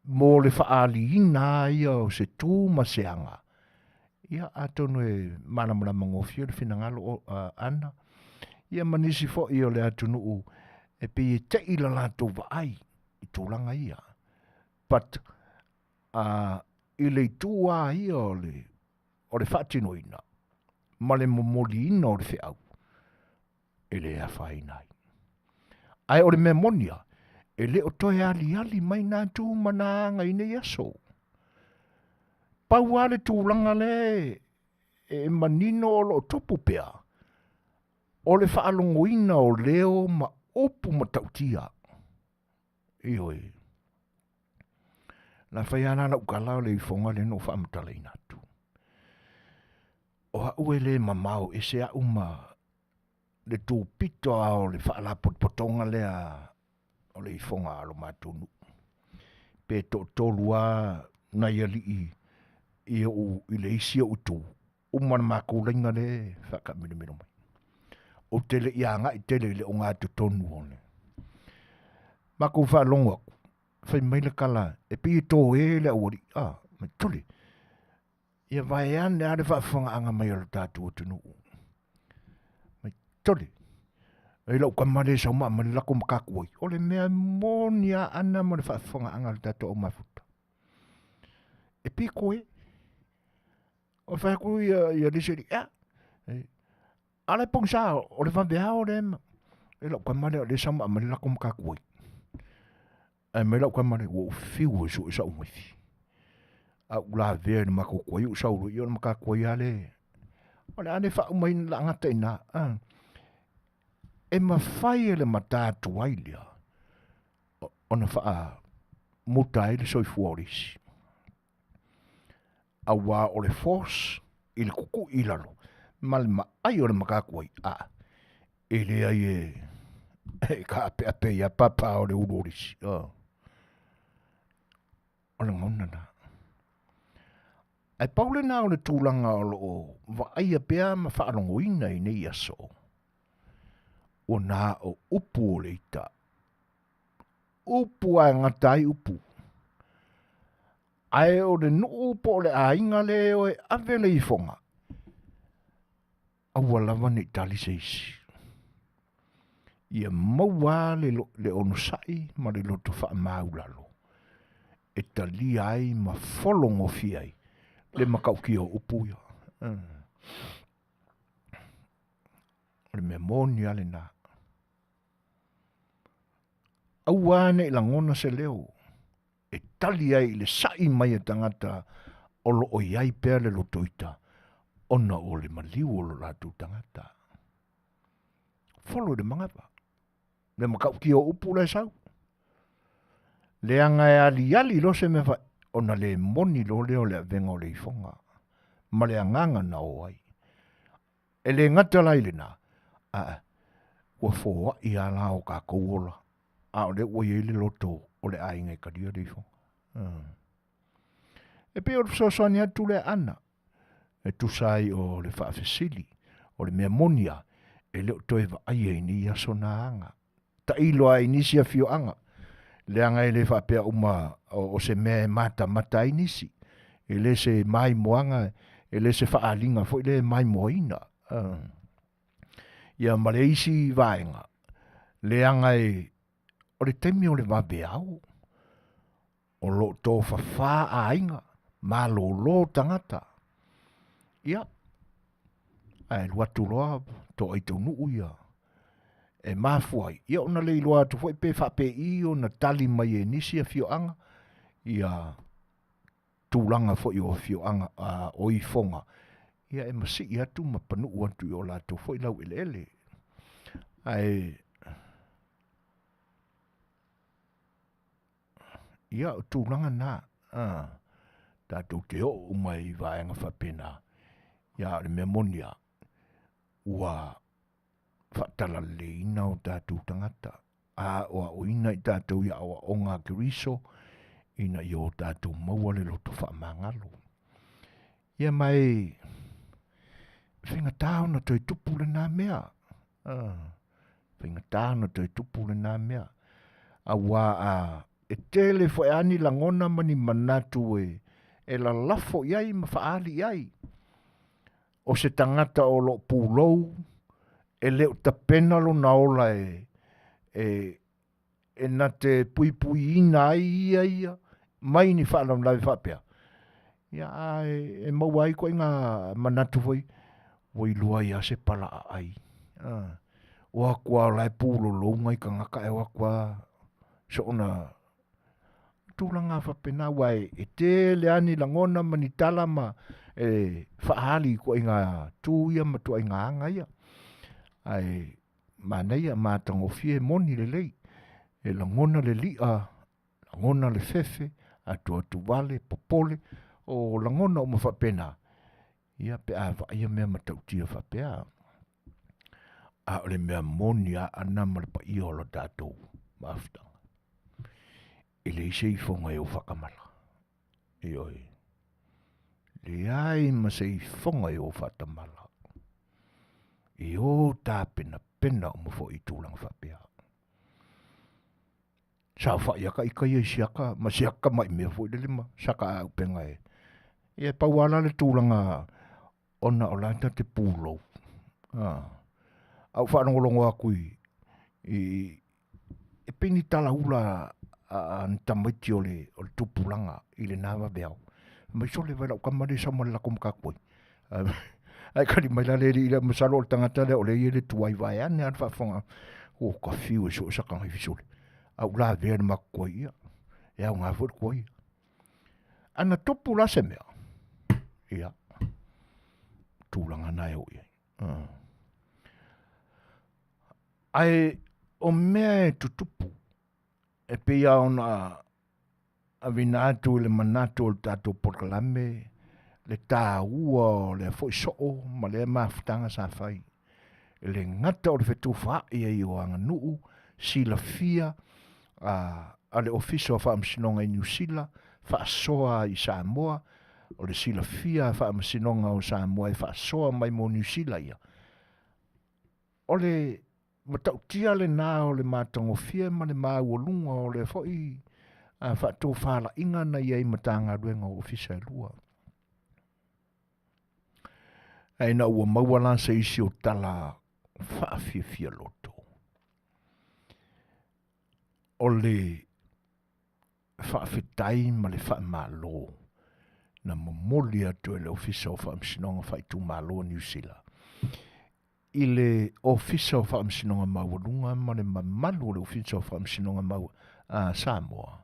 mo le faaaliina lava ia o se tu ma se aga, ia atonu e malamalama gofie le finagalo o Ana, ia ma nisi foi o le atunuu e pei e tei la latou vaai i tulaga ia. But i le itu lava ia o le, o le faatinoina ma le momoliina o le feau, e le afaina ai. Ae o le mea moni lava, e le o toe aliali mai nā tu ma nā aga i nei aso. Pau lava le tulaga lea e manino o lo o tupu pea, o le faalogoina o leo ma upu matautia. Ioe. Na fai lava la lau tala o le ifoga lea na ou faamatalaina atu. O au e le mamao ese au ma le tupito lava o le faalapotopotoga lea o le ifoga a lo matou nuu. Pe toatolu lava nai alii i ou i le isi ou itu, uma le matou laina lea e faataamilomilo mai. Ou te le i agai tele i le ogatotonu o le matou faalogo atu, fai mai le tala e pei e toe le aualii, mai tole. Ia vaeane lava le faafofogaaga mai a lo tatou atunuu. Mai tole. Ai lau tama lea e sau ma aumai le lako matatu ai. O le mea moni lava Ana ma le faafofogaaga a le tatou au mafuta. E pei koe. O fai atu ia, ia le isi alii, ea, a o le pogisa o le vaveao lea ma, e lau tama lea o lea e sau ma aumai le lako matatu ai. Ae mai lau tama lea, ua ou fiu e sue sau maifi. A ou lavea i le matou tuai ou sau loa, ia o le matou tuai lava lea. O le a le faaumaina o le a gata i ina. E mafai e le mata tuai lea ona faamuta ai le soifua o le isi. Aua o le force i le tutui i lalo. ma le maai o le makakuai, a e leai e e kaapeape ia papa o le ulu o le isi. O lagona na. Ae pau lena o le tulaga o loo vaaia pea ma faalogoina i nei aso, ua na o upu o le ita, upu ae gata ai upu. Ae o le nuu po o le aiga le e o e ave le ifoga, aua lava ne i tali se isi. Ia maua le, le onosai ma le loto faamaulalo e talia ai ma fologofie ai le matautia o upu ia. O le mea moni lava lena. Aua ne i lagona se leo e tali ai i le sai mai a tagata o lo o i ai pea le lotoita ona o le maliu o lo latou tagata. Folo i le manava. Le matautia o upu la e sau. Leaga e aliali loa se mea fai, ona le moni loa lea o le avega o le ifoga ma le agaga na o ai. E le gata la i lena, ae ua foai lava la o tatou ola, a o lea ua i ai le loto o le aiga e talia le ifoga. E pei o le fesoasoani atu lea Ana, e tusa ai o le faafesili, o le mea moni lava, e le o toe vaaia i nei aso na aga. Tailo lava i nisi afioaga, leaga e le faapea uma o se mea e matamata ai nisi, e le se maimoaga, e le se faaaliga foi lea e maimoaina. Ia ma le isi vaega, leaga e o le taimi o le vaveao, o lo o tofafa aiga, malolo tagata. Ia, ae alu atu loa toai taunuu ia e mafua ai, ia ona le iloa atu foi pe faapei ona tali mai e nisi afioaga ia tulaga foi o afioaga o ifoga, ia e masii atu ma panuu atu i o latou foi laueleele. Ae ia o tulaga na, tatou te oo uma i vaega faapena, ia a o le mea moni lava, ua faatalaleleina o tatou tagata, aoaoina i tatou i aoaoga a Keriso, ina ia o tatou maua le loto faamagalo. Ia ma e faigata ona toe tupu lena mea. Faigata ona toe tupu lena mea. Auā a e tele foi lava ni lagona ma ni manatu e, e lalafo i ai ma faaali i ai. O se tagata o lo o pulou, e le o tapena lona ola e, e, e na te puipuiina ai ia ia mai ni faalavelave faapea, ia ae e maua ai ituaiga manatu foi, ua iloa ai lava se pala aai. O atu lava o la e pulolou nai tagata ae o atu lava soona tulaga lava faapena aua e tele lava ni lagona ma ni tala ma e faaali i ituaiga tu ia ma ituaiga aga ia. Ae manaia matagofie moni lelei e lagona le li'a, lagona le fefe, atuatuvale, popole, o lagona uma faapena, ia pe a vaaia mea matautia faapea. A o le mea moni lava Ana ma le paia o lo tatou mafutaga, e leai se ifoga e ou faatamala. Ioe. Leai ma se ifoga e o faatamala. E o tapenapena uma foi i tulaga faapea. Saofai aka ita ia i siaka ma siaka mai mea foi lele ma saka auupega e. Ia e pau lava la le tulaga ona o la e ta te pulou. A ou faalogologo atu i, i e pei ni talaula a ni tamaiti o le, o le tupulaga i lena vaveao. Mai sole vai lau tama lea e sau ma le latou matatuai. Ae tali mai la le alii lea, masalo o le tagata lea o lea e i ai le tuai vaeane lava le faafofoga. Ua ta fiu e sue saka nai fisole. A ou lavea i le matou tuai, ia, e aoga foi le tuai. A na tupu la se mea, ia, tulaga na e oo i ai. Ae o mea e tutupu, e pei lava ona aveina atu i le manatu o le tatou polokalame, le tāua o lea foi soo ma lea mafutaga sa fai. E le gata o le fetufaai ai o aganuu silafia a, a le Ofisa o Faamasinoga i Niu Sila, faasoa i Samoa, o le silafia Faamasinoga o Samoa e faasoa mai mo Niu Sila ia. O le matautia lena o le matagofie ma le maualuga o le foi a faatofalaiga na i ai Matagaluega o Ofisa e lua. Ae ina ua maua la se isi o tala faafiafia loto. O le faafetai ma le faamalo na momoli atu e le Ofisa o Faamasinoga Faaitumalo o Niu Sila i le Ofisa o Faamasinoga Maualuga ma le mamalu o le Ofisa o Faamasinoga Mau a Samoa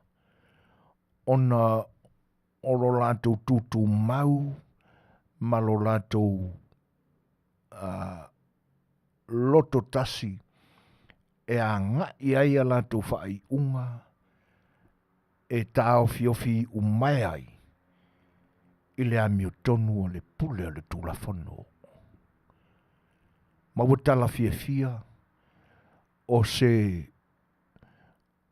ona o lo latou tutumau ma lo latou loto tasi e agai ai a latou faaiuga e taofiofi umae ai i le amiotonu o le pule o le Tulafono. Ma ua tala fiafia o se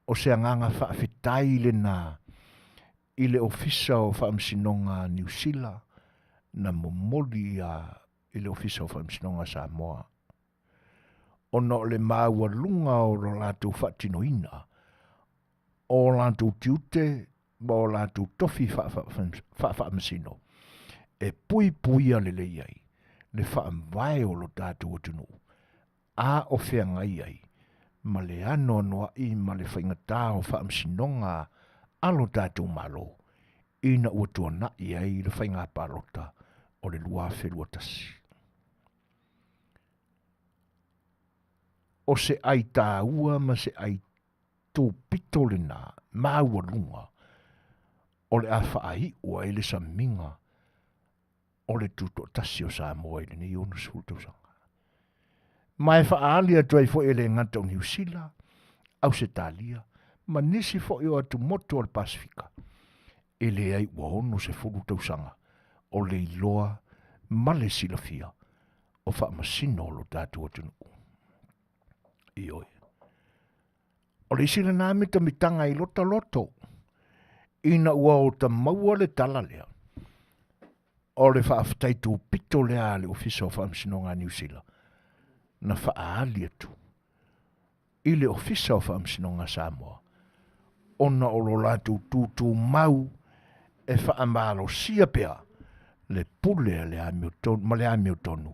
o se agaga faafetai lena i le Ofisa o Faamasinoga a Niu Sila na momoli ia i le Ofisa o Faamasinoga a Samoa ona o le maualuga o lo latou faatinoina o latou tiute ma o latou tofi faafaamasino e puipuia lelei ai le faavae o lo tatou atunuu a o feagai ai ma le anoanoai ma le faigatā o faamasinoga a lo tatou Malo ina ua tuanai ai le faiga palota o le 2021. O se ai tāua ma se ai tupito lena maualuga o le a faaiu ai le samiga o le tutoatasi o Samoa i lenei 60 tausaga. Ma e faaali atu ai foi e le gata o Niu Sila, Ausetalia, ma nisi foi o atumotu o le Pasifika, e leai ua 60 tausaga o le iloa ma le silafia o faamasino o lo tatou atunuu. Ioe. O le isi lena mitamitaga i lota loto, ina ua ota maua le tala lea, o le faafetai tupito lea a le Ofisa o Faamasinoga a Niu Sila, na faaali atu i le Ofisa o Faamasinoga a Samoa, ona o lo latou tutumau e faamalosia pea le pule a le amiotonu, ma le amiotonu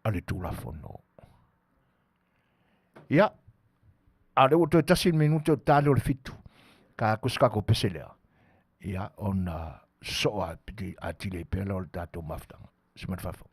a le Tulafono. Ia, a lea ua toe tasi le minute o tali o le 7, ka kusi kako pese lea. Ia, ona sosoo a piti a tile pea la o le tatou mafutaga. Se matafafo.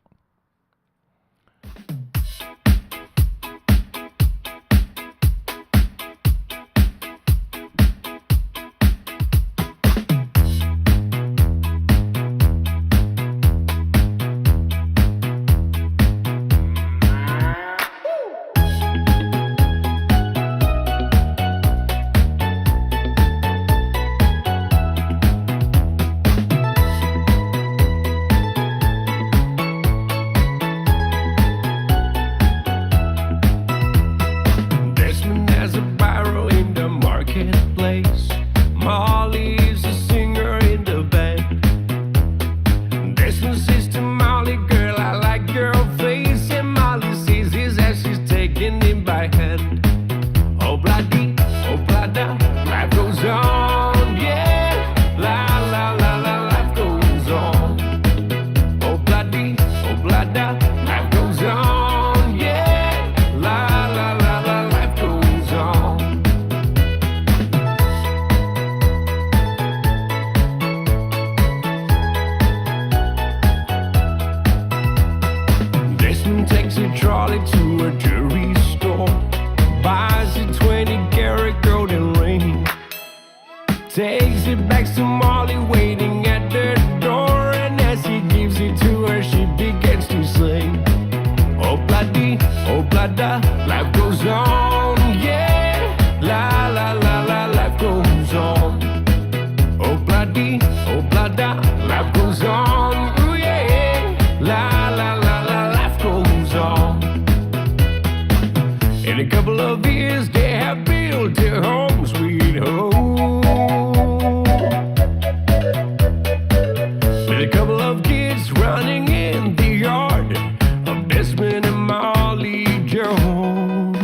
In a couple of years, they have built their home, sweet home. With a couple of kids running in the yard of Desmond and Molly Jones.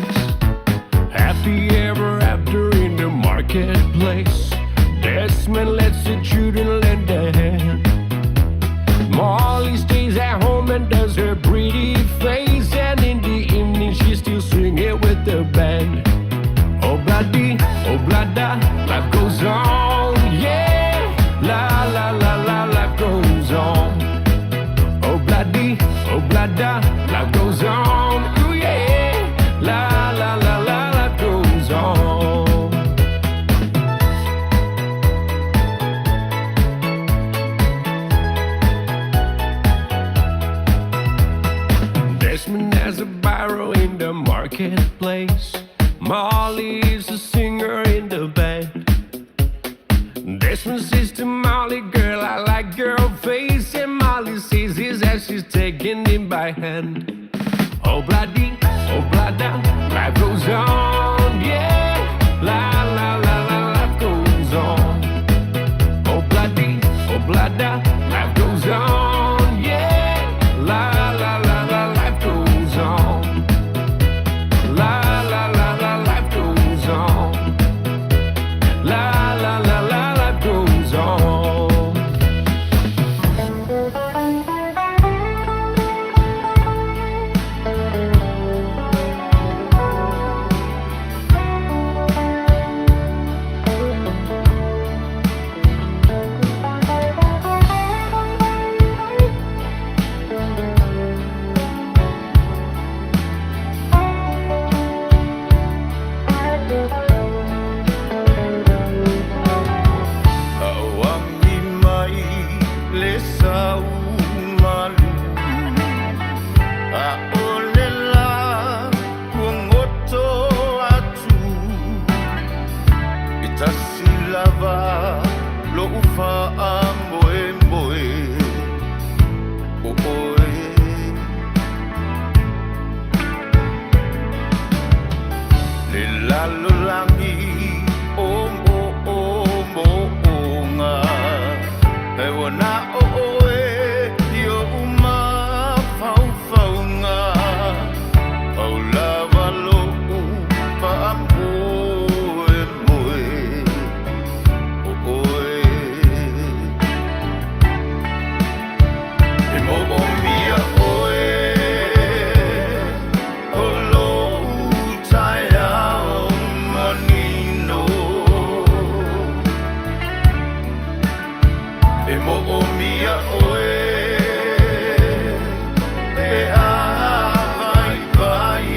Happy ever after in the marketplace. Desmond lets the children lend a hand. Molly stays at home and does her pretty face. And in the evening, she's still singing with the band. Oh, bloody, oh, blada, life goes on, yeah. La, la, la, la, life goes on. Oh, bloody, oh, blada, life goes on, ooh, yeah. La, la, la, la, life goes on. Desmond has a barrow in the marketplace. Molly is a singer in the band. Desmond says to Molly, girl, I like your face. And Molly says his as she's taking him by hand. Oh, bloody, oh, blada, life goes on, yeah. La, la, la, la, life goes on. Oh, bloody, oh, blada, life goes on, yeah. La, la, la, la, life goes on. La, la, la, la, life goes on. La, la, la, la, life goes on. Auangi mai le sau malu A o le la kuagoto atu E tasi lava lo'u fa'amoemoe O oe Le lalolagi o mo o mo o E ua na o oe i o'u mafaufauga Pau lava lo'u fa'amoemoe O oe E mo'omia oe O lo'u taeao manino E mo'omia oe E āvaivai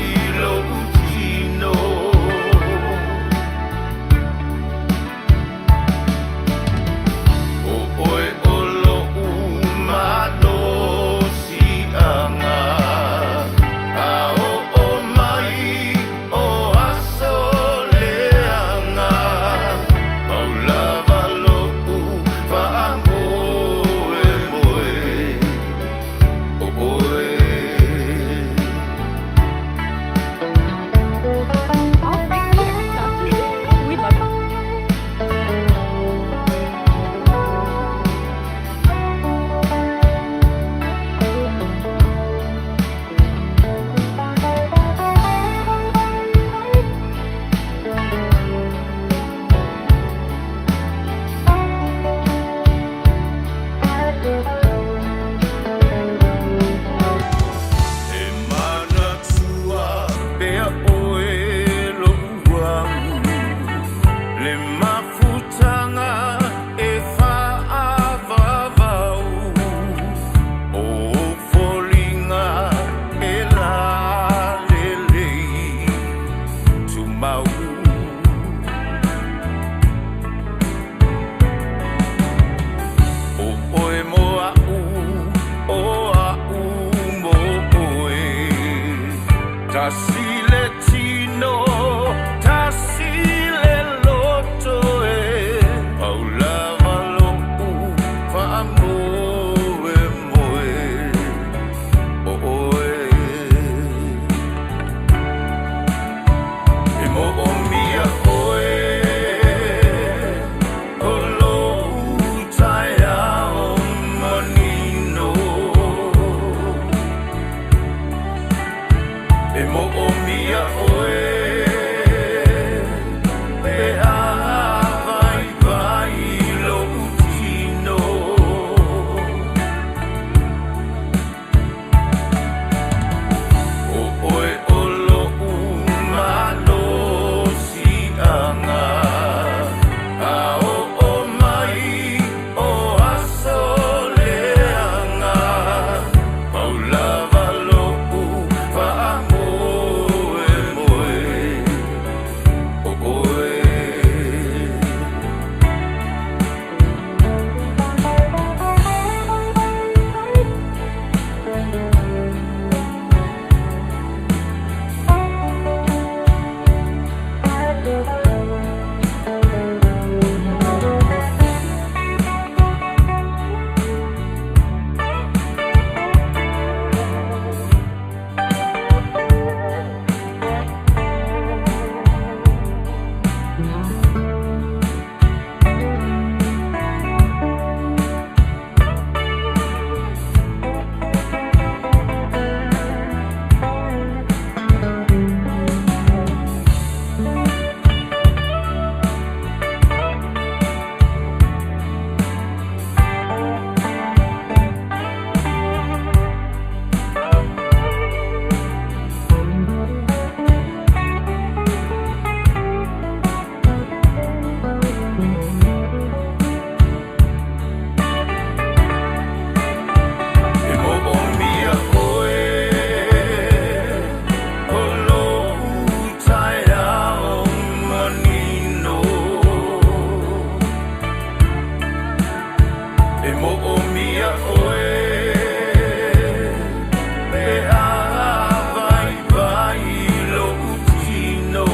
lo'u tino O oe o lo'u malosi'aga A o'o mai o aso leaga Pau lava lo'u fa'amoemoe O oe Oh, thank you. We love it. E manatua pea oe lo'u au Le mafutaga e fa'avavau O foliga e lalelei Tumau O oe mo a'u o a'u mo oe Tasi le tino, tasi le loto e Pau lava lo'u fa'amoemoe O oe. E mo o mia oe Pe a vai vai lo utino O oe o lo umalo si anga A o o mai o aso leanga Paulava lo u whaamoe moe O oe. E mo o mia oe O lo utai ao manino E mo o mia oe Pe a vai vai lo utino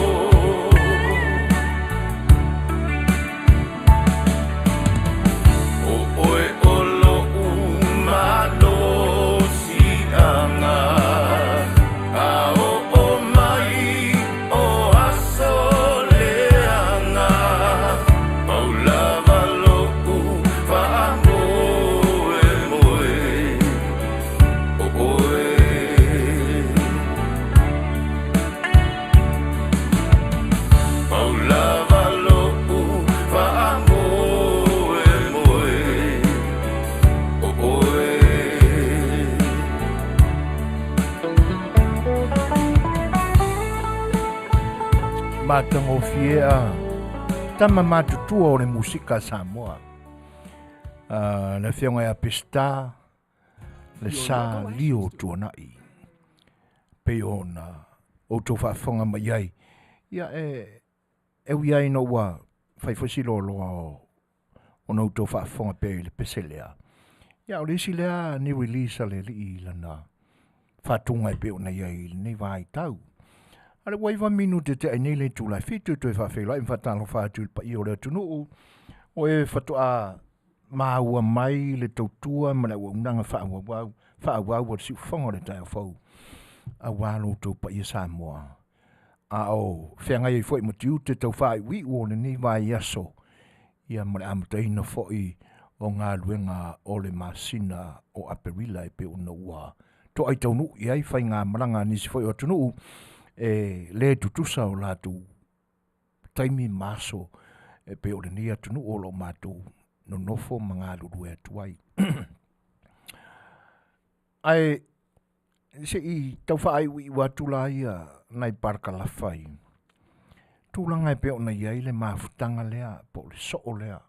O oe o lo umalo si anga A o o mai o aso leanga Paulava lo u whaamoe moe O oe. Paulava lo u whaamoe moe O oe. Matagofie a tama matutua o le musika a Samoa. Le afioga ia Pesita le sa lio tuanai. Pei ona outou faafofoga mai ai. Ia e ui ai ina ua fai foi si loaloa o ona outou faafofoga pea i le pese lea. Ia o le isi lea new release a le alii lana faatuga e pei ona iai i lenei vaitau. A le ua 9 minute te ai nei le itula e 7 e toe faafeiloai ma faatalofa atu i le paia o le atunuu o e faatoa maua mai le tautua ma le auaunaga faaauau faaauau a le siufofoga o le taeao fou auā lo outou paia Samoa. A o feagai ai foi ma tiute tau faaiuiu o lenei vaiaso ia ma le amataina foi o galuega o le masina o Aperila e pei ona ua toai taunuu i ai faigamalaga a nisi foi o atunuu e le tutusa o latou taimi ma aso e pei o lenei atunuu o lo o matou nonofo ma galulue atu ai. Ae se i tau faaiuiu atu la ia nai parakalafa i tulaga e pei ona i ai le mafutaga lea po o le soo lea.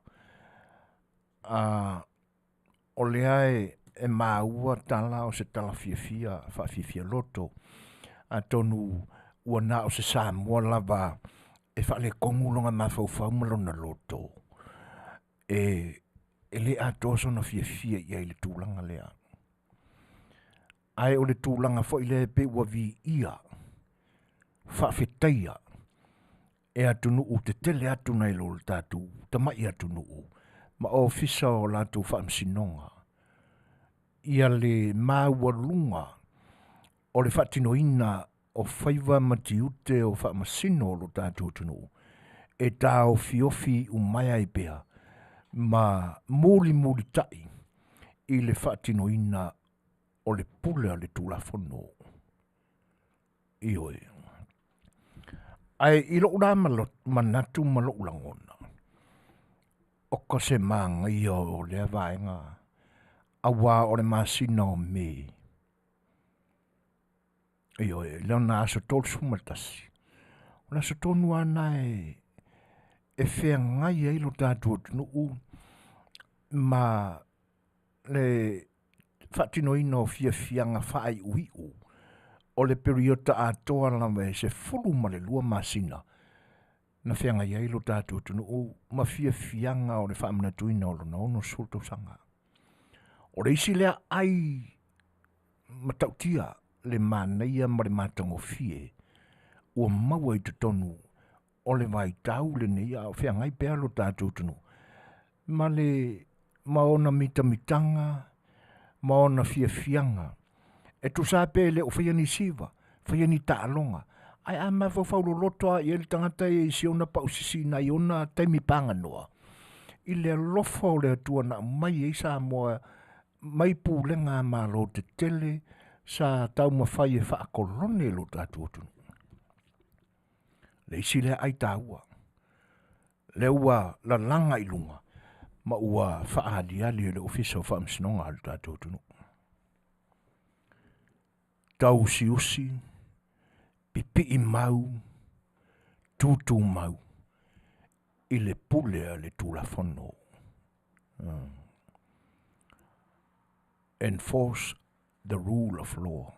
O lea e maua tala o se tala fiafia faafiafia loto atonu ua na o se Samoa lava e faaletonu lona mafaufau ma lona loto e le atoa sona fiafia i ai i le tulaga lea. Ae o le tulaga foi lea e pei ua viia faafetaia e atunuu tetele atu nai lo le tatou tamai atunuu ma ofisa o latou faamasinoga ia le maualuga o le faatinoina o faiva ma tiute o faamasino o lo tatou atunuu e taofiofi umaea ai pea ma mulimulitai i le faatinoina o le pule a le Tulafono. Ioe. Ae i lou la manatu ma lou lagona, o ka se magaia o lea vaega, auā o le masina o Me, ioe, lona aso 31, o le aso tonu lava lena e feagai ai lo tatou atunuu ma le faatinoina o fiafiaga faaiuiu o le periota atoa lava e 12 masina na feagai ai lo tatou atunuu ma fiafiaga o le faamanatuina o lona 60 tausaga. O le isi lea ai matautia le manaia ma le matagofie ua maua i totonu o le vaitau lenei a o feagai pea lo tatou atunuu ma le ma ona mitamitaga ma ona fiafiaga e tusa pe le o faia ni siva, faia ni taaloga, ae a mafaufau loloto lava i ai le tagata ia i si ona pausisi nai ona taimi paganoa i le alofa o le Atua na aumai ai Samoa mai pulega a Malo tetele sa taumafai e faakolone lo tatou atunuu. Le isi lea ai taua, lea ua lalaga i luga ma ua faaaliali e le Ofisa o Faamasinoga a le tatou atunuu. Tauusiusi, pipii mau, tutumau i le pule a le Tulafono. Enforce the rule of law.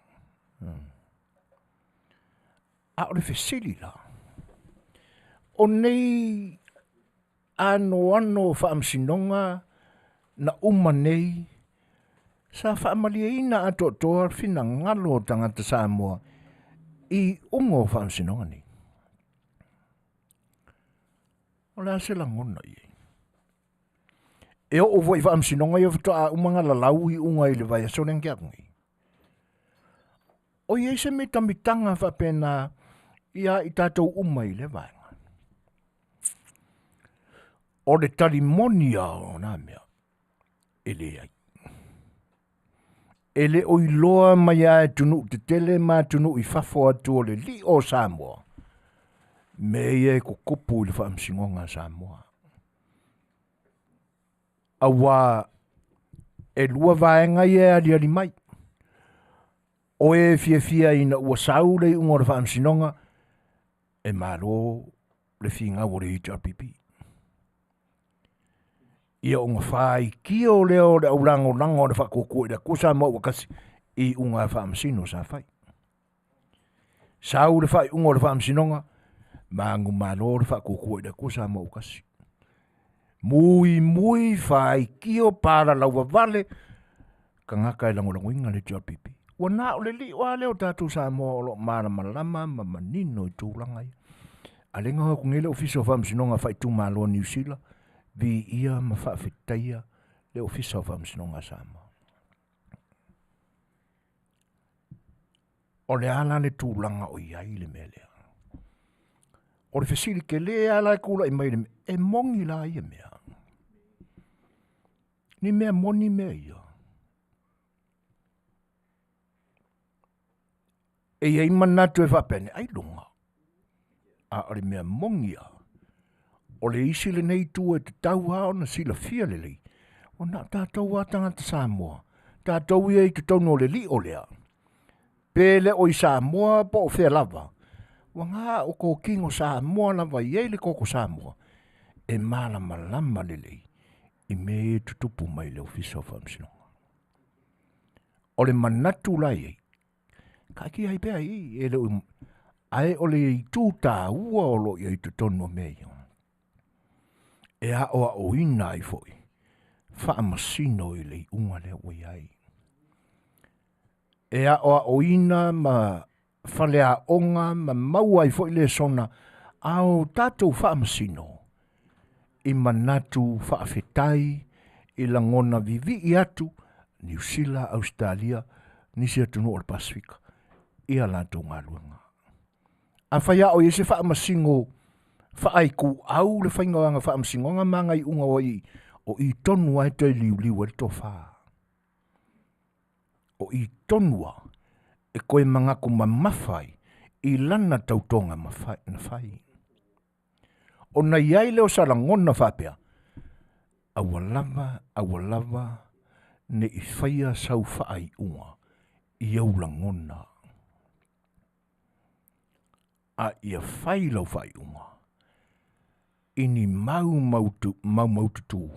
A o le fesili la, o nei anoano o faamasinoga na uma nei sa faamalieina atoatoa finagalo o tagata Samoa i iuga o faamasinoga nei. O le a se lagona i ai? E oo foi i faamasinoga ia faatoa uma ona lalau iuga i le vaiaso lea na tea atu nei. O i ai se mitamitaga faapena ia i tatou uma i lea vaega. O le tali moni lava o na mea, e leai. E le o iloa mai lava e atunuu tetele ma atunuu i fafo atu o le lio o Samoa, mea ia e tutupu i le faamasinoga a Samoa. Auā e lua vaega ia e aliali mai. O e fiafia ina ua sau le iuga o le faamasinoga, e malo le finau o le HRPP. Ia ona faitio lea o le aulagolago a le Faatuatua i le Atua Samoa ua tasi i iuga a faamasino sa fai. Sau le faaiuga o le faamasinoga, manumalo le Faatuatua i le Atua Samoa ua tasi. Mui mui faitio palalauvavale tagata e lagolagoina le HRPP. Ua na o le lio lava lea o tatou Samoa o lo o malamalama ma manino i tulaga ia. A lea na o atu nei le Ofisa o Faamasinoga Faaitumalo a Niu Sila, viia ma faafetaia le Ofisa o Faamasinoga a Samoa. O le a la le tulaga o i ai le mea lea? O le fesili tele lava la e tulai mai le mea, e moni la ia mea? Ni mea moni mea ia? E i ai manatu e faapea nei, ailoga, a o le mea moni lava, o le isi lenei itu e tatau lava ona silafia lelei, ona o tatou lava tagata Samoa, tatou ia i totonu o le lio lea, pe le o i Samoa po o fea lava, ua na o totino Samoa lava e i ai le toto Samoa, e malamalama lelei i mea ia e tutupu mai i le Ofisa o Faamasinoga. O le manatu la e i ai, taatia ai pea i i, e le o, ae o le itu taua o lo o i ai i totonu o mea ia, e aoaoina ai foi faamasino i le iuga lea ua i ai. E aoaoina ma faleaoga ma maua ai foi lesona a o tatou faamasino i manatu faafetai i lagona vivii atu Niu Sila, Ausetalia, nisi atunuu o le Pasefika i a latou galuega. Afai lava o i ai se faamasino faaituau le faiga o ana faamasinoga ma ana iuga o i, o i tonu lava e toe liuliu ai le tofa. O i tonu lava e toe manatu mamafa ai i lana tautoga ma fai, na fai. Ona i ai lea o sa lagona faapea, aua lava, aua lava ne i faia sau faaiuga i ou lagona, a ia fai lau faaiuga i ni mau maumaututu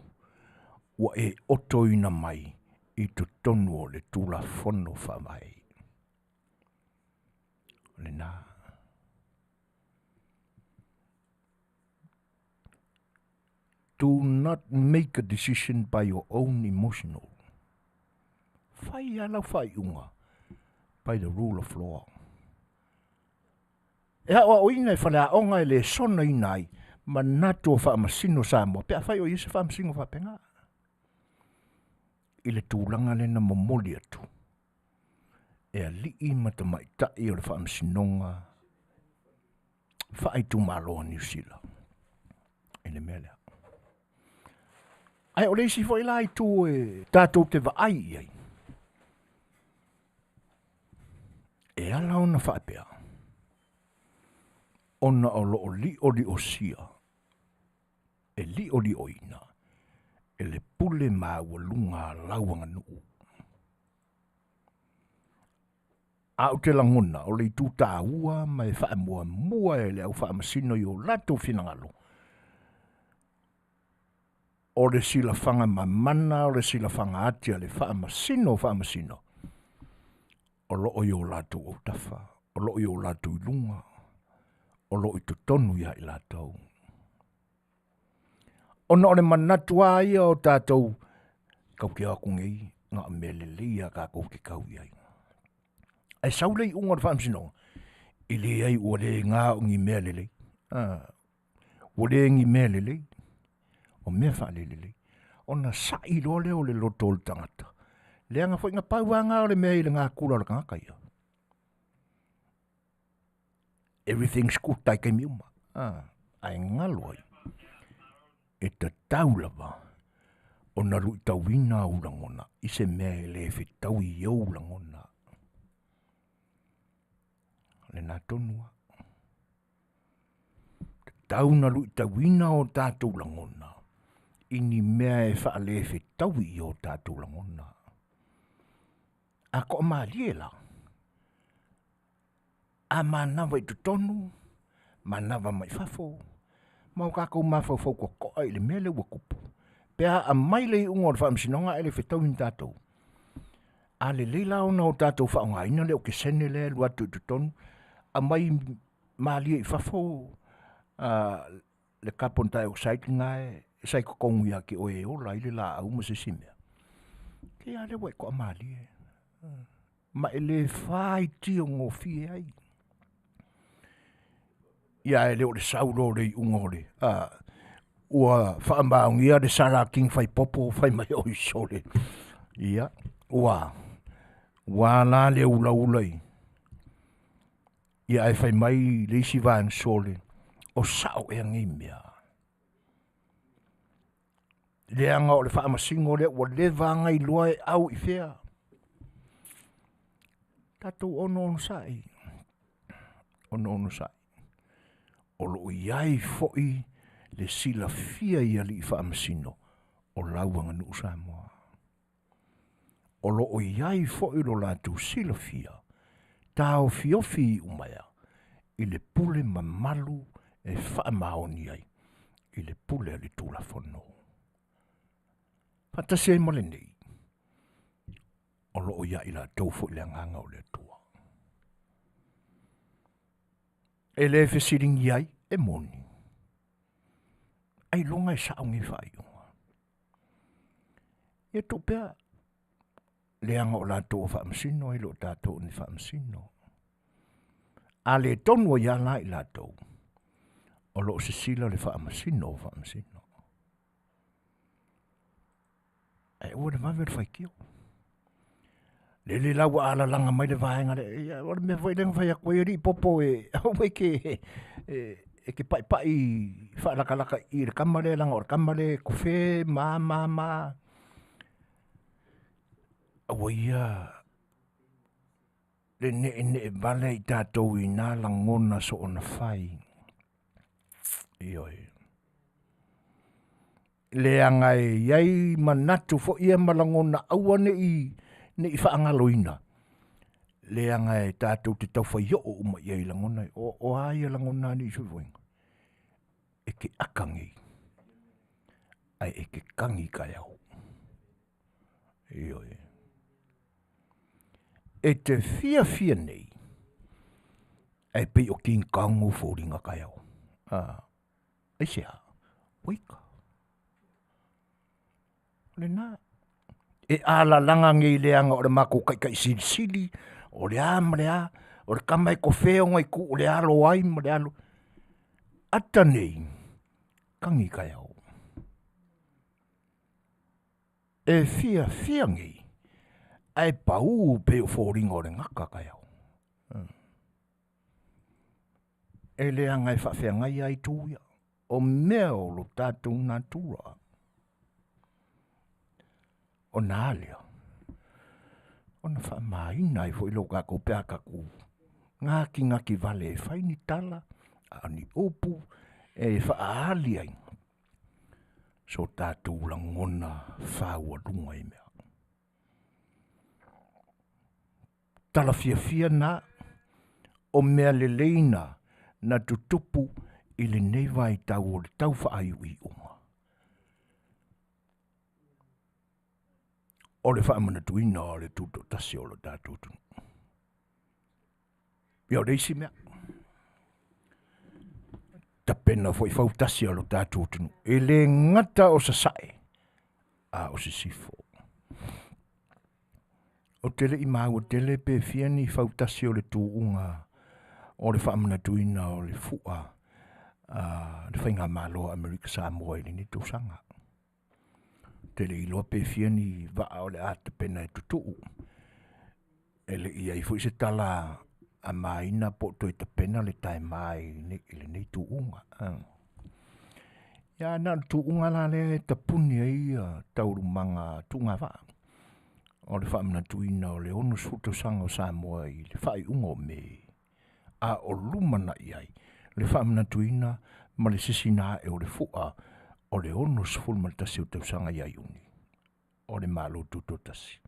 ua e otoina mai i totonu o le Tulafono Faavae. O lena. Do not make a decision by your own emotional. Fai lava lau faaiuga by the rule of law. E aoaoina e faleaoga e le sonaina ai manatu o faamasino Samoa pe afai o i ai se faamasino faapena i le tulaga lea na momoli atu e alii ma tamaitai o le Faamasinoga faaitumalo a Niu Sila i le mea lea. Ae o le isi foi la itu e tatou te vaai i ai, e ala ona faapea, ona o lo o lioliosia e liolioina e le pule maualuga a lau aganuu. A ou te lagona o le itu taua ma e faamuamua e le au faamasino i o latou finagalo, o le silafaga mamana, o le silafaga ati a le Faamasino o Faamasino, o lo o i o latou autafa, o lo o i o latou iluga, o lo o i totonu ia i latou. Ona o le manatu lava ia o tatou, tatou te o atu nei, na o mea lelei lava tatou te tau i ai. Ae sau le iuga o le faamasinoga, e leai ua le na o ni mea lelei. Ua le ni mea lelei, o mea faalelelei. Ona sai loa lea o le loto o le tagata. Leaga foi na pau lava na o le mea i le natura o le tagata ia. Everything's good tai taimi uma. Ae galo ai, e tatau lava ona luitauina ou lagona i se mea e le fetaui i ou lagona. Lena tonu lava. Tatau ona luitauina o tatou lagona i ni mea e faalefetaui i o tatou lagona. A toamalie la, a manava i totonu, manava mai fafo, ma o tatou mafaufau totoa i le mea lea ua tupu, pe a aumai le iuga o le faamasinoga ae le fetaui ma tatou. A lelei la ona o tatou faaaogaina le okesene lea e alu atu i totonu, aumai malie i fafo le carbon dioxide lena e sai totonu ia te oe e ola ai le laau ma se isi mea. Ia a lea ua e toamalie, ma e le faitiogofie ai. Ia ae le o le sau loa o le iuga o le ua faamaonia le Sala King Faipopo fai mai oi sole. Ia, ua ua la le ulaula i ia ae fai mai le isi vaega sole, o sao ea nei mea. Leaga o le faamasino lea ua leva ona iloa e au i fea. Tatou onosai, onosai. O lo o i ai foi le silafia i alii faamasino o lau aganuu Samoa. O lo o i ai foi lo latou silafia taofiofi iumaea i le pule mamalu e faamaoni ai i le pule a le Tulafono. Faatasi ai ma lenei, o lo o ia i latou foi le agaga o le Atua. E le fesiligia ai, e moni. Ailoga e sao nei faaiuga. Ia tuu pea, leaga o latou o faamasino e le o tatou ni faamasino. A le tonu ai lava la i latou, o lo o sisila le faamasino o faamasino. Ae aua le vave le faitio. Lele la ua alalaga mai le vaega lea, ia, o le mea foi lea na fai atu ai, alii popo e, aua e te, e te paipai faalakalaka i le tama lea, leaga o le tama lea e tofe ma ma ma. Aua ia Le ne'ene'e vale ai tatou i na lagona soona fai. Ioe. Leaga e i ai manatu foi ia ma lagona aua ne i faagaloina, leaga e tatou te taufai oo uma i ai i lagona ia. O a ia lagona alii soifuaina? E te aka nei, ae e te tagi taeao. Ioe. E te fiafia nei, ae pei o King Kong ou foliga taeao. Aisea? Uika. O lena. E alalaga nei leaga o le matou taitaisilisili, o le a ma le a, o le tama e tofe ona itu o le alo ai ma le alo. Ata nei, tagi taeao. E fiafia nei, ae pau pei o foliga o le gata taeao. E leaga e faafeagai lava itu ia, o mea o lo tatou natura. Ona a lea, ona faamaina ai foi lea o tatou pe a tatou gatigati vale e fai ni tala, a o ni upu e faaali ai so tatou lagona faualuga i mea. Tala fiafia na o mea lelei na na tutupu i lenei vaitau o le tau faaiuiuga. O le faamanatuina o le tutoatasi o lo tatou atunuu. Ia o le isi mea, tapena foi fautasi a lo tatou atunuu. E le gata o sasae, a o sisifo. Ou te le i maua tele pe fia ni fautasi o le tuuga o le faamanatuina o le fua a le faigamalo a Amerika Samoa i lenei tausaga. Ou te le iloa pe fia ni vaa o le a tapena e tutuu. E le i i ai foi se tala a Maina po o toe tapena le taema i lenei tuuga. Ia na o le tuuga la lea e tapuni ai taualumaga tuugavaa o le faamanatuina o le 60 tausaga o Samoa i le faaiuga o Me, a o lumanai ai le faamanatuina ma le sisina ae o le fua o le 61 o tausaga ia Iuni o le Malo Tutoatasi.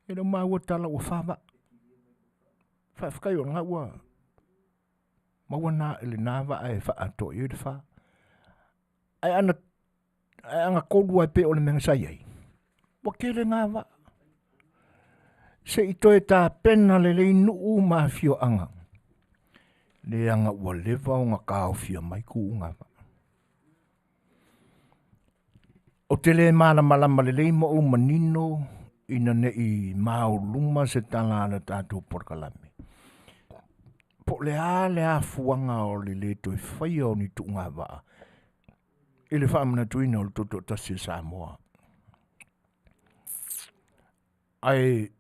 E le o maua tala ua fa vaa. Faafetai o lena ua maua na lena vaa e faaatoa i ai le fa. Ae ana tolu lava e pei o le mea na sa i ai, ua tele na vaa. Se i toe tapena lelei nuu ma afioaga, leaga ua leva ona taofia mai tuuga vaa. Ou te le malamalama lelei ma ou manino ina ne i maoluma se tala a le tatou polokalame. Po o le a le afuaga o le lē toe faia o ni tuugavaa i le faamanatuina o le Tutoatasi o Samoa. Ae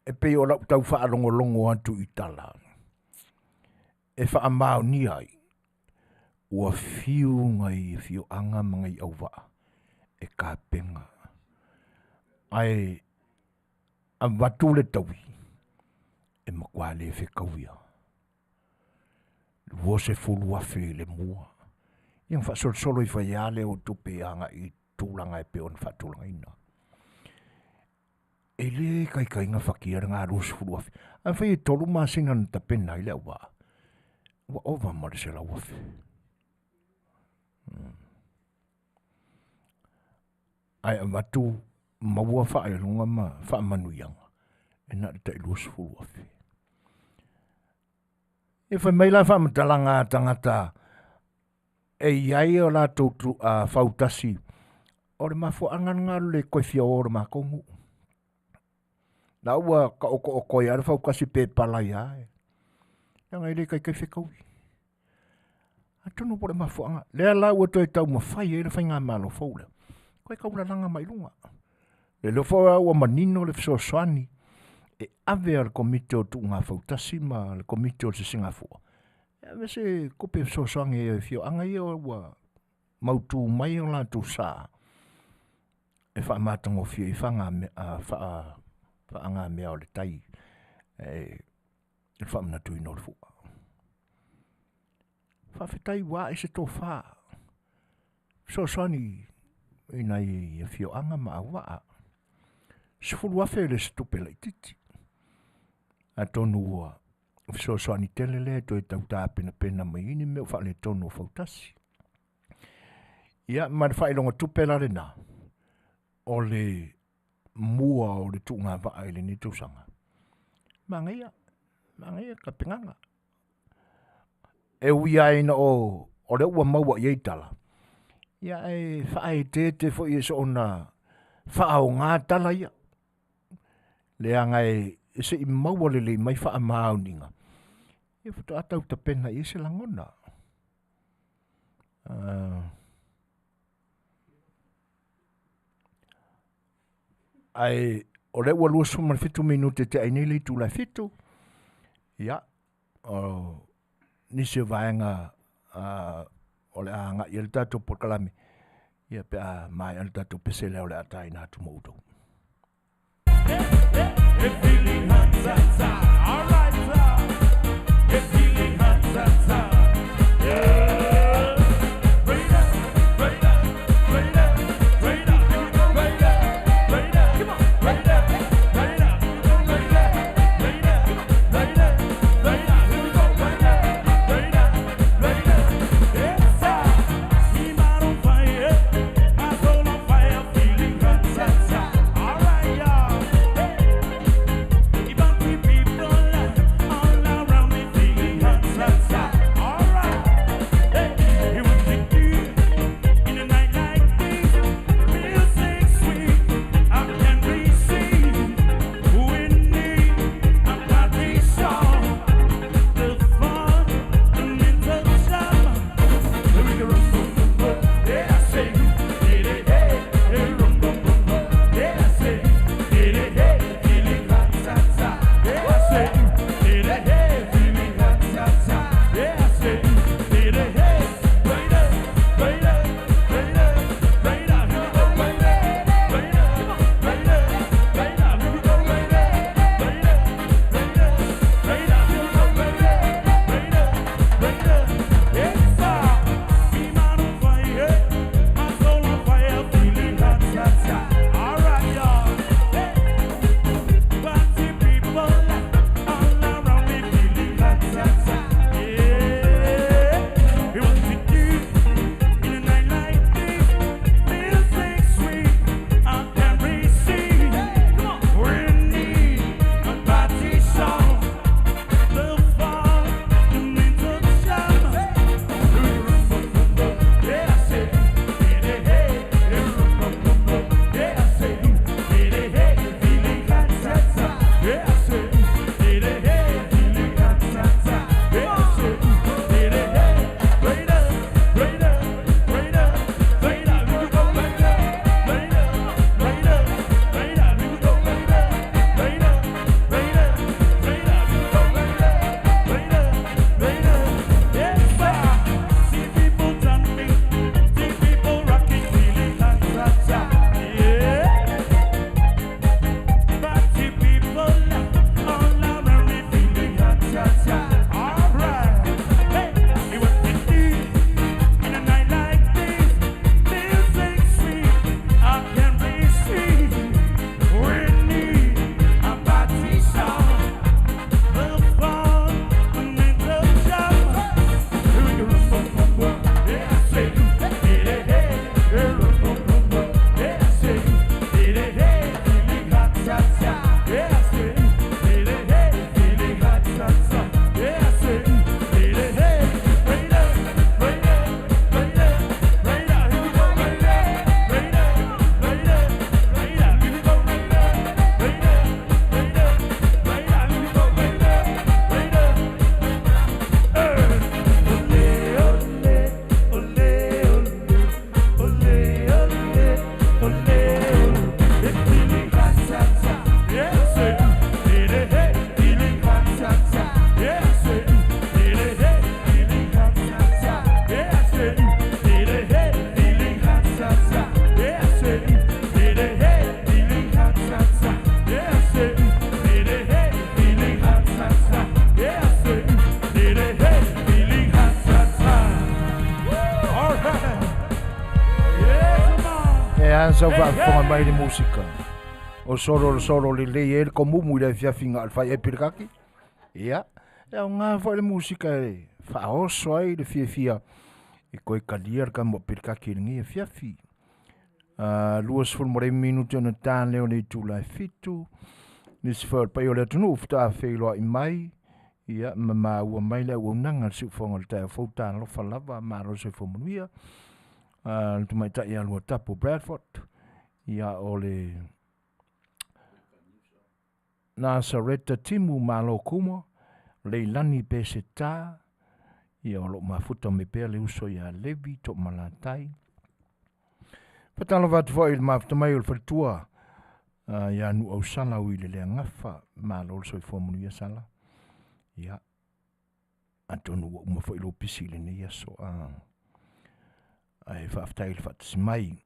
e pei o lau tau faalogologo atu i tala e faamaonia ai ua fiu nai afioaga ma nai auvaa e tapena, ae avatu le taui e matua le fetauia. 20,000 i le mua. Ia ona faasolosolo ifo ai lava lea o tupe agai i tulaga e pei ona faatulagaina. E le taitaiga fatia lena 20,000. Afai e 3 masina na tapena ai le auvaa, ua ova ma le 100,000. Ae avatu maua faailoga ma faamanuiaga, e na o le tai 20,000. E fai mai la faamatalaga a tagata e i ai o latou fautasi, o le mafuaaga lena o le le toe fia o o i le matou nuu. La ua taotooto ai lava le fautasi pe palai lava, leaga e le taitai fetaui. Atonu po o le mafuaaga lea la ua toe taumafai ai le faigamalo fou lea, toe taulalaga mai luga. Le iloa foi ua manino le fesoasoani e ave a le Komiti o Tuuga Fautasi ma le Komiti o le Sisigafua, e ave se tupe fesoasoani i afioaga ia ua mautu mai o latou sa e faamatagofie ai Faagamea o le tai e le faamanatuina o le fua. Faafetai ua ae se tofā fesoasoani i nai afioaga ma auvaa. 10,000 e le o se tupe laitiiti. Atonu ua fesoasoani tele lea e toe tau tapenapena mai ai ni mea o faaletonu o fautasi. Ia ma le faailoga tupe la lena, o le mua o le tuugavaa i lenei tausaga. Manaia, manaia tapenaga. E ui lava ina o lea ua maua i ai tala, ia ae faaeteete foi e soona faaaoga tala ia, leaga e se i maua lelei mai faamaoniga, ia faatoa tau tapena i ai se lagona. Ae o lea ua 27 minute e tea ai nei le itula e 7, ia, o nisi o vaega o le a agai i ai le tatou polokalame, ia pe a maea le tatou pese lea o le a taina atu mo outou. sau faafofoga mai le musika. O solo le solo lelei ai le komumu i le afiafiga a le fai epi le kaki. Ia, e aoga foi le musika e faaoso ai le fiafia e koe kalia le kamo pilikaki i lenei afiafi. 25 minute ona ta lea o le itula e 7. Nisi foi o le paia o le atunuu faatoa feiloai mai, ia ma maua mai le auaunaga a le siufofoga o le taeao fou talofa lava, malo le soifua manuia. Le tamaitai ia Luatapu Bradford, ia o le Nasareta Timu Malo Kuma, Leilani Peseta, ia o loo mafuta mai pea le uso ia Levi Toomalatai. Faatalofa atu foi i le mafuta mai o le faletua ia Nuau Sala ui le Leagafa, malo le soifua manuia Sala. Ia, atonu ua uma foi lou pisi i lenei aso, ae faafetai i le faatasi mai.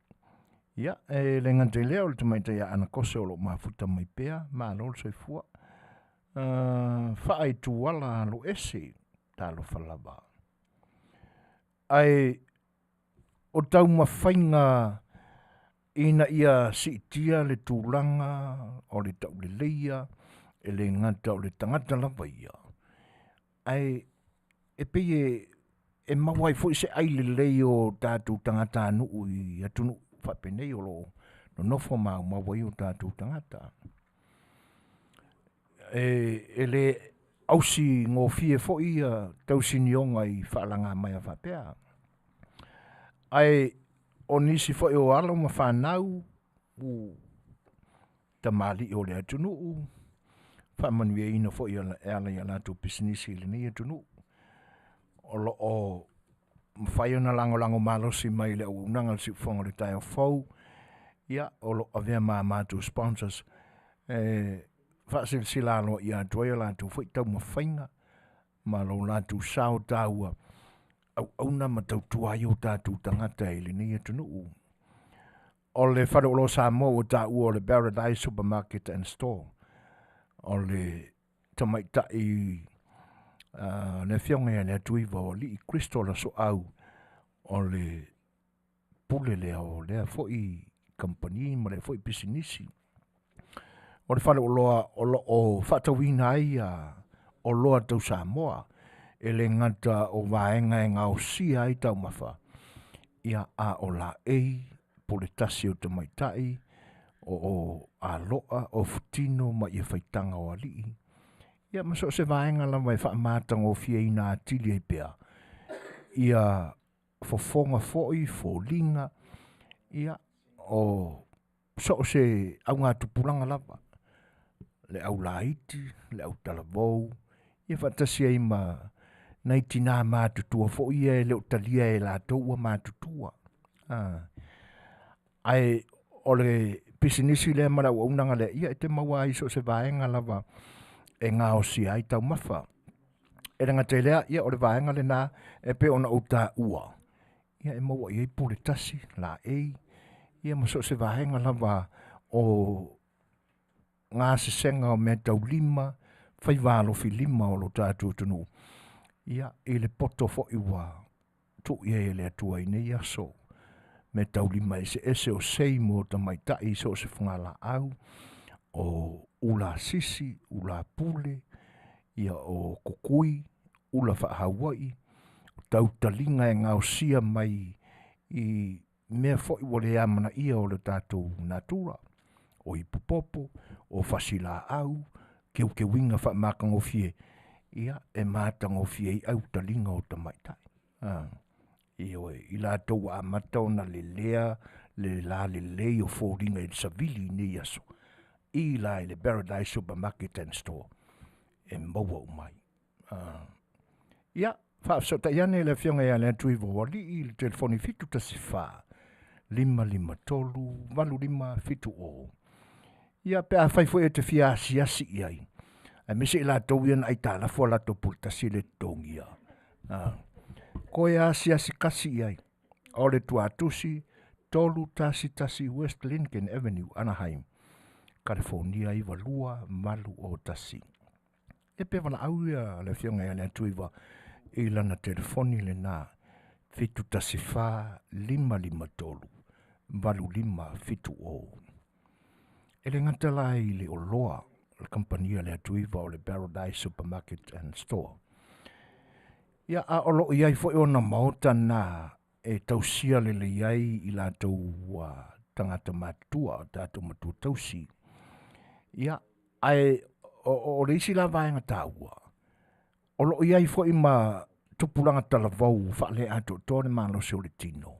Ia, e le gata i lea o le tamaitai ia Ana Kose o loo mafuta mai pea, malo le soifua. Faaituala alo ese, talofa lava. Ae o taumafaiga ina ia siitia le tulaga o le tauleleia, e le gata o le tagata lava ia, ae e pei e maua ai foi se ailelei o tatou tagatanuu i atunuu faapenei o loo nonofo ma aumau ai o tatou tagata. E le ausi gofie foi ia tausinioga i faalaga mai a faapea. Ae o nisi foi o alo ma fanau u tamalii o le atunuu, faamanuiaina foi e ala i a latou pisinisi i lenei atunuu, o loo mafai ona lagolago malosi mai i le auaunaga a le siufofoga o le taeao fou. Ia, o loo avea ma matou sponsors e faasilasila aloaia atu ai a latou foi taumafaiga ma lo latou sao taua auauna ma tautua ai o tatou tagata i lenei atunuu. O le Faleoloa Samoa ua taua o le Paradise Supermarket and Store, o le tamaitai le afioga ia Leatuiva o Alii Kristo Lasoau, o le pule lea o lea foi kamupani ma lea foi pisinisi. O le faleoloa o loo faatauina ai oloa tau Samoa, e le gata o vaega e gaosia ai taumafa, ia a o laei, pule tasi o tamaitai, o aloa, o futino ma ia faitaga o alii. Ia ma so o se vaega lava e faamatagofieina atili ai pea ia fofoga foi, foliga, ia o so o se augatupulaga lava, le aulaiti, le autalavou, ia faatasi ai ma nai tina matutua foi ia e le o talia e latou ua matutua. Ae o le pisinisi lea ma le auaunaga lea, ia e te maua ai so o se vaega lava e gaosia ai taumafa. E le gata i lea, ia o le vaega lena e pei ona ou taua, ia e maua i ai pule tasi, laei, ia ma so o se vaega lava o gasesega o mea taulima, faiva alofilima o lo tatou atunuu, ia i le poto foi ua tuu i ai e le Atua i nei aso, mea taulima eseese o sei mo tamaitai i so o se fugalaau, o ula sisi, ula pule, ia o kukui, ula faahauai, tautaliga e gaosia mai i mea foi ua le amanaia o le tatou natura, o ipupopo, o fasilaau, keukeuina faamatagofie, ia e matagofie ai autaliga o tamaitai. Ioe, i latou ua amata ona lelea le lalelei o foliga i le savili i nei aso, i la i le Paradise Supermarket and Store e maua uma ai. Ia, faafesootai ane le afioga ia Leatuiva o Alii i le telefoni 714 553 8570. Ia, pe afai foi e te fia asiasi i ai, aemaise i latou ia na aitalafu a latou puletasi le totogia. Koe asiasi kasi i ai. O le tuatusi 311 West Lincoln Avenue, Anaheim, California 92801. E pe valaau ia le afioga ia Leatuiva i lana telefoni lena 714 553 85 7 0. E le gata la i le oloa o le kamupani a le Atuiva o le Paradise Supermarket and Store. Ia a o loo i ai foi ona maota na e tausia lelei ai i latou ua tagata matutua o tatou matua tausi. Ia ae o le isi la vaega taua, o loo i ai foi ma tupulaga talavou faaleatoatoa le malosi o le tino.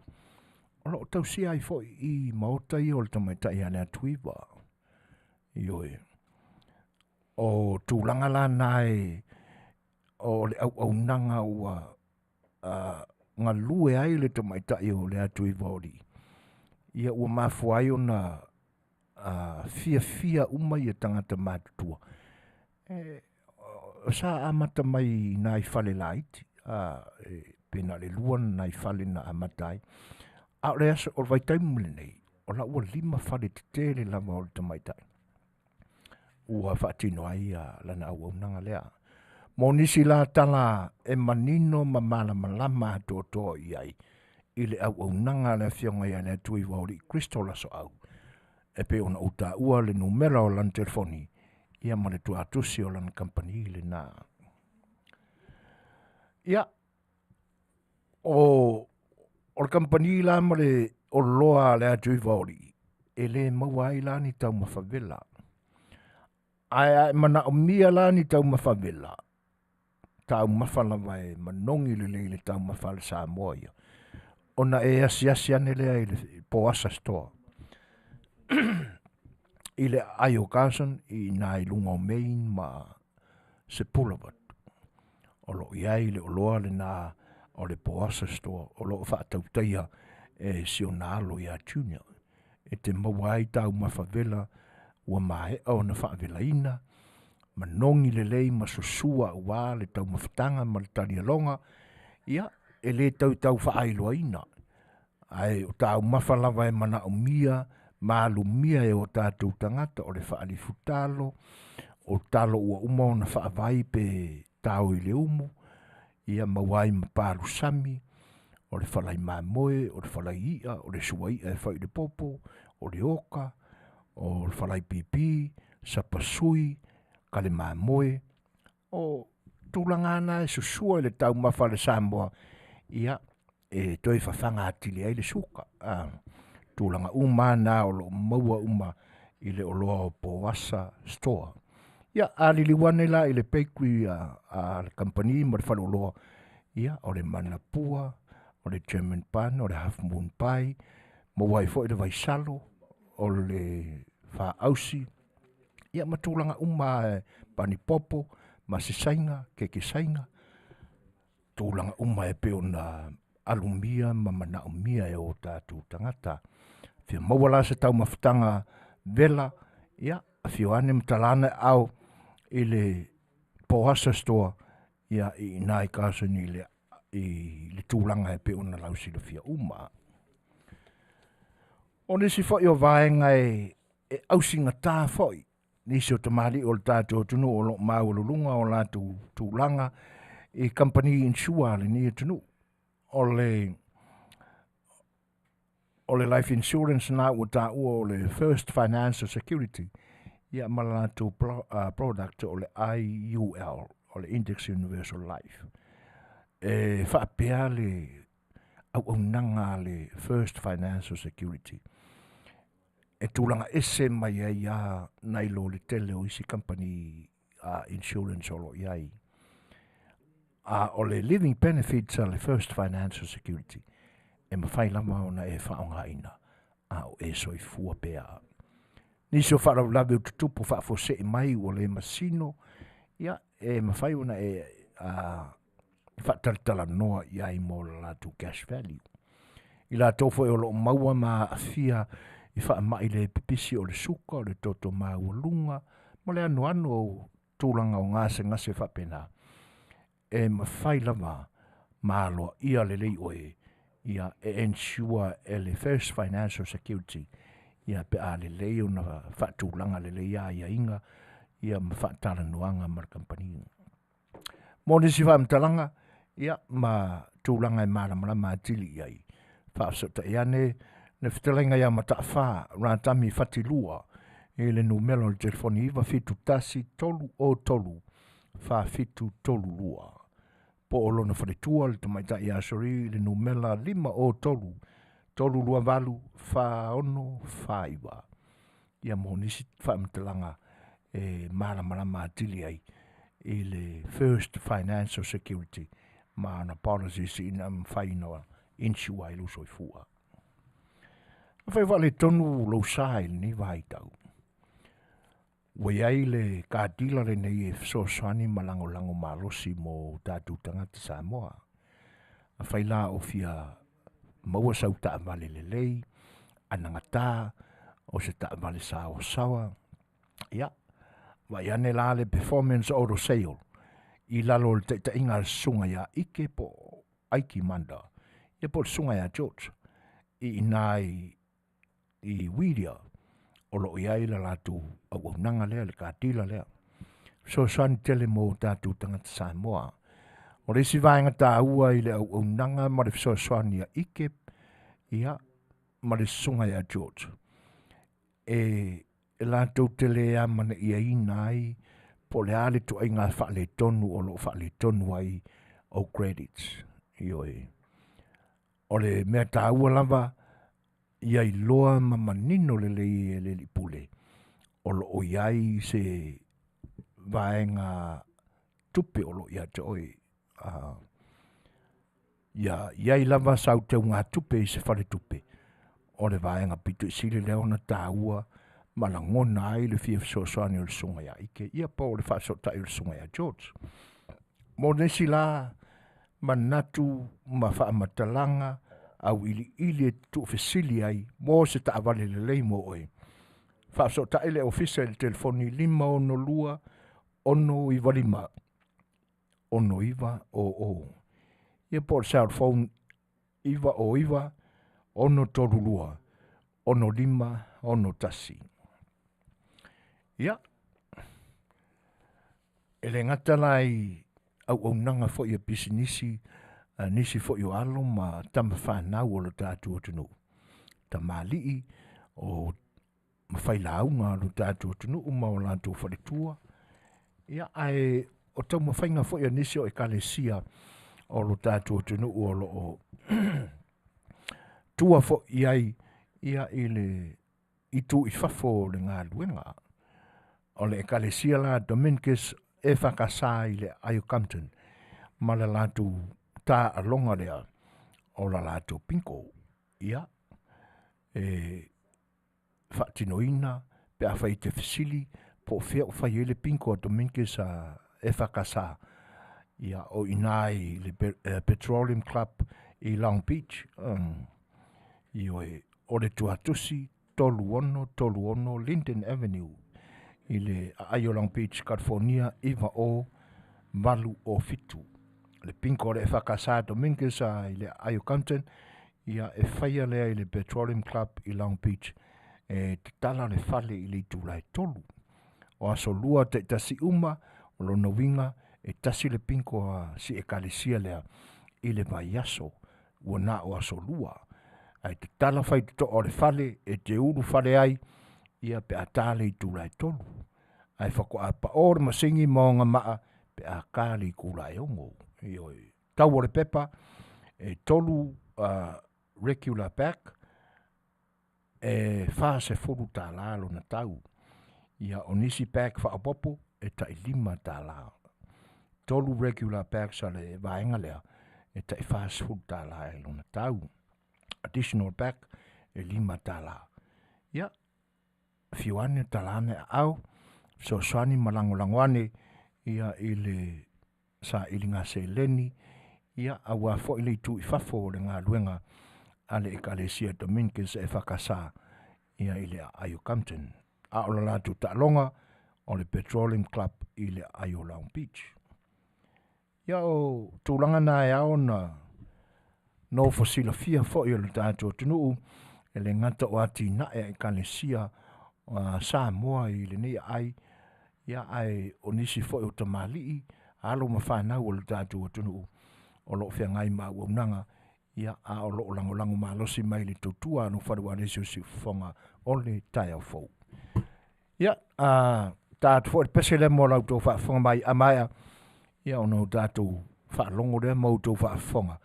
O loo tausia ai foi i maota ia o le tamaitai a le Atuiva. Ioe. O tulaga la na e o le auaunaga ua galue ai le tamaitai o le Atuiva o Alii. Ia ua mafua ai ona fiafia uma ia tagata matutua. E, sa amata mai nai fale laiti, e, pe na le lua nai fale na amata ai. A o le aso o le vaitaimi lenei, o la ua 5 fale tetele lava o le tamaitai ua faatino ai lana auaunaga lea. Mo nisi la tala e manino ma malamalama atoatoa i ai i le auaunaga a le Afioga ia le Atuiva o Alii Kristo Lasoau, e pei ona ou taua le numera o lana telefoni, ia ma le tuatusi o lana kamupani lena. Ia, o le kamupani la ma le oloa a le Atuiva o Alii, e le maua ai la ni taumafa vela. Ae a e manaomia la ni taumafa vela, taumafa lava e manogi lelei le taumafa a le Samoa ia, ona e asiasi ane lea i le Poasa Store. I le aai o Carson, i na i luga o Main ma Sepulveda. O loo i ai le oloa lena o le Poasa Store, o loo faatautaia e si ona alo ia Junior. E te maua ai taumafa vela ua maea ona faavelaina, manogi lelei ma susua ua le taumafataga ma le talialoga, ia e le tautau faailoaina. Ae o taumafa lava e manaomia, malumia e o tatou tagata, o le faalifutalo, o talo ua uma ona faavai pe tao i le umu, ia maua ai ma palusami, o le falai mamoe, o le falai i'a, o le suai'a e fai i le popo, o le oka, o le falai pipi, sapasui, kale mamoe, o tulaga na e susua i le taumafa a le Samoa, ia e toe fafaga atili ai le suka. Tulaga uma na o loo maua uma i le oloa o Poasa Store. Ia, a liliu ane la i le bakery a le kamupani ma le faleoloa, ia o le manapua, o le German bun, o le half moon pie, maua ai foi le vaisalo, o le faausi, ia ma tulaga uma e panipopo, masesaiga, kekesaiga, tulaga uma e pei ona alumia ma manaomia e o tatou tagata. Fia maua la se taumafataga vela, ia afio ane ma talana ao i le Poasa Store, ia i nai Carson i le tulaga e pei ona lausilafia uma. O nisi foi o vaega e ausigata foi, nisi o tamalii o le tatou atunuu o loo maualuluga o latou tulaga i kamupani insure a lenei atunuu. O le life insurance na ua taua o le First Financial Security, ia ma le latou product o le IUL, o le Index Universal Life. E faapea le auaunaga a le First Financial Security. E tulaga ese mai ai a nai lo le tele o isi company insurance o lo i ai. A o le living benefits a le First Financial Security, e mafai lava ona e faaaogaina a o e soifua pea. Nisi o faalavelave o tutupu faafuasei mai ua le masino, ia e mafai ona e faatalatalanoa i ai mo le latou cash value. I latou foi o loo maua ma aafia i faamai le pipisi o le suka, o le toto maualuga, ma le anoano o tulaga o gasegase faapena, e mafai lava ma aloaia lelei oe, ia e ensure e le First Financial Security, ia pe a lelei ona faatulaga lelei aiaiga, ia ma faatalanoaga ma le kamupani. Mo nisi faamatalaga, ia ma tulaga e malamalama atili i ai, faafesootai ane Le fetalaiga ia Mata'afa Ratami Fatilua i le numera o le telefoni 971 303 4732. Po o lona faletua le tamaitai ia Sori i le numera 503 328 4649. Ia mo nisi faamatalaga e malamalama atili ai i le First Financial Security ma ana policies ina mafai ona insure ai lou soifua. Afai faaletonu lou sa i lenei vaitau, ua i ai le katila lenei e fesoasoani ma lagolago malosi mo tatou tagata Samoa. Afai la o fia maua sau taavale lelei, anagata, o se taavale saoasaoa, ia, vaai ane la le Performance Auto Sale i lalo o le taitaiga a le susuga ia Ike po o Aiki Manda, ia po o le susuga ia George, i ina i Whittier, o lo o i ai le latou auaunaga lea, le katila lea. Fesoasoani tele mo tatou tagata Samoa. O le isi vaega taua i le auaunaga ma le fesoasoani a Ike, ia, ma le susuga ia George, e latou te le amanaiaina ai po o le a le ituaiga faaletonu o lo o faaletonu ai ou credits. Ioe. O le mea taua lava, ia iloa ma manino lelei e le alii pule o lo o i ai se vaega tupe o lo o ia te oe. Ia i ai lava sau teugatupe i se faletupe, o le vaega pito i sili lea ona taua ma lagona ai le fia fesoasoani o le susuga ia Ike, ia po o le faafesootai o le susuga ia George. Mo nisi la manatu ma faamatalaga auiliili e tuufesili ai mo se taavale lelei mo oe, faafesootai le ofisa i le telefoni 562 695 6900. Ia po o le cellphone 909 632 6561. Ia, e le gata la i auaunaga foi a pisinisi, a nisi foi o alo ma tama fanau o lo tatou atunuu, tamalii o mafailauga o lo tatou atunuu ma o latou faletua, ia ae o taumafaiga foi a nisi o ekalesia o lo tatou atunuu o lo o tua foi i ai ia i le itu i fafo o le galuega. O le ekalesia la Dominicus EFKS i le aai o Compton ma le latou taaloga lea o la latou bingo. Ia, e faatinoina pe afai e te fesili po o fea o fai ai le bingo a Dominicus EFKS. Ia, o i ina i le Petroleum Club i Long Beach. Ioe, o le tuatusi 3636 Linden Avenue i le aai o Long Beach, California 90807. Le bingo o le EFKS Dominguez i le aai o Compton, ia e faia lea i le Petroleum Club i Long Beach, e tatala le fale i le itula e 3. O aso lua taitasi uma, o lona uiga e tasi le bingo a si ekalesia lea i le vaiaso, ua na o aso lua. Ae tatala faitotoa o le fale e te ulu fale ai, ia pe a ta le itula e 3. Ae faatoa pao le masini ma ona maa pe a ka le itula e 6. Ioe, tau o le pepa e 3 regular pack e $40 lona tau. Ia o nisi pack faaopoopo e tai $5. 3 regular packs a le vaega lea e tai $40 e lona tau. Additional pack e $5. Ia, afio ane, tala ane aao, fesoasoani ma lagolago ane ia i le sailiga seleni, ia aua foi le itu i fafo o le galuega a le ekalesia Dominicus EFKS ia i le aai o Compton. A o le latou taaloga o le Petroleum Club i le aai o Long Beach. Ia o tulaga na e ao ona nofo silafia foi o le tatou atunuu, e le gata o atinae a ekalesia Samoa i lenei aai, ia ae o nisi foi o tamalii, alo ma fanau o le tatou atunuu o lo o feagai ma auaunaga, Ia a o loo lagolago malosi mai le tautua alofai ua nisi o siufofoga o le taeao fou. Ia ta atu foʻi le pese lea mo la outou faafofoga mai amaea ia ona o tatou faalogo lea ma outou faafofoga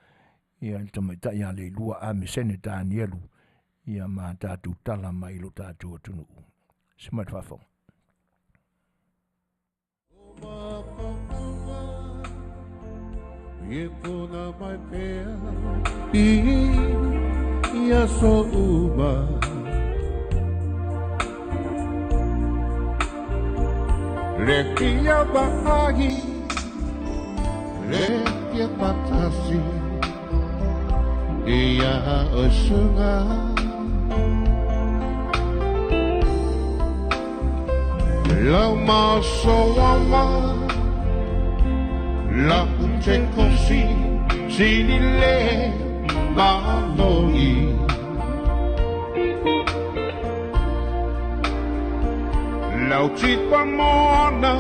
ia i le tamaitai a Leilua Amesene Tanielu ia ma tatou tala mai lo tatou atunuu. Se mai le faafofoga. Ye pona mai pea i ia so uma Le kia vaai Le kia patasi Ia osunga Lau masoawa La te kosi Sinile maloi Lau tipa mona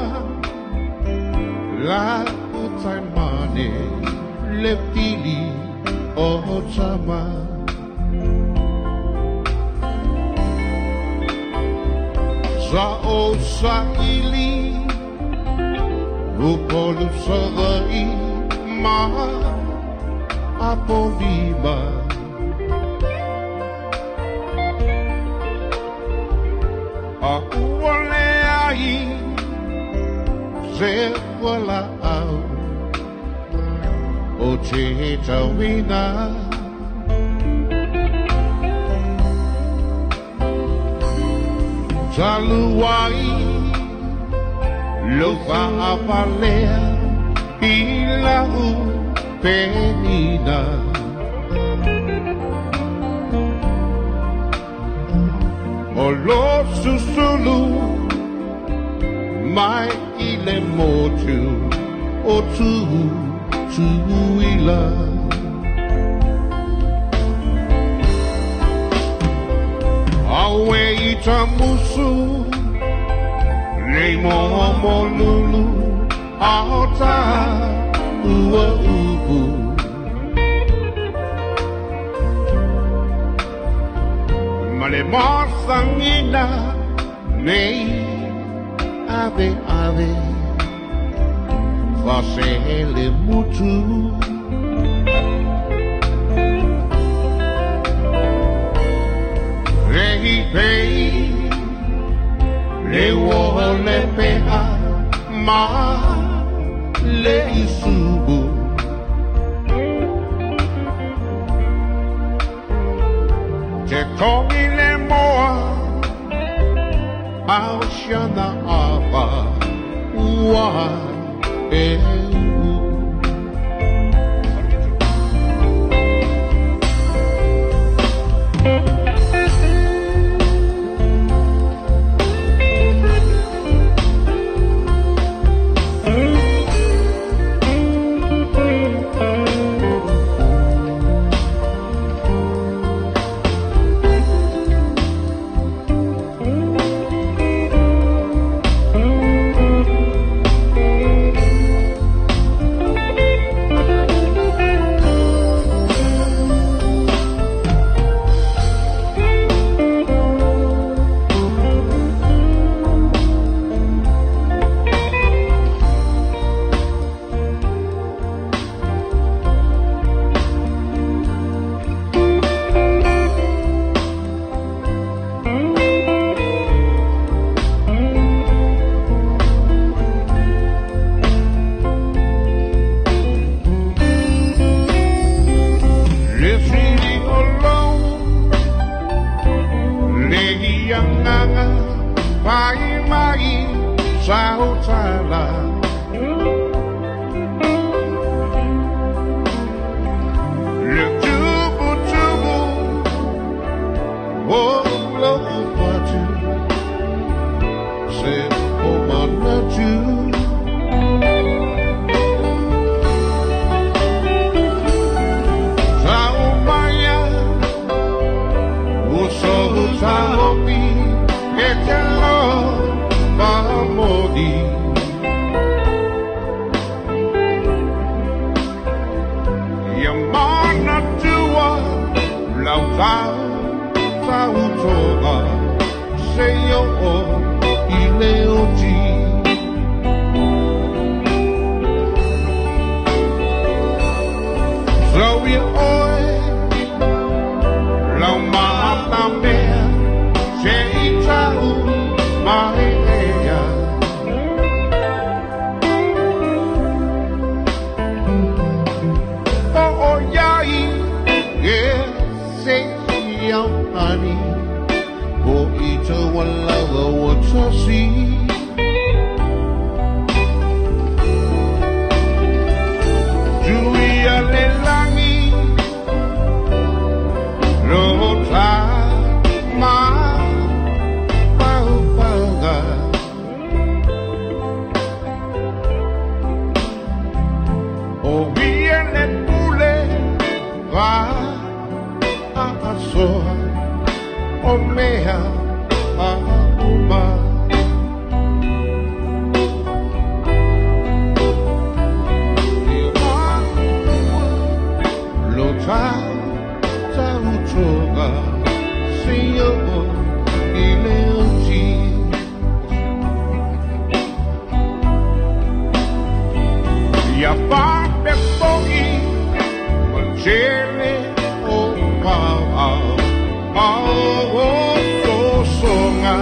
La utai mane Le pili o tama Sa o sa ili Upolu savai ma apolima A ua le ai se ua au O te tauina Taluai Lo faapalea i lau penina O lo susulu mai i le motu o tu tuila Awe i tamusu Le mo mo lulu Aota ua upu Ma le masangina Nei ave ave Fasele mutu Rei pei Le o le pea ma le isubu Te kongi le moa Au shana apa ua e tautoga se i oo i le oti. Sau ia oe lau matamea se i tau mai ea. O o iai e se i au ani o i taualaga ua tasi. Tuia le lagi lo ta ma paupaga. O ia le pule va asoa o mea a uma. Lo tautoga se i oo i le oti. Ia faapea foi ma le tele o paoa o tosoga.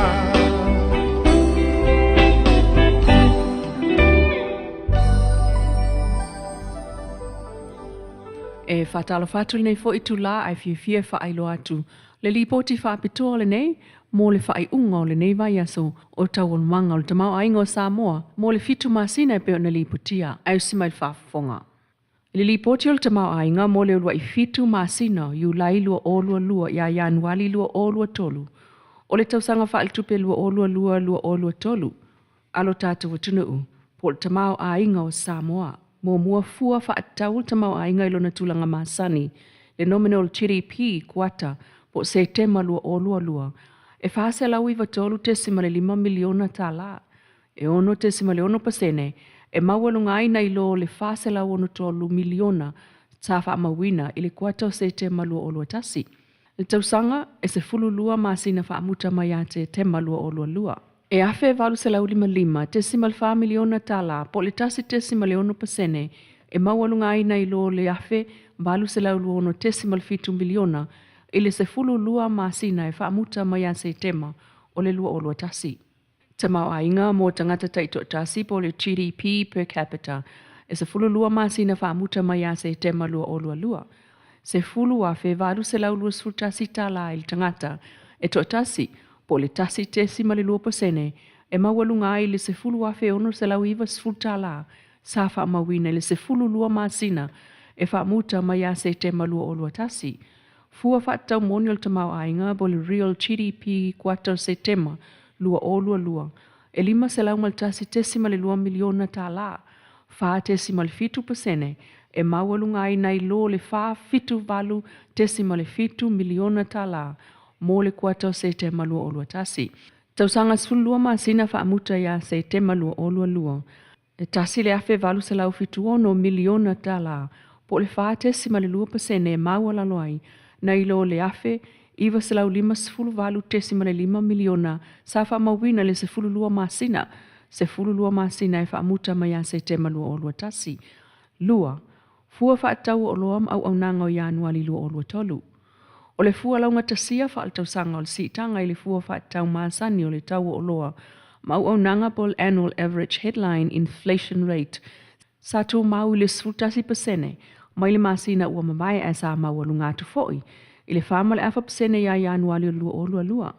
E whātalo whātu lenei fo i tūlā ai fiafia whaailoa atu. Le lipoti whaapitoa lenei, mo le whaaiunga o lenei vaiaso o taualumaga o le tamaoaiga o Samoa mo le 7 masina e pei ona lipotia ai o si mai le faafofoga. I le lipoti o le tamaoaiga mo le uluai 7 masina o Iulai 2022 ia Ianuali 2023 o le tausaga faaletupe 2022/2023 alo tatou atunuu po o le tamaoaiga o Samoa. Muamua fua faatatau le tamaoaiga i lona tulaga masani le nominal GDP kuata po o Setema 2022 e $493.5 miliona tālā, e 6.6% e maualuga ai nai lo le $463 miliona sa faamauina i le kuata o Setema 2021. Le tausaga e 12 masina faamuta mai ia Setema 2022. E $1,855.4 miliona tālā po o le 1.6% e maualuga ai nai lo le $1,826.7 miliona i le 12 masina e faamuta mai ia Setema o le 2021. Tamaoaiga mo tagata taitoatasi po o le GDP per capita e 12 masina faamuta mai ia Setema 2022. $10,821 i le tagata e toatasi po o le 1.2% e maualuga ai le $10,690 sa faamauina i le 12 masina e faamuta mai ia Setema 2021. Fua faatatau moni o le tamaoaiga po o le real GDP kuata o Setema 2022 e $501.2 miliona tālā, 4.7% e maualuga ai nai lo le $478.7 miliona tālā mo le kuata o Setema 2021. Tausaga 12 masina faamuta ia Setema 2022 e $1,876 miliona tālā po o le 4.2% e maualalo ai nai lo le $1,958.5 miliona sa faamauina le 12 masina 12 masina e faamuta mai ia Setema 2021. 2. Fua faatatau o oloa ma auaunaga o Ianuali 2023. O le fua laugatasia faaletausaga o le siitaga i le fua faatatau masani o le tau o oloa ma auaunaga po o le annual average headline inflation rate sa tumau i le 11% mai le masina ua mavae ae sa maualuga atu foi i le 4.5% ia Ianuali o le 2022.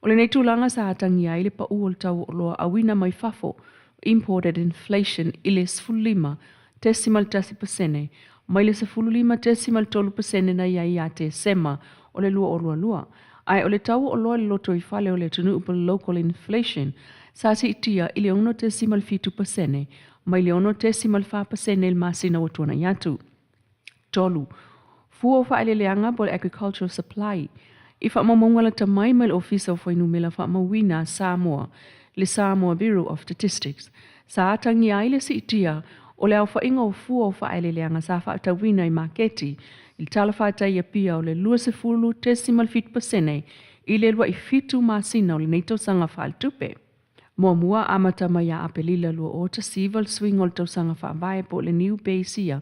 O lenei tulaga sa atagia ai le pau o le tau o oloa auina mai fafo imported inflation i le 15.1% mai le 15.3% na i ai ia Tesema o le 2022. Ae o le tau o oloa i le lotoifale o le atunuu po o le local inflation sa siitia i le 6.7% mai le 6.4% i le masina ua tuanai atu. 3. Fua o faaeleeleaga po o le agricultural supply i faamaumauga lata mai mai le Ofisa o Fuainumela Faamauina a Samoa, le Samoa Bureau of Statistics, sa atagia ai le siitia O le aofaiga o fua o faaeleeleaga sa faatauina i maketi i le talafatai i Apia o le 20.7% i le 27 masina o lenei tausaga faaletupe. Muamua, amata mai ia Apelila 2019 le suiga o le tausaga faavae po o le New Base Year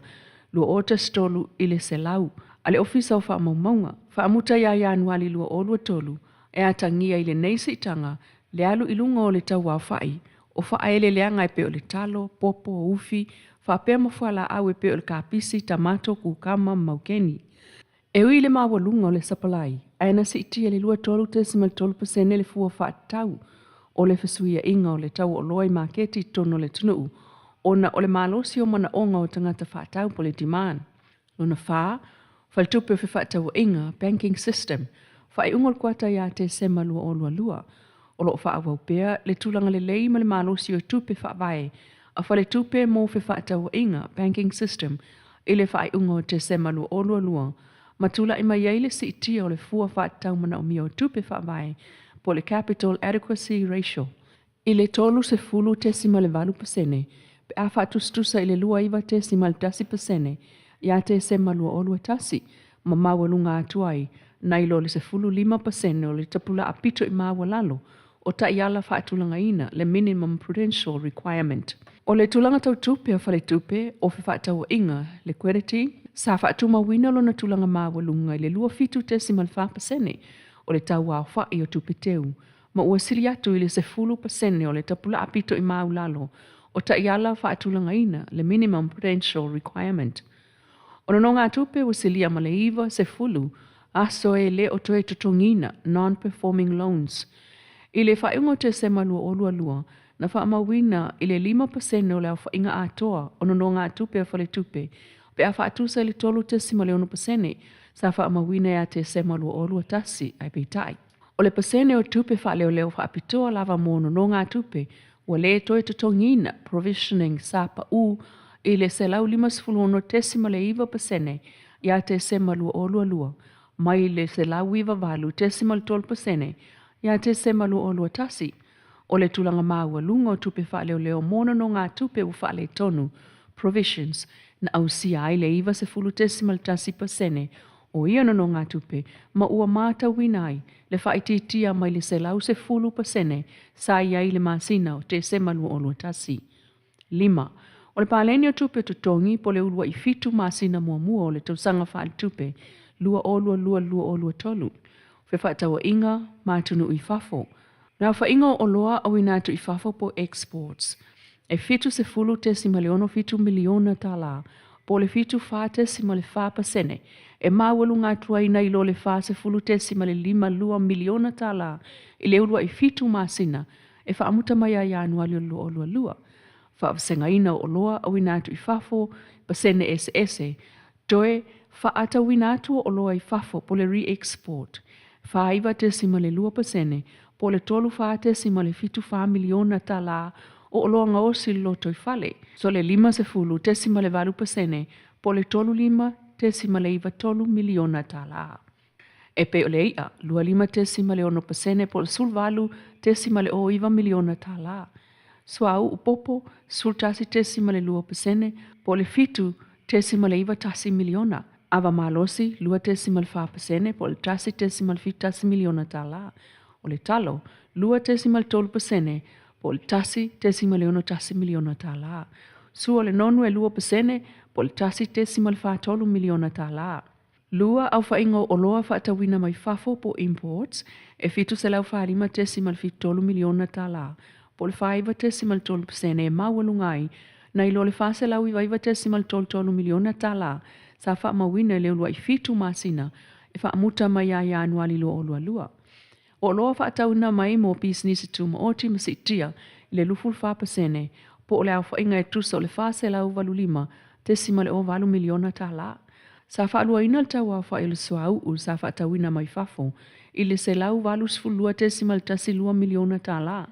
2013% a le Ofisa o Faamaumauga. Faamuta ia Ianuali 2023, e atagia i lenei siitaga le alu i luga o le tau aofai o faaeleeleaga e pei o le talo, popo, ufi, faapea ma fualaau e pei o le kapisi, tamato, kukama ma maukeni. E ui i le maualuga o le sapalai, ae na siitia i le 23.3% le fua faatatau o le fesuiaiga o le tau o oloa i maketi i totonu o le atunuu ona o le malosi o manaoga o tagata faatau po o le demand. Lona fa, Faletupe o Fefaatauaiga, Banking System, faaiuga o le kuata ia Tesema 2022. O lo o faaauau pea le tulaga lelei ma le malosi o tupe faavae a Faletupe mo Fefaatauaiga, Banking System, i le faaiuga o Tesema 2022 ma tulai mai ai le siitia o le fua faatatau manaomia o tupe faavae po o le Capital Adequacy Ratio i le 30.8% pe a faatusatusa i le 29.1% ia Tesema 2021 ma maualuga atu ai nai lo le 15% o le tapulaa pito i maualalo o taiala faatulagaina, le minimum prudential requirement. O le tulaga tau tupe a Faletupe o Fefaatauaiga, liquidity, sa faatumauina lona tulaga maualuga i le 27.4% o le tau aofai o tupe teu ma ua sili atu i le 10% o le tapulaa pito i maulalo o taiala faatulagaina, le minimum prudential requirement. O nonogatupe ua silia ma le 90 aso e le o toe totogiina, non-performing loans. I le faaiuga o Tesema 2022, na faamauina i le 5% o le aofaiga atoa o nonogatupe a Faletupe pe a faatusa i le 3.6% sa faamauina ia Tesema 2021, ae peitai, O le pasene o tupe faaleoleo faapitoa lava mo nonogatupe ua le toe totogiina, provisioning, sa pau i le 156.9% ia Tesema 2022 mai le 198.3% ia Tesema 2021. O le tulaga maualuga o tupe faaleoleo mo nonogatupe ua faaletonu, provisions, na ausia ai le 90.1% o ia nonogatupe ma ua matauina ai le faaitiitia mai le 110% sa i ai i le masina o Tesema 2021. 5. O le paleni o tupe totogi po o le uluai fitu masina muamua o le tausaga faaletupe 2022/2023, fefaatauaiga ma atunuu i fafo, Le aofaiga o oloa auina atu i fafo po o exports, e $70.67 miliona tala, po o le 74.4%, e maualuga atu ai nai lo le $40.52 miliona tala i le uluai fitu masina e faamuta mai ia Ianuali o le 2022. Faavasegaina o oloa auina atu i fafo, pasene eseese, Toe faatauina atu o oloa i fafo po o le re-export, 49.2% po o le $34.74 miliona tala o oloa gaosi i le lotoifale, so le 50.8% po o le $35.93 miliona tala. E pei o le i'a, 25.6% po o le $18.09 miliona tala. Suauu popo, 11.2% po o le $7.91 miliona. Ava malosi, 2.4% po o le $1.71 miliona tala. O le talo, 2.3% po o le $1.61 miliona tala. Sua o le nonu e 2% po o le $1.43 miliona tala. Lua, aofaiga o oloa faatauina mai fafo po o imports e $745.73 miliona tala, po o le 49.3% e maualuga ai nai lo le $499.33 miliona tala sa faamauina i le uluai fitu masina e faamuta mai ia Ianuali 2022. O oloa faatauina mai mo pisinisi tumaoti ma siitia i le 24% po o le aofaiga e tusa o le $485.08 miliona tala. Sa faaluaina le tau aofai o le suauu sa faatauina mai fafo i le $182.12 miliona tala.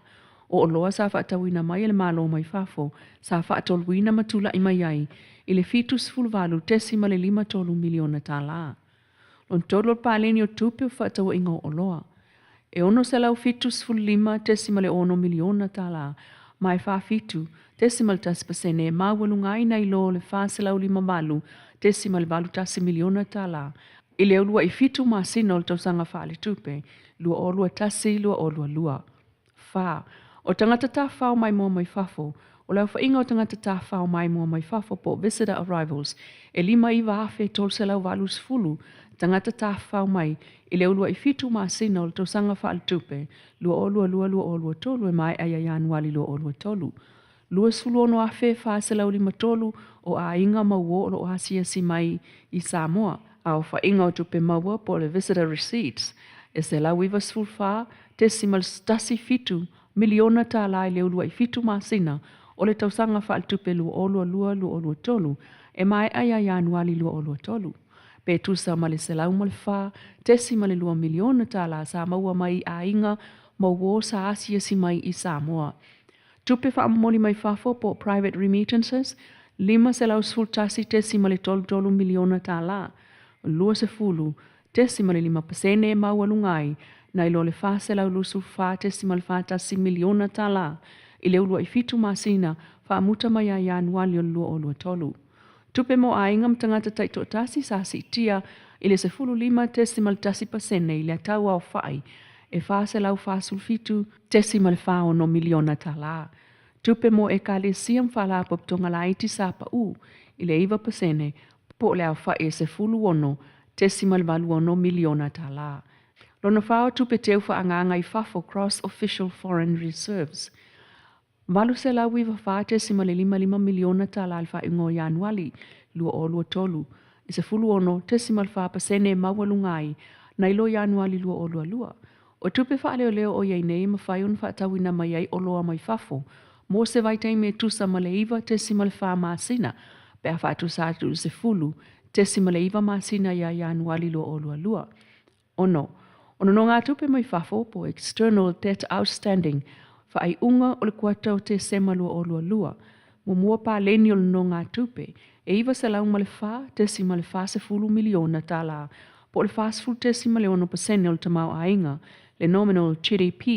O oloa sa faatauina mai e le Malo mai fafo sa faatoluina ma tulai mai ai i le $78.53 miliona tala. Lona tolu o le paleni o tupe o fefaatauaiga o oloa. E $675.6 miliona tala Ma e 47.1% e maualuga ai nai lo le $458.81 miliona tālā i le 27 masina o le tausaga faaletupe 2021/2022. 4. O tagata tafafao maimoa mai fafo, o le aofaiga o tagata tafafao maimoa mai fafo po o visitor arrivals e 59,380 tagata tafafao mai i le 27 masina o le tausaga faaletupe 2022/2023 e maea ia Ianuali 2023. 26,453 o aiga ma uō o lo o asiasi mai i Samoa. Aofaiga o tupe maua po o le visitor receipts e $194.17 miliona tālā i le 27 masina o le tausaga faaletupe 2022/2023 e maea ia Ianuali 2023. Pe tusa ma le $104.2 miliona tālā sa maua mai i aiga ma uō sa asiasi mai i Samoa. Tupe faamomoli mai fafo po o private remittances, $511.33 miliona tālā, 20.5% e maualuga ai nai lo le $424.41 miliona tālā i le 27 masina faamuta mai ia Ianuali o le 2023. Tupe mo aiga ma tagata taitoatasi sa siitia i le 15.1% i le atau aofai e $447.46 miliona tālā. Tupe mo Ekalesia ma Faalapotopotoga laiti sa pau i le 9% po o le aofai e $16.86 miliona tālā. Lona whā o tupe teu faaagaaga i fafo Gross Official Foreign Reserves, $894.55 miliona tālā i le faaiuga o Ianuali 2023, e 16.4% e maualuga ai nai lo Ianuali 2022. O tupe faaleoleo o i ai nei e mafai ona faatauina mai ai oloa mai fafo mo se vaitaimi e tusa ma le 9.4 masina pe a faatusa atu i le 10.9 masina ia Ianuali 2022. 6. O nonogatupe mai fafo po o external debt outstanding, faaiuga o le kuata o Tesema 2022, muamua paleni o le nonogatupe e $904.40 miliona tālā po o le 40.6% o le tamaoaiga, le nominal GDP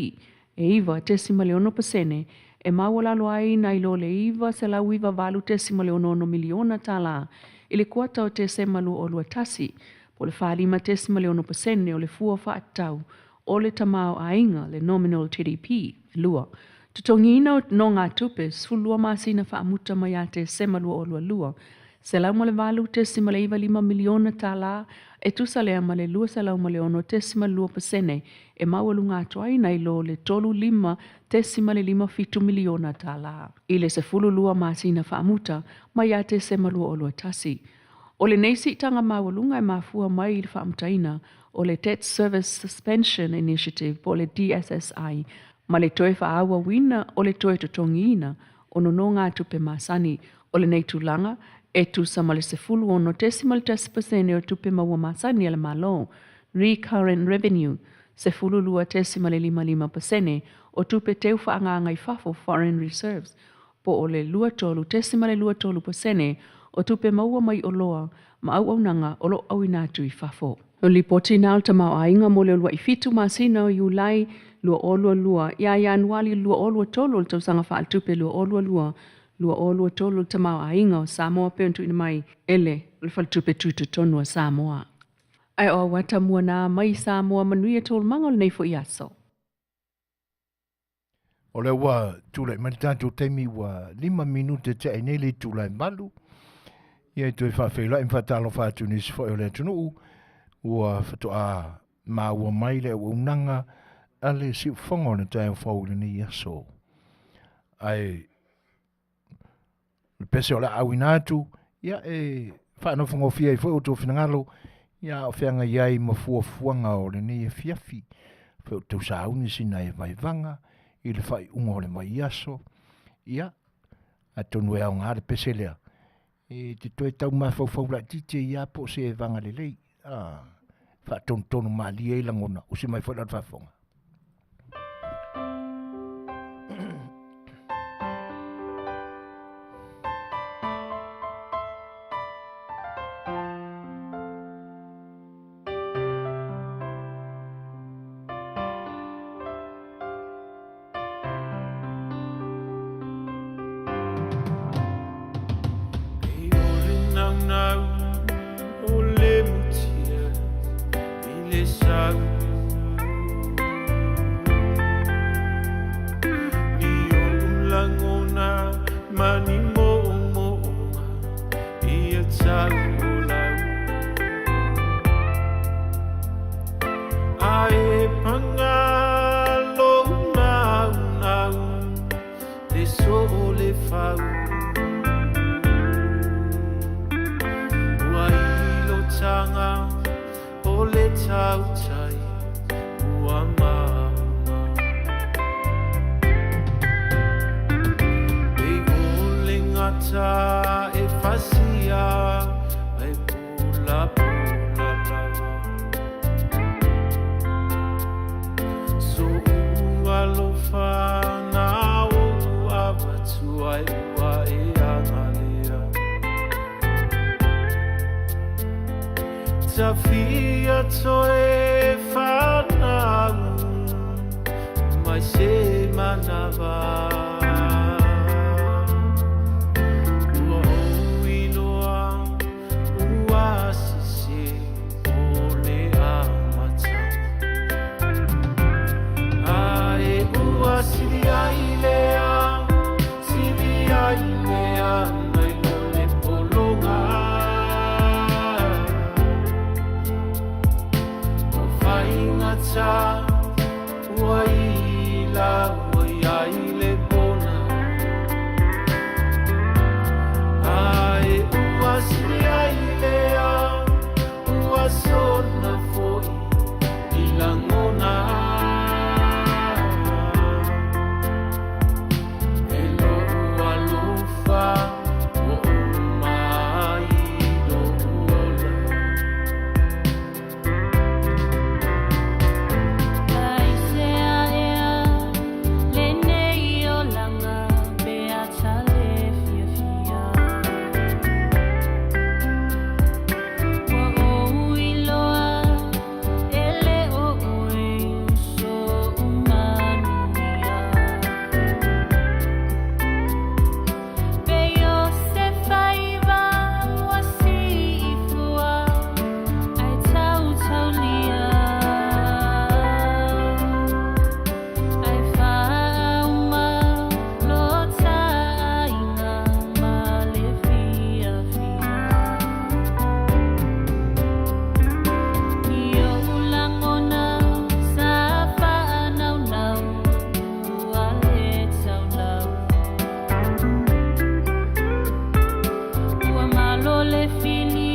e 9.6% e maualalo ai nai lo le $998.66 miliona tālā i le kuata o Tesema 2021, po o le 45.6% o le fua faatatau o le tamaoaiga, le nominal GDP. 2. Totogiina o nogatupe 12 masina faamuta mai ia Tesema 2022, $108.95 miliona tālā, e tusa lea ma le 206.2% e maualuga atu ai nai lo le $35.57 miliona tālā i le 12 masina faamuta mai ia Tesema 2021. O lenei siitaga maualuga e mafua mai i le faamutaina o le Debt Service Suspension Initiative po o le DSSI ma le toe faaauauina o le toe totogiina o nonogatupe masani. O lenei tulaga, e tusa ma le 16.1% o tupe maua masani a le Malo, recurrent revenue, 12.55% o tupe teu faaagaaga i fafo, foreign reserves, po o le 23.23% o tupe maua mai oloa ma auaunaga o lo o auina atu i fafo. O le lipoti na o le tamaoaiga mo le 27 masina o Iulai 2022 ia Ianuali 2023 o le tausaga faaletupe 2022 2023 o le tamaoaiga o Samoa pei ona tuuina mai e le Faletupe Tutotonu a Samoa. Ae o auata mua nā mai Samoa manuia taualumaga o lenei foi aso. O lea ua tulai mai le tatou taimi ua 5 minute tea ai nei le itula e 8. Ia e toe faafeiloai ma faatalofa atu i nisi foi o le atunuu ua faatoa maua mai le auaunaga a le siufofoga o le taeao fou i lenei aso. Ae le pese o le a auina atu, ia e faanofogofie ai foi outou finagalo, ia a o feagai ai ma fuafuaga o lenei afiafi, fe o tau sauni sina e vaivaga i le faaiuga o le vaiaso, ia atonu e aoga le pese lea, e te toe tau mafaufau laitiiti ai lava po o se vaga lelei, a faatonutonu malie ai lagona, usi mai foi la le faafofoga. le sau. Ni ou lagona ma ni moomooga ia tau o lau. Ae paga lou naunau le soo le fau. Ua ilotaga o le tautai ua mauma. E o le gata e fasia ai pulapula lava. So'u alofa na ou avatu ai ua e agalea. Tafia toe fanau mai se manava. Ua ou iloa ua sese o le amata. Ae ua sili ai lea, sili ai lea nai lo le pologa. O faigata ua ila ua iai le pona. Ae ua sili ai lea, ua sola foi i lagona. E lou alofa ua uma ai lou ola. Aisea ea lenei olaga pe a ta le fiafia. Ua ou iloa e le o oe so'u manuia. Pe o se faiva ua siifua ae tautaulia. Ae faauma lo ta aiga ma le fiafia. Ni ou lagona sa faanaunau ua le taulau. Ua malo le fili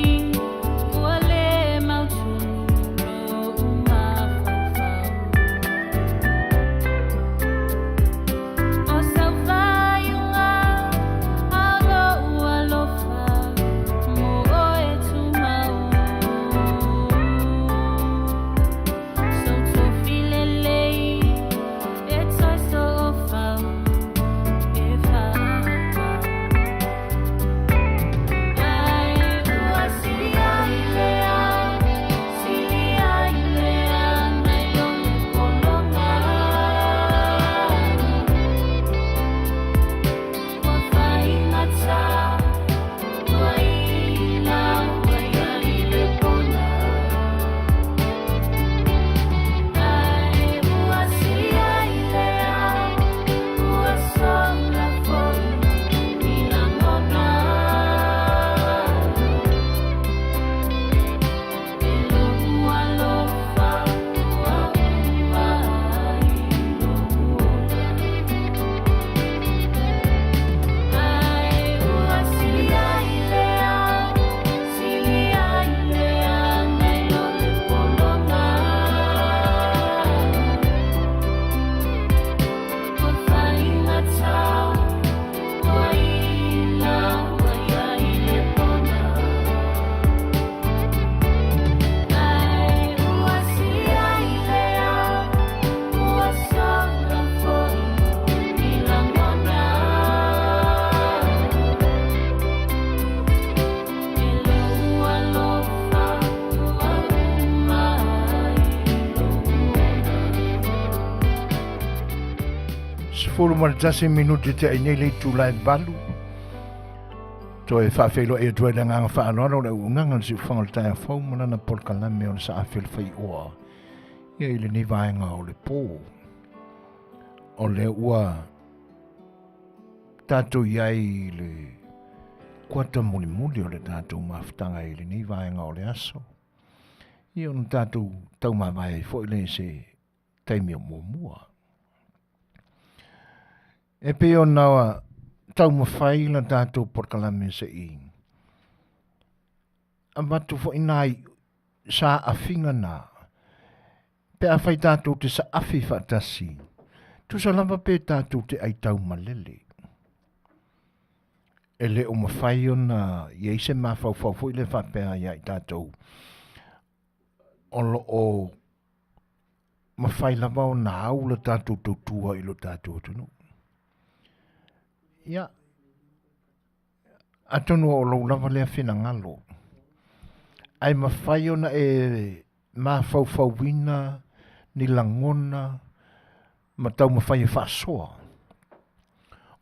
ua le mautonu lou mafaufau. O sau faaiuga a lou alofa mo oe tumau. Sou tofi lelei e toe soofau e faaauau. Ae ua sili ai lea, sili ai lea nai lo le pologa. Ua faigata ua ila ua iai le pona. Ae ua sili ai lea, ua sola foi i lagona. E lou alofa ua uma ai lou ola. Ae ua sili ai lea, sili ai lea nai lo le pologa. Ua faigata ua ila ua iai le pona. Ae ua sili ai lea, ua sola foi i lagona. E lou alofa ua uma ai lou ola. 11 minuti te ai nei le itula e 8. Toe faafeiloai atu ai le agaga faaaloalo o le auaunaga o le siufaga o le taeao fou ma lana polokalame o le saafi o le faioa ia i lenei vaega o le pō. O lea ua tatou i ai i le kuata mulimuli o le tatou mafutaga i lenei vaega o le aso. Ia ona tatou taumavae ai foi lea i se taimi o muamua. E pei ona taumafai la tatou polokalame se i avatu foi nai saafiga na pe afai tatou te saafi faatasi, tusa lava pe tatou te aitau malele. E le o mafai ona i ai se mafaufau foi lea faapea ia i tatou o lo o mafai lava ona au le tatou tautua i lo tatou atunuu. Ia, atonu o lou lava lea finagalo, ae mafai ona e mafaufauina ni lagona ma taumafai e faasoa.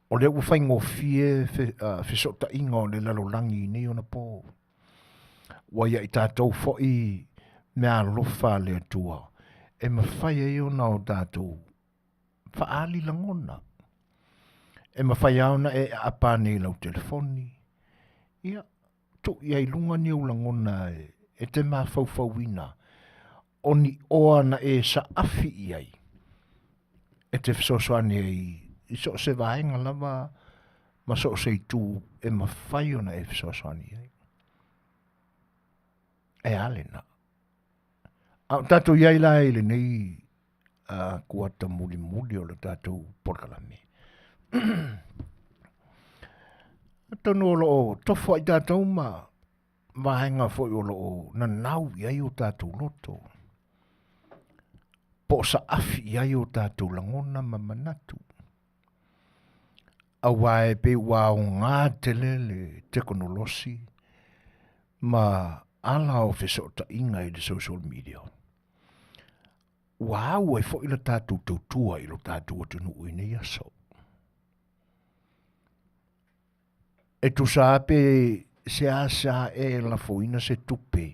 O lea ua faigofie fesootaiga o le lalolagi i nei ona po. Ua ia i tatou foi meaalofa a le Atua e mafai ai ona o tatou faaali lagona. E mafai lava ona e aapa nei i lau telefoni, ia, tuu i ai i luga ni ou lagona e te mafaufauina o ni oa na e saafi i ai e te fesoasoani ai i so o se vaega lava ma so o se itu e mafai ona e fesoasoani ai. E a lena. A o tatou i ai la i lenei kuata mulimuli o le tatou polokalame. Atonu o lo o tofo ai tatou ma vaega foi o lo o nanau i ai o tatou loto, po o saafi i ai o tatou lagona ma manatu. Aua e pei ua aoga tele le tekonolosi ma ala o fesootaiga i le social media. Ua au ai foi le tatou tautua i lo tatou atunuu i nei aso. E tusa lava pe seasea e lafoina se tupe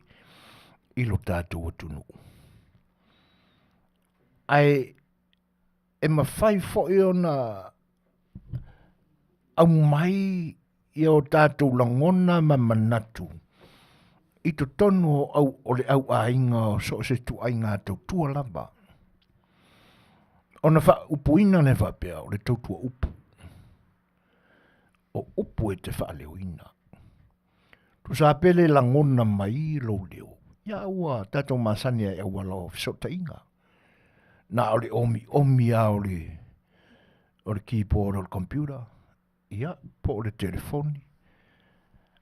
i lo tatou atunuu. Ae e mafai foi ona aumai ia o tatou lagona ma manatu i totonu o, au, o le auaiga o so o se ituaiga tautua lava. Ona faaupuina lea faapea o le tautua upu. O upu e te faaleoina. Tusa pe le lagona mai lou leo, ia ua tatou masani ai auala o fesootaiga. Na o le omiomi lava o le, o le keyboard o le computer, ia, po o le telefoni,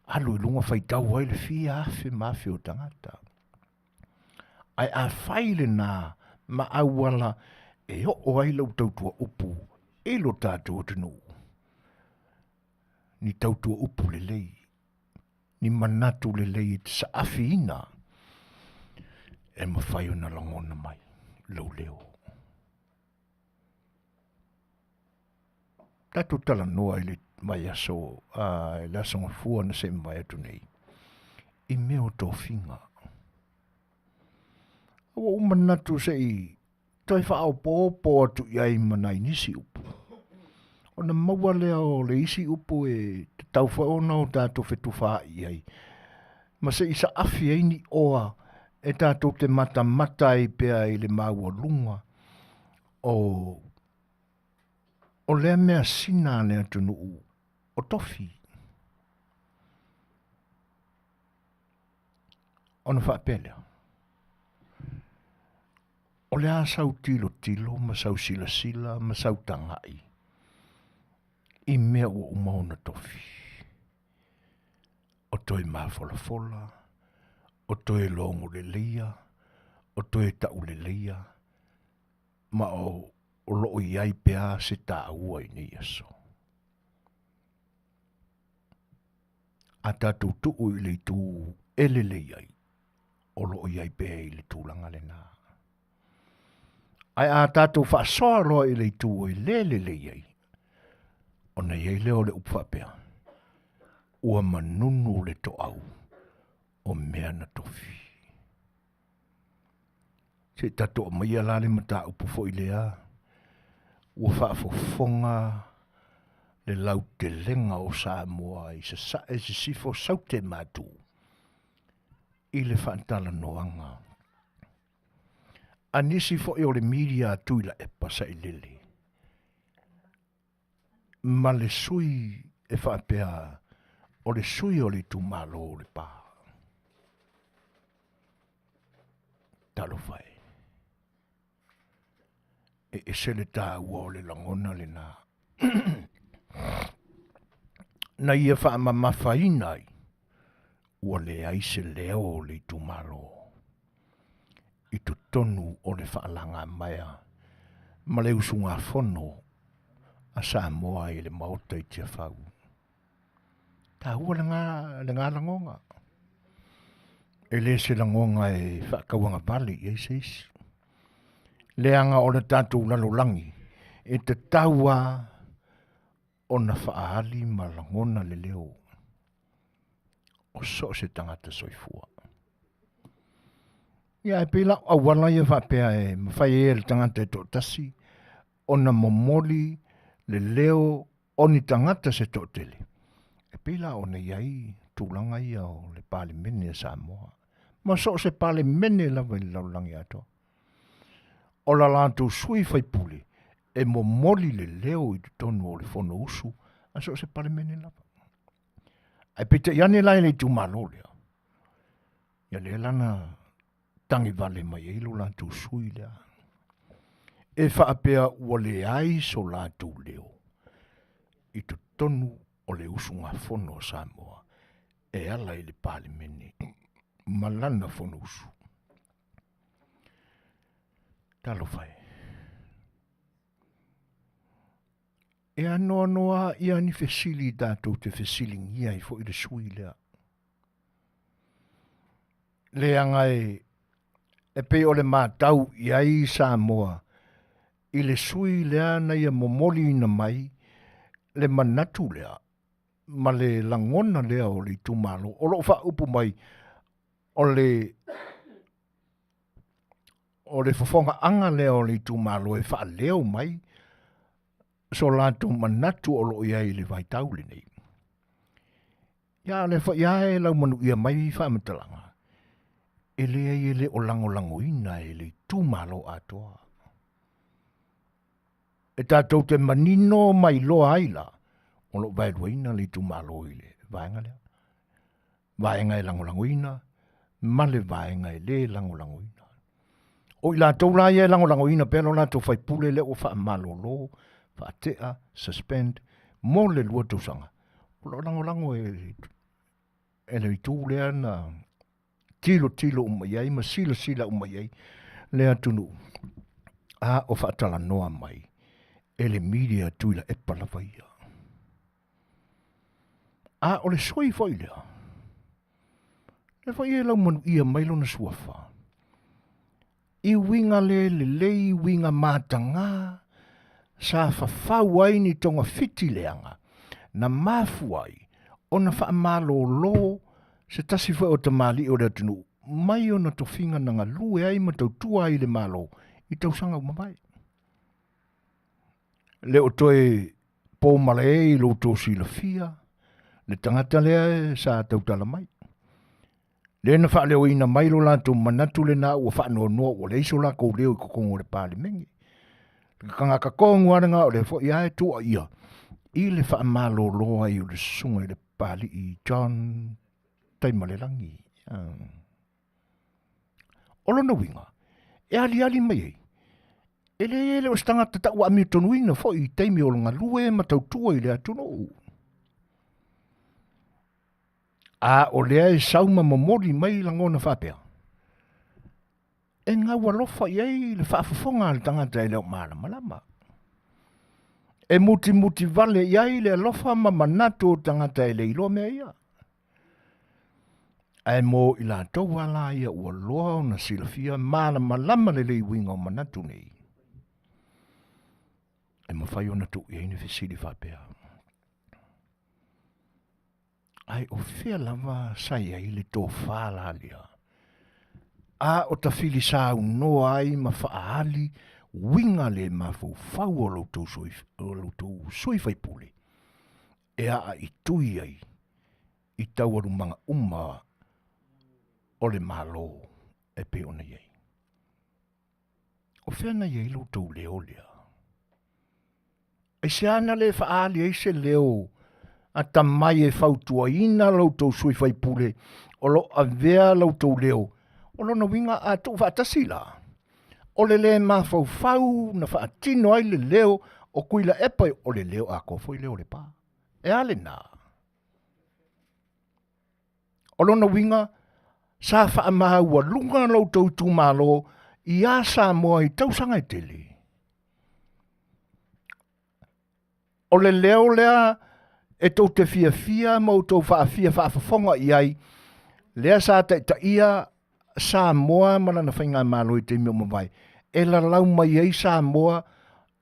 alu i luga faitau ai le fia afe ma afe o tagata. Ae a fai lena ma auala e oo ai lau tautua upu i lo tatou atunuu, ni tautua upu lelei, ni manatu lelei e te saafiina, e mafai ona lagona mai lou leo. Tatou talanoa i le vaiaso, i le aso Gafua na se i mavae atu nei, i mea o tofiga. Ua ou manatu se i toe faaopoopo atu i ai ma nai nisi upu. Ona maua lea o le isi upu e tatau foi ona o tatou fetufaai ai, ma se i saafi ai ni oa e tatou te matamata ai pea i le maualuga o O lea measina a le atunuu o tofi. Ona faapea lea, o le a sau tilotilo ma sau silasila ma sau tagai i mea ua uma ona tofi. O toe mafolafola, o toe logo leleia, o toe tauleleia, ma o lo o i ai pea se taua i nei aso. A tatou tuu i le itu e lelei ai, o lo o i ai pea i le tulaga lena. Ae a tatou faasoa loa i le itu e le lelei ai, ona i ai lea o le upu faapea, Ua manunu le toau o mea na tofi. Se i tatou aumaia la le mataupu foi lea ua faafofoga le lautelega o Samoa i Sasae, Sisifo, Saute ma Atu i le faatalanoaga a nisi foi o le media a Tuilaepa Sailele ma le sui e faapea o le sui o le itumalo o Lepa. Talofa e. E ese le taua o le lagona lena. Na ia faamamafaina ai ua leai se leo o le itumalo i totonu o le faalagamaea ma le usugafono a Samoa i le Maota i Tiafau. Taua lena, lena lagoga. E le se lagoga e faatauagavale i ai se isi. Leaga o le tatou lalolagi e tatau lava ona faaali ma lagona le leo o so o se tagata soifua. Ia, e pei la o auala ia faapea e mafai ai e le tagata e toatasi ona momoli le leo o ni tagata se toatele, e pei la ona i ai tulaga ia o le Palemene a Samoa, ma so o se Palemene lava i le lalolagi atoa. O la latou sui faipule e momoli le leo i totonu o le Fonousu a so o se Palemene lava. Ae peitai ane la i le itumalo lea, ia lea la na tagivale mai ai lo latou sui lea. E faapea ua leai so latou leo i totonu o le usugafono a Samoa e ala i le Palemene ma lana Fonousu. Talofa e. E anoanoa ia ni fesili tatou te fesiligia ai foi le sui lea. Leaga e, e pei o le matau i ai Samoa i le sui lea na ia momoliina mai le manatu lea ma le lagona lea o le itumalo o lo o faaupu mai o le o le fofogaaga lea o le itumalo e faaleo mai so latou manatu o lo o i ai i le vaitau lenei. Ia, o lea foi lava e laumanuia mai faamatalaga, e leai e le o lagolagoina e le itumalo atoa. E tatou te manino ma iloa ai la, o lo o vaeluaina le itumalo i le vaega lea. Vaega e lagolagoina ma le vaega e le lagolagoina. O i latou la ia e lagolagoina pea lo latou faipule lea ua faamalolo, faatea, suspend, mo le 2 tausaga. O lo o lagolago e e le itu lea na tilotilo uma i ai ma silasila uma i ai le atunuu, a o faatalanoa mai e le media Tuilaepa lava ia. A o le sui foi lea, lea foi e laumanuia mai lona suafa, i uiga le lelei, uiga mataga, sa fafau ai ni togafiti leaga, na mafua ai ona faamalolo se tasi foi o tamalii o le atunuu mai ona tofiga na galue ai ma tautua ai i le Malo i tausaga ua mavae. Le o toe po malae i lo outou silafia le tagata lea sa tautala mai. Lea na faaleoina mai lo latou manatu lena ua faanoanoa ua leai so lakou leo i totonu o le Palemene. Le tagata tonu lava lena o lea foi lava e tuuaia i le faamalolo ai o le susuga i le Papalii John Taimalelagi. O lona uiga, e aliali mai ai, e leai e le o se tagata tauamiotonuina foi i taimi o le galue ma tautua i le atunuu. A o lea e sau ma momoli mai lagona faapea, e gaualofa i ai le faafofoga a le tagata e le o malamalama. E mutimuti vale i ai le alofa ma manatu o tagata e le iloa mea ia. Ae mo i latou a la ia ua loa ona silafia malamalama lelei uiga o manatu nei, e mafai ona tuu i ai ni fesili faapea. Ae o fea lava sa i ai le tofa la lea? A o tafili saunoa ai ma faaali uiga le mafaufau o lo outou sui faipule e aa i tui ai i taualumaga uma o le Malo e pei ona i ai. O fea na i ai lo outou leo lea? Aisea na le faaali ai se leo atamai e fautuaina lo outou sui faipule o lo o avea lo outou leo? O lona uiga a tuufaatasi la, o le le mafaufau na faatino ai le leo o Tuilaepa, o le leo atoa foi lea o Lepa. E a lena? O lona uiga, sa faamaualuga lo outou itumalo iā Samoa i tausaga e tele. O le leo lea e tou te fiafia ma outou faafia faafofoga i ai, lea sa taitaia Samoa ma lana faigamalo i taimi o mavae, e lalau mai ai Samoa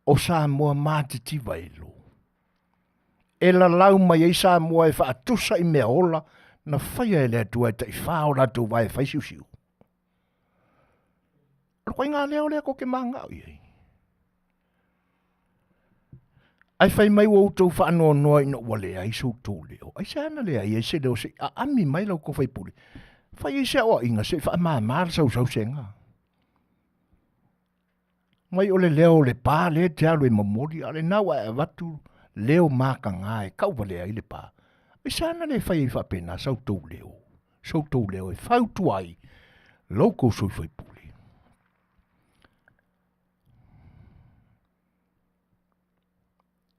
o Samoa matitiva e lo. E lalau mai ai Samoa e faatusa i mea ola na faia e le Atua e taifā o latou vae e fai siusiu. O le koiga lea o lea tou te manao i ai. Ae fai mai ua outou faanoanoa ina ua leai so outou leo. Aisea na leai ai se leo se i aami mai la outou faipule? Fai ai se aoaiga se i faamama le sausausega. Mai o le leo o Lepa lea e te alu e momoli, a o lena ua e avatu leo mataga e tauvalea ai Lepa. Aisea na le fai ai faapena sa outou leo, so outou leo e fautua ai lo outou sui faipule?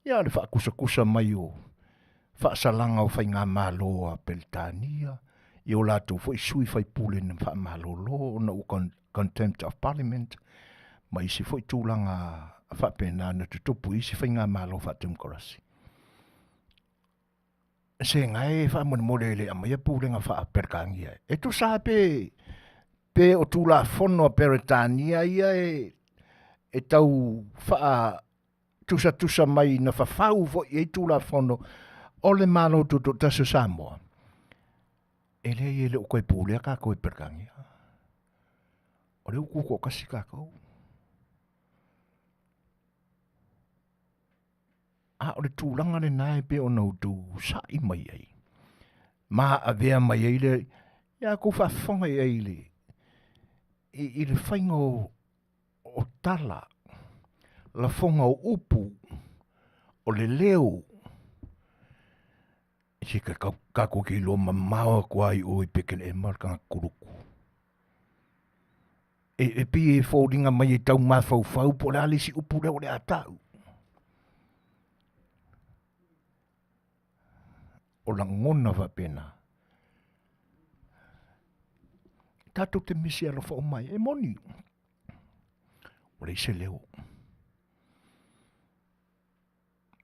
Ia le faakusakusa mai o faasalaga o faigamalo a Peretania i o latou foi sui faipule na faamalolo ona ua contempt of parliament ma isi foi tulaga faapena na tutupu i isi faigamalo faatemokarasi. Se gae faamolemole e le aumaia pulega faa-Peretania. E tusa lava pe, pe o Tulafono a Peretania ia e, e tau faa tusatusa mai na fafau foi i ai Tulafono o le Malo Tutoatasi o Samoa. E leai e le o toe pulea tatou e Peretania. O lea ua tutoatasi tatou. A o le tulaga lena e pei ona outou sa'i mai ai ma avea mai ai le ia outou faafofoga i ai i le i le faiga o o tala, lafoga o upu, o le leo. Se tatou te iloa mamao atu lava i o i Petelehema le tagata kuluku. E pei e foliga mai e tau mafaufau po o le a le isi upu lea o le a tau. O lagona faapena. Tatou te misi alofa uma ai. E moni, ua leai se leo.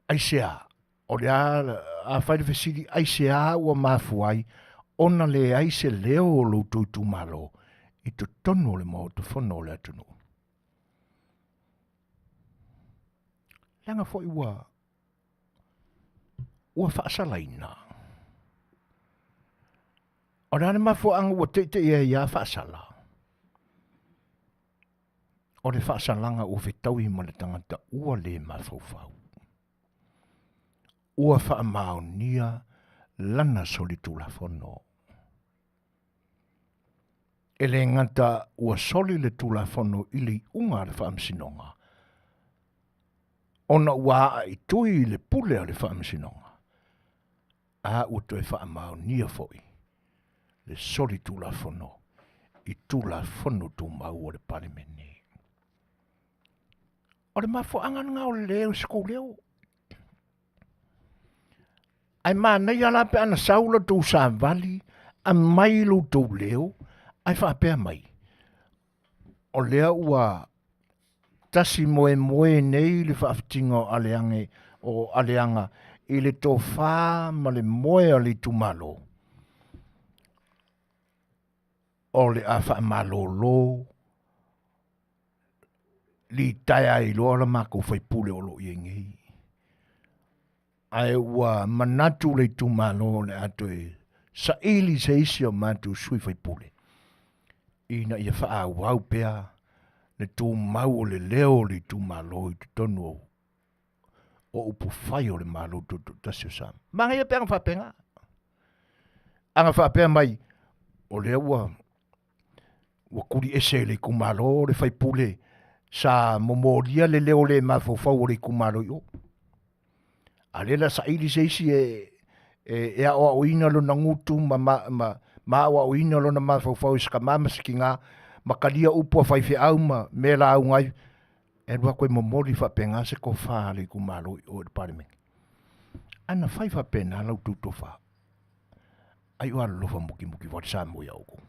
Aisea? O le a, afai le fesili, aisea ua mafua ai ona leai se leo o lo outou itumalo i totonu o le Maota Fono o le atunuu? Leaga foi ua ua faasalaina. O le a le mafuaaga ua teitei ai a faasala? O le faasalaga ua fetaui ma le tagata ua le mafaufau. Ua faamaonia lana solitulafono. E le gata ua soli le Tulafono i le iuga a le Faamasinoga, ona ua aa i tui le pule a le Faamasinoga, a ua toe faamaonia foi le soli Tulafono i Tulafono Tumau a le Palemene. O le mafuaaga lena o le leai o se tou leo. Ae manaia la pe ana sau la tou savali, aumai lo outou leo, ae faapea mai, o lea ua tasi moemoe nei le faafitiga o aleage o aleaga i le tofa ma le moe a le itumalo, o le a faamalolo litaea ai loa la matou faipule o lo o i ai nei. Ae ua manatu le itumalo o le a toe saili se isi o matou sui faipule ina ia faaauau pea le tumau o le leo o le itumalo i totonu o upufai o le Malo Tutoatasi o Samoa. Manaia pe ana faapena. Ana faapea mai, o lea ua tuliese e le itumalo le faipule sa momolia le leo le mafaufau o le itumalo i o. A o lea o le a saili se isi e aoaoina lona gutu ma aoaoina lona mafaufau e se tama ma se tina ma talia upu a faifeau ma mea e lauga ai, e alu atu e momoli faapena se tofa a le itumalo i o i le Palemene. A na fai faapena la outou tofa, ai o alolofa mutimuti vale Samoa ia outou.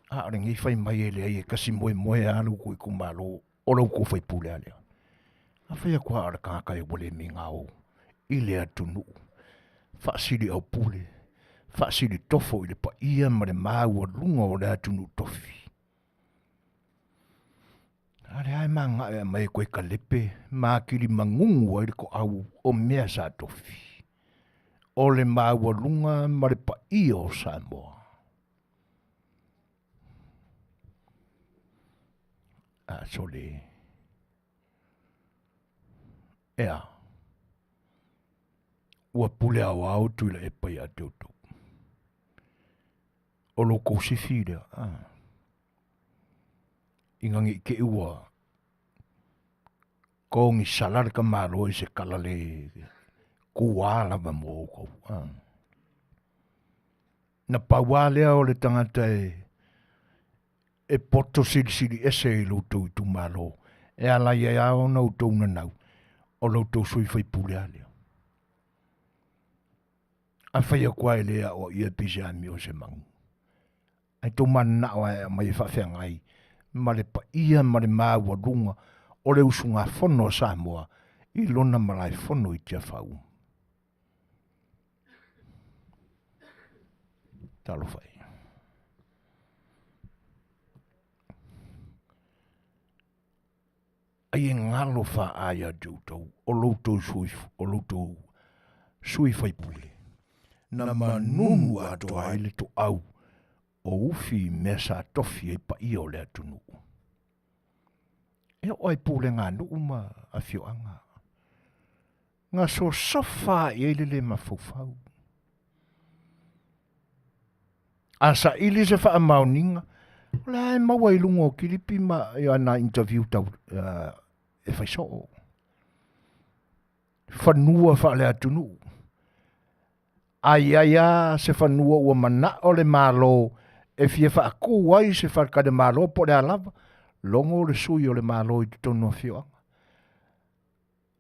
A o lenei fai mai e leai e tasi moemoe lava lo outou itumalo o lo outou faipule lava lea. A fai atu lava o le tagata ua le migao i le atunuu, faasiliaupule, faasilitofo i le paia ma le maualuga o le atunuu tofi. A lea e mananao e aumai e toe talepe ma atili manunu ai le toau o mea sa tofi, o le maualuga ma le paia o Samoa. A sole, e a, ua pule aoao Tuilaepa ia te outou. O lo outou sifi lea, a, ina ne i te i ua togisala le tamaloa i se tala le tuā lava mo outou. A. Na pau lava lea o le tagata e poto silisili ese i lo outou itumalo e ala ai lava ona outou nanau, o lo outou sui usufono lava lea. A fai atu lava e le aoaia pei se amio a se manu, ae tou mananao lava e aumai e faafeagai ma le paia ma le maualuga o le usugafono a Samoa i lona malaefono i Tiafau. Talofa e. Ai e galo faa ia te outou o lo outou sui faipule na manunu atoa ai le toau o ufi i mea sa tofi ai paia o le atunuu. E oo lava i puleganuu ma afioaga, na sosofa i ai le le mafaufau. A saili se faamaoniga, o lea e maua i luga o kilipi ma ana interview tau e fai soo. Fanua faaleatunuu. A i ai lava se fanua ua manao le Malo e fia faatu ai se faletalimalo po o le a lava, logo le sui o le Malo i totonu o afioaga.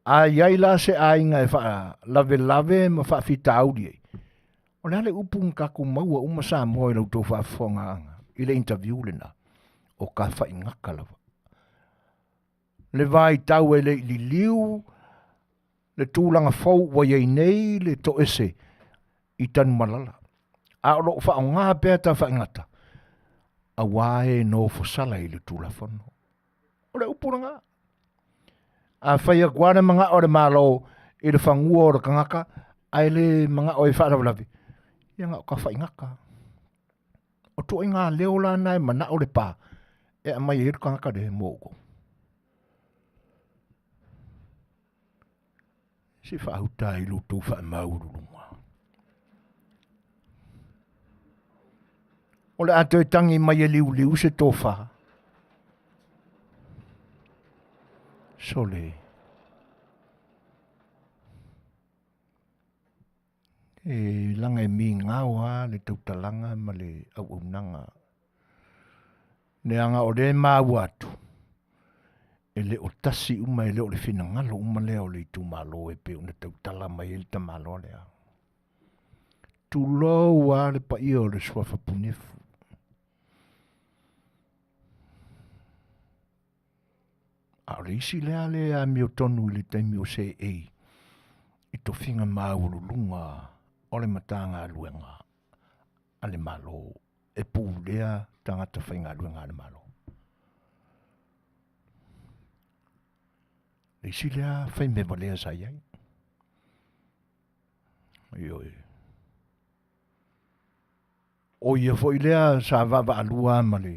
A i ai la se aiga e faalavelave ma faafitauli ai, o le a le upu na tatou maua uma Samoa i la outou faafofogaaga i le interview lena? O tafaigata lava. Le vaitau e le i liliu le tulaga fou ua i ai nei le toese i Tanumalala, a o lo o faaaoga pea tafaigata aua e nofosala i le Tulafono. O le upu lena. A fai atu lava le manao o le Malo i le fanua o le tagata ae le manao e faalavelave, ia na o tafaigata. O ituaiga leo la na e manao le pa e aumai ai le tagata lea mo outou. Se faauta i lo outou faamaualuluga. O le a toe tagi mai e liuliu se tofa. Sole. E laga e migao lava le tautalaga ma le auaunaga. Leaga o lea e maua atu, e le o tasi uma, e le o le finagalo uma lea o le itumalo e pei ona tautala mai ai le tamaloa lea. Tulou lava le paia o le suafa punefu. A o le isi lea le amiotonu i le taimi o seei i tofiga maualuluga o le Matagaluega a le Malo e pulea tagata faigaluega a le Malo. Le isi lea faimea valea sa i ai. Ioe. O ia foi lea sa vaavaalua ma le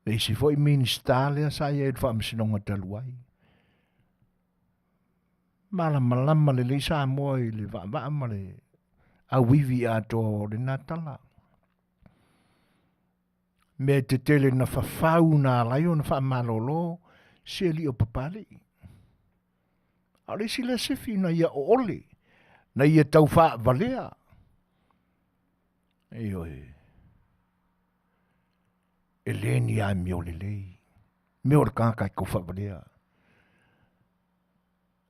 le isi foi Minisita lea sa i ai i le Faamasinoga talu ai. Malamalama lelei Samoa i le vaavaa ma le auivi atoa o lena tala. Mea tetele na fafau na ala ai ona faamalolo si alii o Papalii. A o le isi lea sifi na ia oole, na ia tau faavalea. Ioe. E le ni amio lelei. Mea o le tagata e tau faavalea.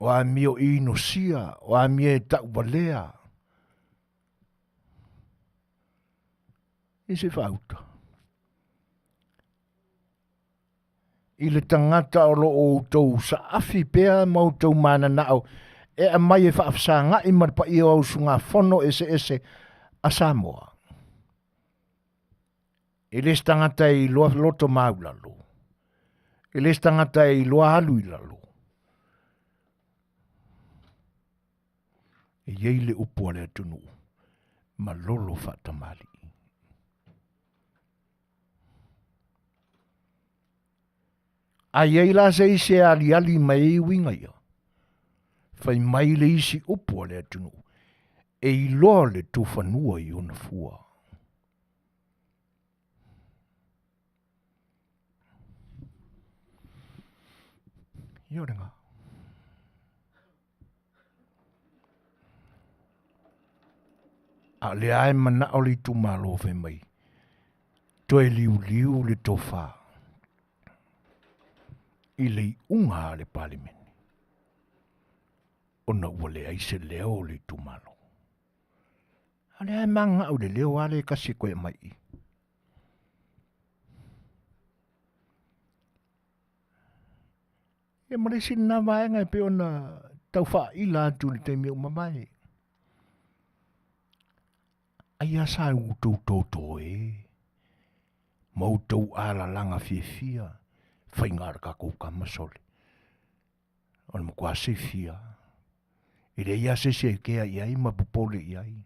O amio inosia, o amio e tauvalea. I se faauta. I le tagata o lo o outou saafi pea ma outou mananao e aumai e faafesagai ma le paia o usugafono eseese a Samoa. E le se tagata e iloa loto maulalo, e le se tagata e iloa alu i lalo. E i ai le upu a le atunuu, malolo faatamalii. A i ai la se isi e aliali mai ai uiga ia, fai mai le isi upu a le atunuu, e iloa le tufanua i ona fua. Ia o lena. A o lea e manao le itumalo fai mai, toe liuliu le tofa i le iuga a le Palemene, ona ua leai se leo o le itumalo. A lea e mananao i le leo lava lea e tasi e toe aumai i i. Ia ma le isi lena vaega e pei ona tau faaila atu i le taimi ua mavae. Ai lava sa outou toto e ma outou alalaga fiafia faiga a le tatou tama sole. O le matua sifi lava. E leai lava se isi e kea i ai ma popole i ai.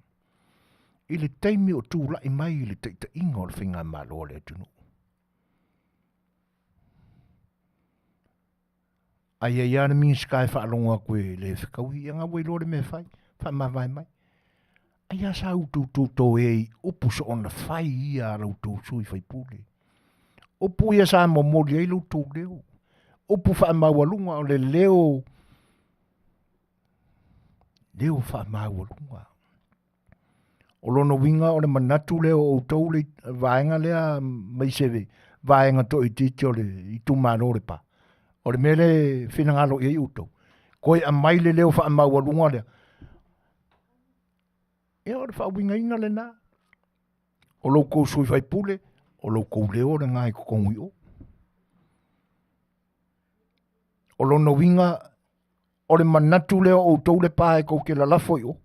I le taimi o tulai mai i le taitaiga o le faigamalo a le atunuu. A i ai lava le Minisita e faalogo atu e le fetaui, ia na ua iloa le mea e fai, faamavae mai. Ai lava sa outou totoe i upu soona fai ia a la outou sui usufono. Upu ia sa momoli ai lo outou leo. Upu faamaualuga o le leo, leo faamaualuga. O lona uiga o le manatu lea o outou le vaega lea mai se vaega toaitiiti o le itumalo o Lepa. O le mea lea e finagalo i ai outou, toe aumai le leo faamaualuga lea. Ia o le faauigaina lena. O lo outou sui usufono, o lo outou leo lena i totonu i o. O lona uiga, o le manatu lea o outou Lepa e tou te lalafo i o.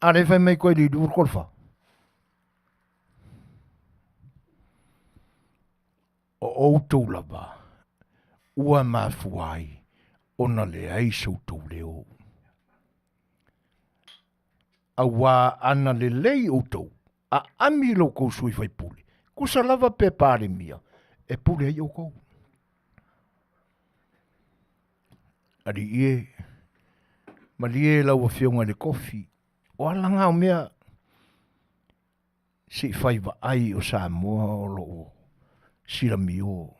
A lea fai mai koe i le 24. O outou lava ua mafua ai ona leai so outou leo. Auā ana lelei outou, aami lo outou sui usufono, tusa lava pe Palemia, e pule ai outou. Alii e, malie lau Afioga i le Kofi, o ala na o mea se i fai vaai o Samoa o lo o silamio.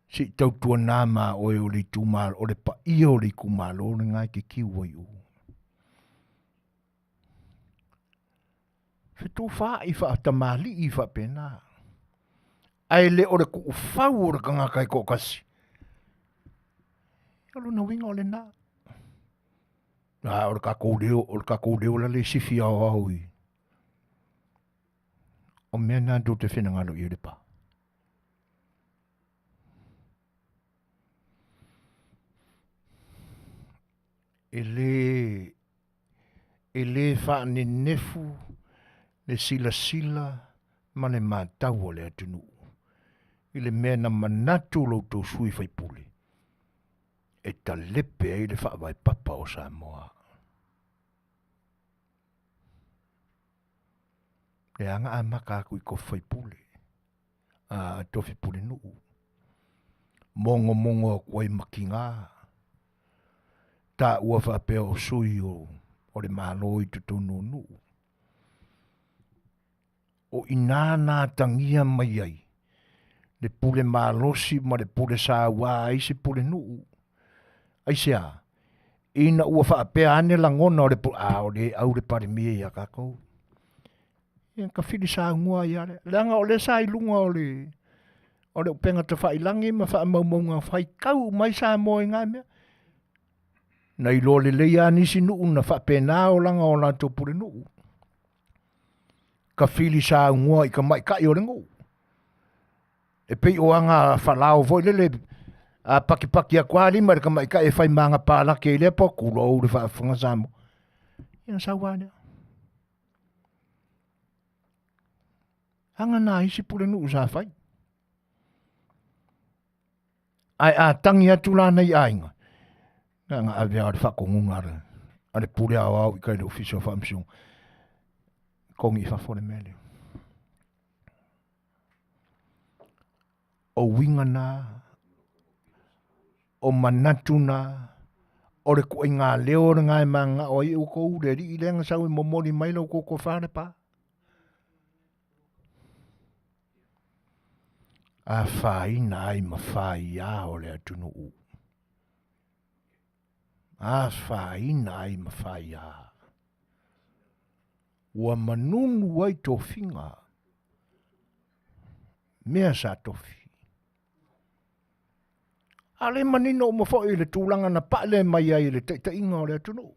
Se i tautuana ma oe o le itumalo, o le paia o le itumalo lena e te tiu ai o. Fetufaai faatamalii faapena. Ae le o le tuufau o le tagata e toatasi. O lona uiga o lena. A o le tatou leo, o le tatou leo la le sifi aoao i. O mea na tou te finagalo i ai le pa. E le e le faanenefu le silasila ma le matau a le atunuu. I le mea na manatu lo outou sui faipule e talepe ai le faavae papa o Samoa. Leaga amata atu i tofi faipule, a tofi pulenuu, mogomogo atu ai ma tiga, taua faapea o sui o le Malo i totonu o nuu. O i ina na atagia mai ai le pule malosi ma le pule saua a isi pulenuu. Aisea? Ina ua faapea ane lagona o le a o le au le Palemia ia tatou. Ia tafili saunoa ai lava lea. Leaga o lea sa i luga o le o le upega tafailagi ma faamaumauga faitau uma ai Samoa i na mea. Na iloa lelei lava nisi nuu na faapena olaga o latou pulenuu. Tafili saunoa i tamaitai o le nuu. E pei o aga falao foi lele a patipati atu lava lima i le tamaitai e fai ma ana palate i lea po, tulou le faafofoga Samoa. Ia ona sau lava lea. Aga na isi pulenuu sa fai. Ae a tagi atu la nei aiga, na ona ave lava o le faatonuga a le pule aoao i tai i le Ofisa o Faamasinoga, togi i fafo le mea lea. O uiga na, o manatu na, o le ituaiga leo lena e mananao ai outou le alii lea na sau e momoli mai la outou tofa Lepa. Afaina ai ma faia o le atunuu. Afaina ai ma faia. Ua manunu ai tofiga, mea sa tofi. A le manino uma foi i le tulaga na pale mai ai i le taitaiga o le atunuu.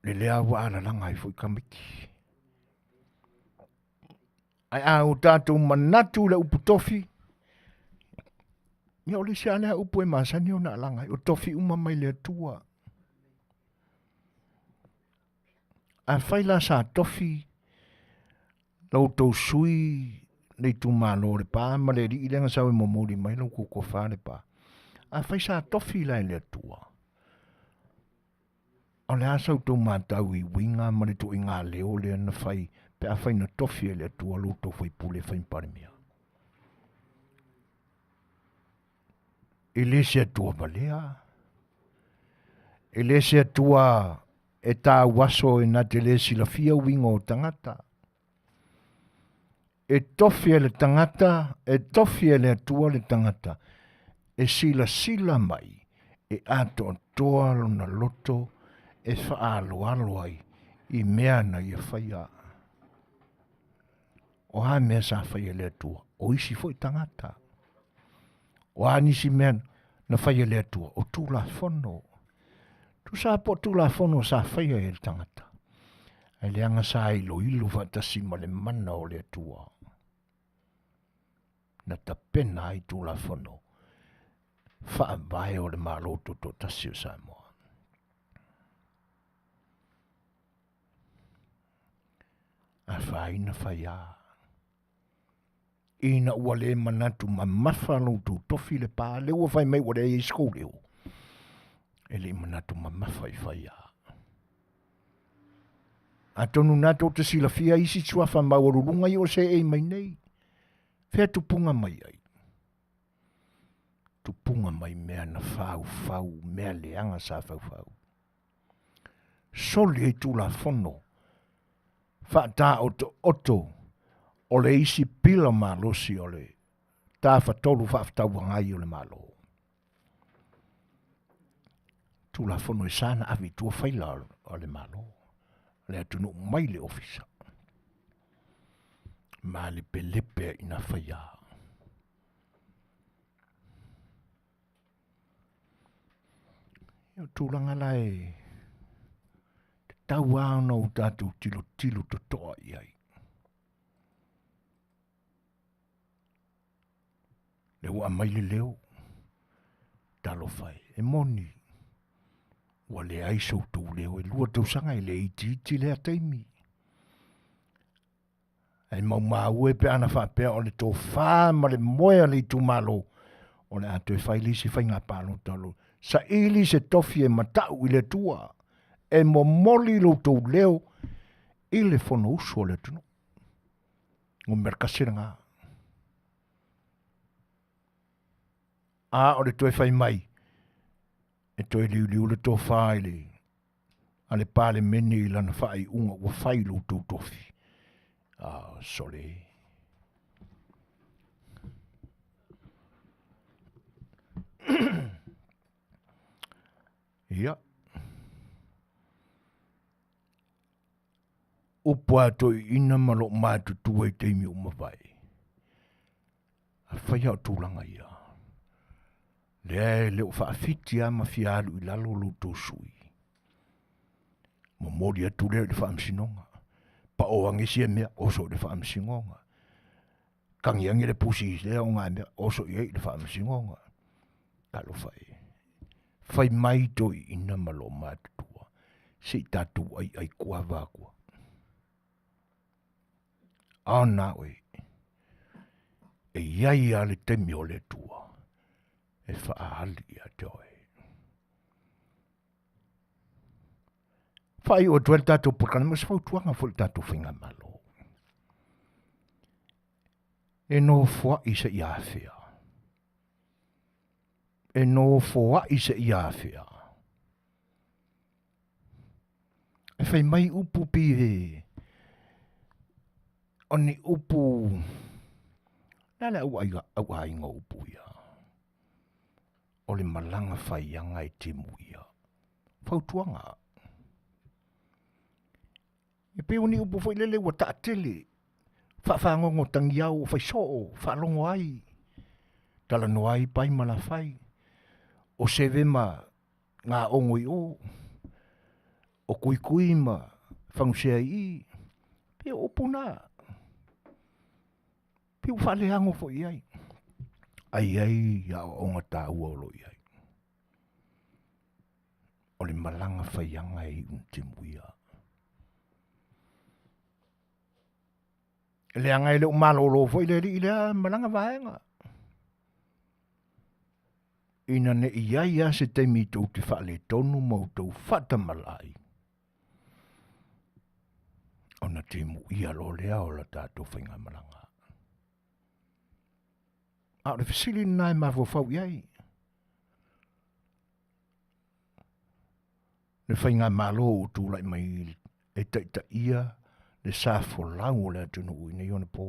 Le lea ua alalaga ai foi tamaiti. Ae a o tatou manatu i le upu tofi, ia o le isi lava lea upu e masani ona alaga ai, o tofi uma mai le Atua. Afai la sa tofi la outou sui le itumalo o Lepa ma le alii lea na sau e momoli mai la outou tofa Lepa, afai sa tofi la e le Atua, o le a sa outou matau i uiga ma le ituaiga leo lea na fai pe afai na tofi e le Atua lo outou faipule e fai ma Palemia? E le se Atua valea, e le se Atua e tauaso e na te le silafia uiga o tagata. E tofi e le tagata, e tofi e le Atua le tagata e silasila mai e atoatoa lona loto e faaaloalo ai i mea na ia faia. O a mea sa faia e le Atua? O isi foi tagata. O a nisi mea na faia e le Atua? O Tulafono. Tusa po o Tulafono sa faia e le tagata, ae leaga sa iloilo faatasi ma le mana o le Atua na tapena ai Tulafono faavae o le Malo Tutoatasi o Samoa. Afaina faia. Ina ua le manatu mamafa lo outou tofi Lepa, lea ua fai mai ua leai ai se tou leo, e le i manatu mamafa i faia. Atonu na tou te silafia isi suafa maualuluga ia o seei mai nei, fea tupuga mai ai? Tupuga mai mea na faufau, mea leaga sa faufau. Soli ai Tulafono faataotooto o le isi pila malosi o le Tafatolu Faafetauagai o le Malo. Tulafono e sa na ave i tua faila o le Malo, le atunuu mai le ofisa. Malepelepe ina faia. O tulaga la e tatau lava ona o tatou tilotilo totoa i ai. Lea ua aumai le leo, talofa e, e moni, ua leai so outou leo, e 2 tausaga e le itiiti lea taimi. Ae maumau e pe ana faapea o le tofā ma le moe a le itumalo o le a toe fai le isi faiga palota o lo saili se tofi e matau i le Atua e momoli lo outou leo i le Fonousu a le atunuu. Numera tasi lena. A o le toe fai mai e toe liuliu le tofa i le a le Palemene i lana faaiuga ua fai i lo outou tofi. Ah, sole. Ia. Upu a toeaiina ma loo matutua i taimi ua mavae. Afai lava o tulaga ia, lea e le o faafiti lava ma fia alu i lalo lo outou sui usufono, momoli atu lea i le Faamasinoga, pao ane sia mea, oso i le Faamasinoga, tagi ane le pusi i lea ogamea, oso i ai i le Faamasinoga. Talofa e, fai mai toeaiina ma loo matutua, se i tatou aiai kuava atua. A na oe, e i ai lava le taimi o le Atua e faaali ia te oe. Faaiu atu ai le tatou polokalame, o se fautuaga foi i le tatou faigamalo. E nofoai seia afea. E nofoai seia afea. E fai mai upu pi he o ni upu le a le auaiga auaiga o upu ia. O le malaga faiaga e timu ia. Fautuaga. E pei o ni upu foi lele ua taatele, faafagogo tagiao ua fai soo, faalogo ai, talanoa ai pai ma lafai, o seve ma gaogo i o, o kuikui ma fagusea i i, pei o upu na, pei ua faaleago foi i ai, ae i ai aoaoga taua o lo o i ai. O le malaga faiaga e iu ina timuia. Leaga e le o malolo foi le alii lea malaga vaega. Ina ne i ai lava se taimi tou te faaletonu ma outou faatamala ai, ona timuia loa lea o la tatou faigamalaga. A o le fesili lena e mafaufau i ai, le faigamalo ua tulai mai e taitaia le sa folau o le atunuu i nei ona po.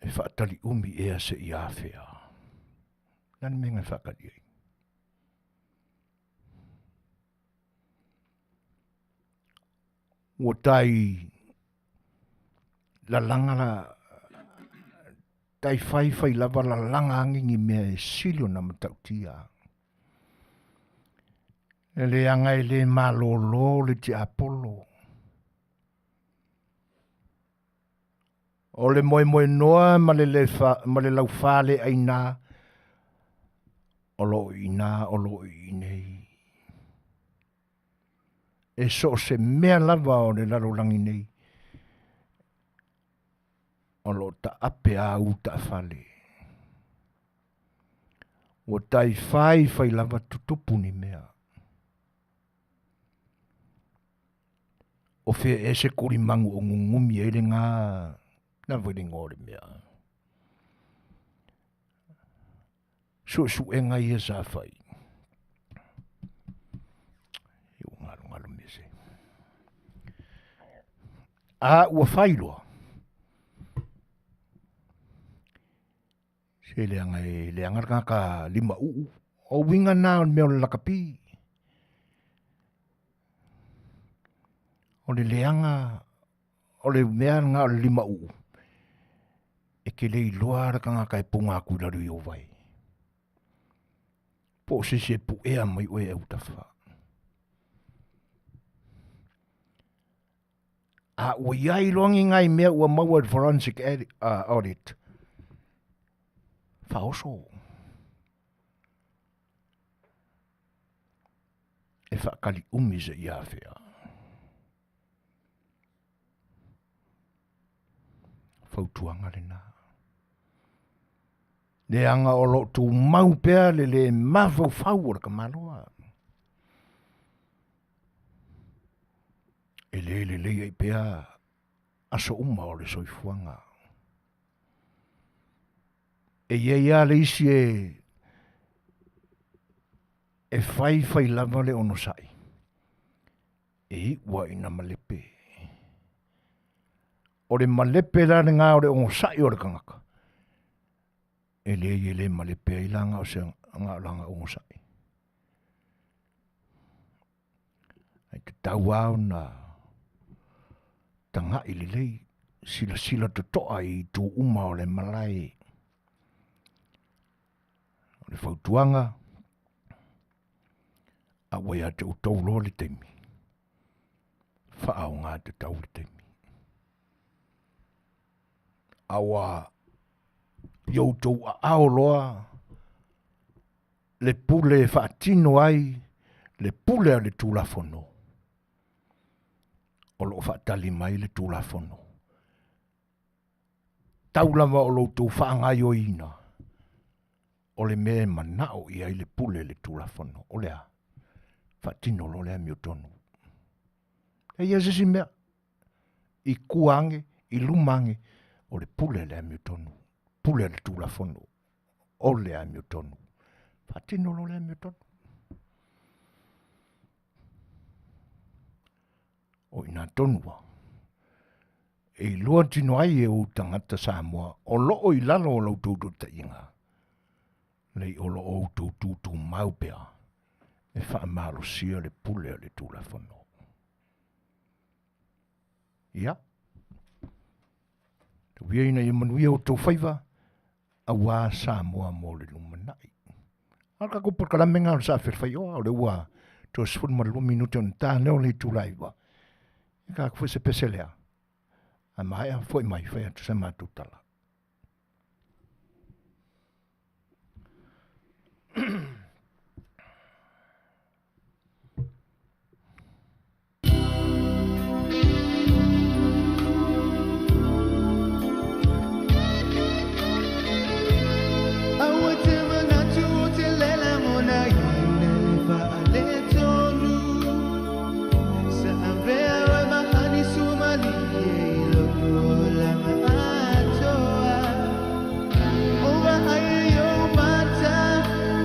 E faatali umi ea seia afea. O le a le mea na e faatali ai? Ua tai lalaga la tai fai fai lava lalaga ane ni mea e sili ona matautia. E leaga e le malolo le tiapolo. O le moemoenoa ma le, le, fa, ma le laufaleaina o lo o i ina o lo o i inei. E so o se mea lava o le lalolagi nei, o lo o taape a u taafale. Ua tai fai fai lava tutupu ni mea. O fea ea se kulimagu o gugumi ai lena, na foi le igoa o le mea. Suesuega ia sa fai. Ua galogalo mea se. A ua fai loa. Se leaga e leaga le tagata lima uu. O uiga na o le mea o le lakapi. O le leaga o le mea lena o le lima uu. E te le iloa le tagata e puna atu i lalo i ou vai. Po o se isi e puea mai oe e autafa. A ua i ai loa ni nai mea ua maua i le forensic audit, faaoso. E faatali umi seia afea. Fautuaga lena. Leaga o lo o tumau pea le le mafaufau o le tamaloa. E le lelei ai pea aso uma o le soifuaga. E i ai lava le isi e e fai fai lava le onosai e iu lava ina malepe. O le malepe la lena o le onosai o le tagata, e leai e le malepe ai la na o se na o lana onosai. Ae tatau lava ona tagai lelei, silasila totoa i itu uma o le malae. O le fautuaga, a ua ia te outou loa le taimi, faaaoga tatau le taimi. A ua i outou aao loa le pule e faatino ai le pule a le Tulafono, o lo o faatali mai le Tulafono. Tau lava o lo outou faagaoioiina o le mea e manao i ai le pule le Tulafono. O le a? Faatino loa le amiotonu. E i ai se isi mea i tua ane, i luma ane, o le pule a le amiotonu, pule a le Tulafono o le amiotonu. Faatino loa le amiotonu. O i nā tonu a. E iloa tino ai e ou tagata Samoa o loo i lalo o la outou taitaiga, nei o lo o outou tutumau pea e faamalosia le pule a le Tulafono. Ia, tau ia ina ia manuia outou faiva, aua Samoa mo le lumanai. A o le tatou polokalame lena o le Saa Felefaioa, o lea ua toe 12 minute ona ta lea o le itula e 9. E ta atu foi se pese lea. A maea foi mai, fai atu se matou tala. Aua te manatu o te lela mona ina le faaletonu. Sa avea oe ma ani suamalie i loko o lama atoa. O vaai i ou mata,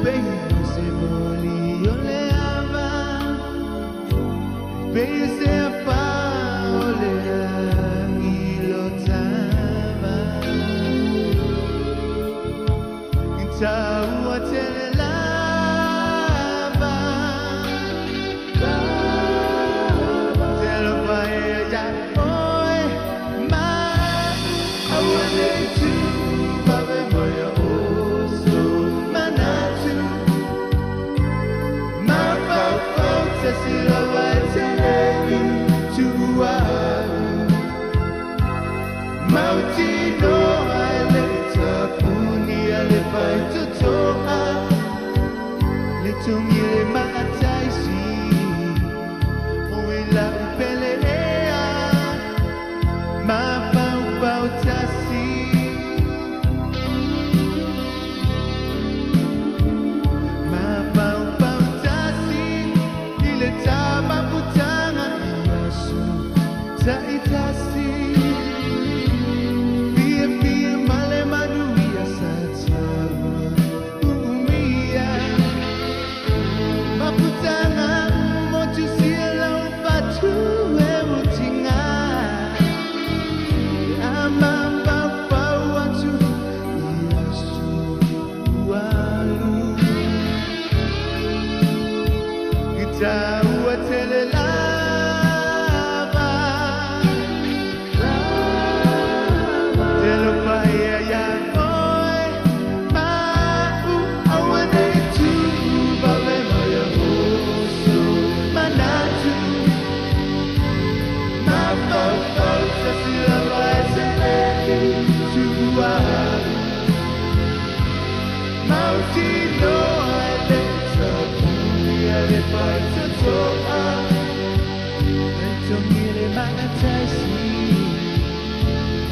pei o se moli o le ava. Pei o se afa o le lagi lo tama. Taua tele lava. Te lofa ea ia oe ma aua nei tu vave mai a oso manatu. Ma faufau te silawa e te lei tuua au. Mautinoa e le tapuni a le fai totoa. Le tongi le maataisi, o i lau pele ea. Ma faufau tasi. Ma faufau tasi, i le tamaputanga i aso taitasi. Fia fia male manuia sa taua uumia. Maputanga motu sia lau fatu e utinga. Ama faufau atu i aso ualu. I taua tele lava. Te lofa ia ia oe, ma'u aua nei tu vave mai a oso manatu. Ma faufau tasi lava e te lei tuua au. Mautinoa e le tapuni a le fai totoa. Le tongi le maataisi,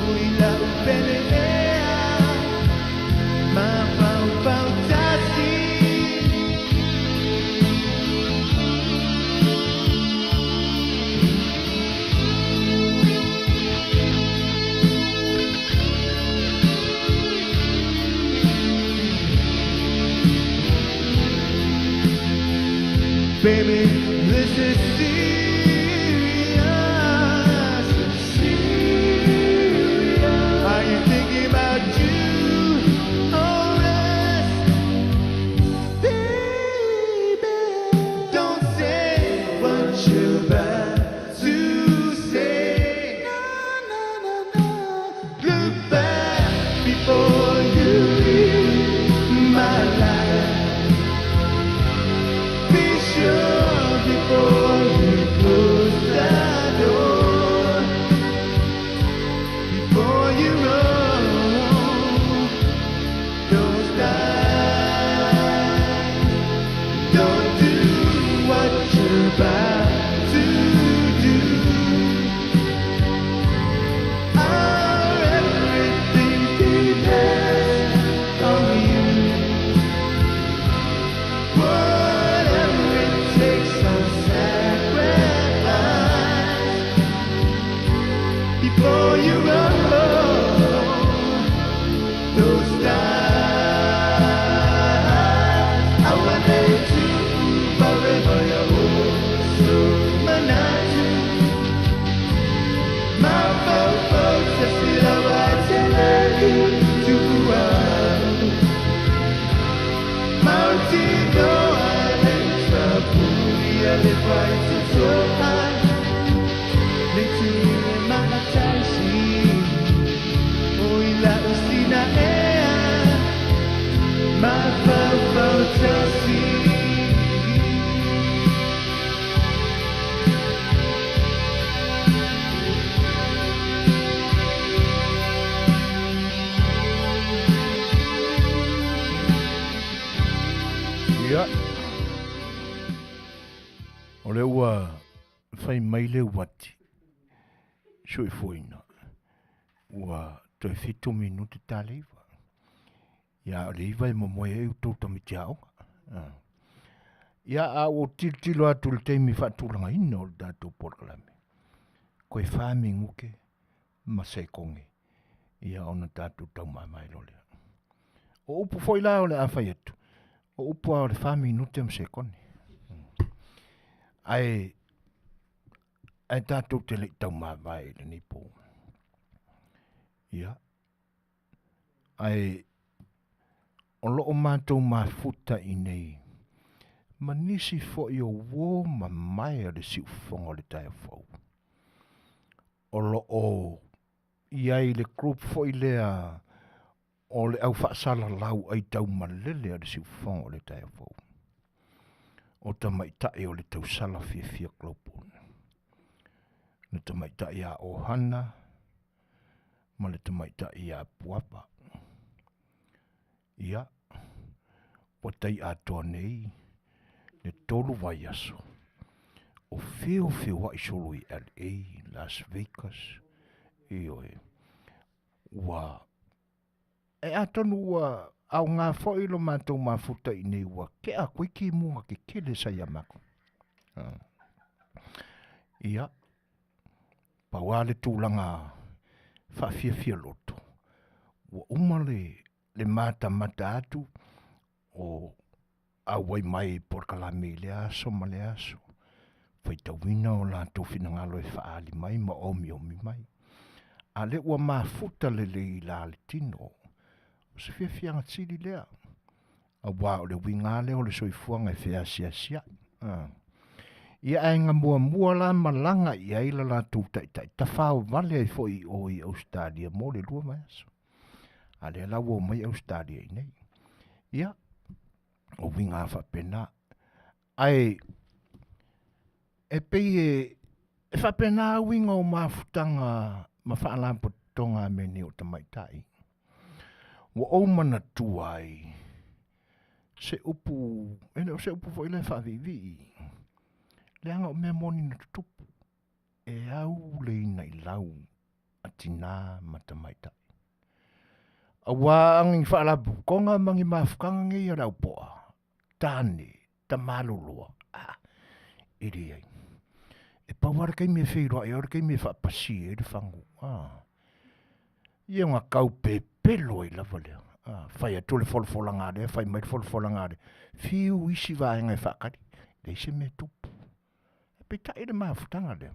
o i lau Baby, this is serious. Serious. Are you thinking about you or us? Baby, don't say what you're about to say. No, no, no, no. Look back before you leave my life. Be sure before you close the door. Before you roll those dice, don't do what you're about to do. Our everything depends on you. Whatever it takes, I'll sacrifice before you roll those dice. I want to forever your so manatu. My folks are still alive to Mountain Ia. O le ua fai mai le uati soifuaina ua toe 7 minute ta le 9. Ia o le 9 e momoe ai outou tamaiti aoga. Ah. Ia a ua tilotilo atu i le taimi faatulagaina o le tatou polokalame. Koe 4 minuke ma sekoge ia ona tatou taumamae loa lea. O upu foi la o le a fai atu, o upu a o le 4 minute ma sekone. Ae ae tatou te le i taumavae i lenei po. Ia. Ae o loo matou mafuta i nei ma nisi foi o uo ma mae o le siufofoga o le taeao fou. O loo i ai le group foi lea o le au faasalalau ai taumalele a le siufofoga o le taeao fou. O tamaitai o le tausala fiafia global. Le tamaitai a Ohana ma le tamaitai a Puava. Ia, ua tai atoa nei le 3 vaiaso o feofeoa'i solo i LA, Las Vegas, ioe, ua e atonu ua aoga foi lo matou mafuta i nei ua tea atu ai timuga tetele sa ia matou. Ia, pau lava le tulaga faafiafia loto, ua uma le matamata atu o auai mai i polokalame i lea aso ma lea aso, faitauina o latou finagalo e faaali mai ma omiomi mai. A lea ua mafuta lelei i la le tino, o se fiafiaga sili lea. Auā o le uiga lea o le soifuaga e feasiasia'i. Ia ae na muamua la malaga i ai la latou taitai, tafaovale ai foi i o i Ausetalia mo le 2 vaiaso. A lea la ua omai Ausetalia i nei. Ia, o uiga faapena. Ae e pei e faapena uiga o mafutaga ma faalapotopotoga a mea nei o tamaitai. Ua ou manatua ai se upu, e le o se upu foi lea e faaviivii, leaga o mea moni na tutupu, e au le ina i lau a tinā ma tamaitai. Auā ni faalapotopotoga ma ni mafutaga nei a le au poa, tāne, tamaloloa, a, e leai. E pau lava le taimi e feiloai ai o le taimi e faapasi ai le fagu. A. Ia ona tau pepelo ai lava lea. A, fai atu le folafolaga a lea, fai mai le folafolaga a lea. Fiu isi vaega e faatali. Leai se mea e tupu. Peitai le mafutaga lea,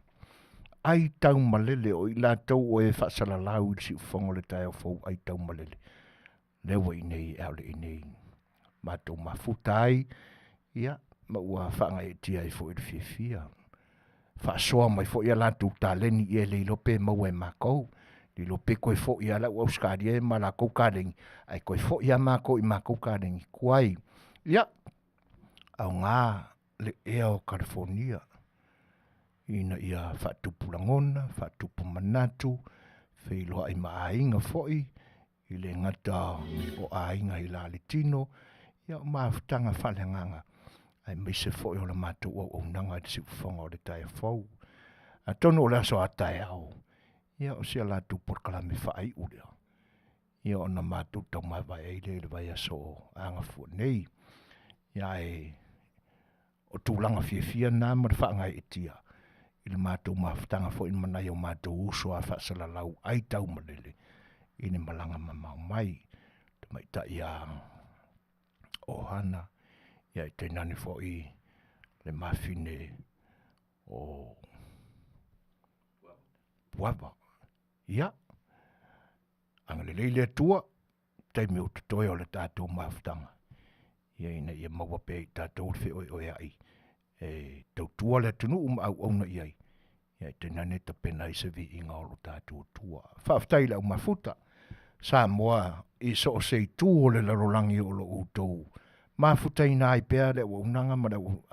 ai taumalele o i latou o e faasalalau i le siufofoga o le taeao fou ai taumalele. Lea ua i inei e ao le i inei matou mafuta ai, ia ma ua faagaeetia ai foi i le fiafia. Faasoa mai foi a latou taleni ia e le iloa pe maua e matou, le iloa pe toe foi lava le au Ausetalia ma latou kaleni, ae toe foi lava matou i matou kaleni tuai. Ia, aoga le ea o Kalifonia ina ia faatupu lagona, faatupu manatu, feiloai ma aiga foi, e le gata o aiga i le tino, ia o mafutaga faaleagaga aemaise foi o le matou auaunaga i le siufofoga o le taeao fou. Atonu o le aso a taeao, ia o si a latou polokalame faaiu lea, ia ona matou taumavae ai lea i le vaiaso o agafua nei. Ia ae o tulaga fiafia na ma le faagaeetia i le matou mafutaga foi ma nai o matou uso a faasalalau ai taumalele i le malaga mamao mai. Tamaitai a Ohana, ia e tainane foi le mafine o Puava. Ia, agalelei le Atua, taimi o totoe o le tatou mafutaga, ia ina ia maua pea i tatou le feoeoeai e tautua le atunuu ma auauna i ai, ia tainane tapena ai se viiga o lo tatou Atua. Faafetai i le au mafuta, Samoa i so o se itu o le lalolagi o lo o outou mafutaina ai pea le auaunaga ma le au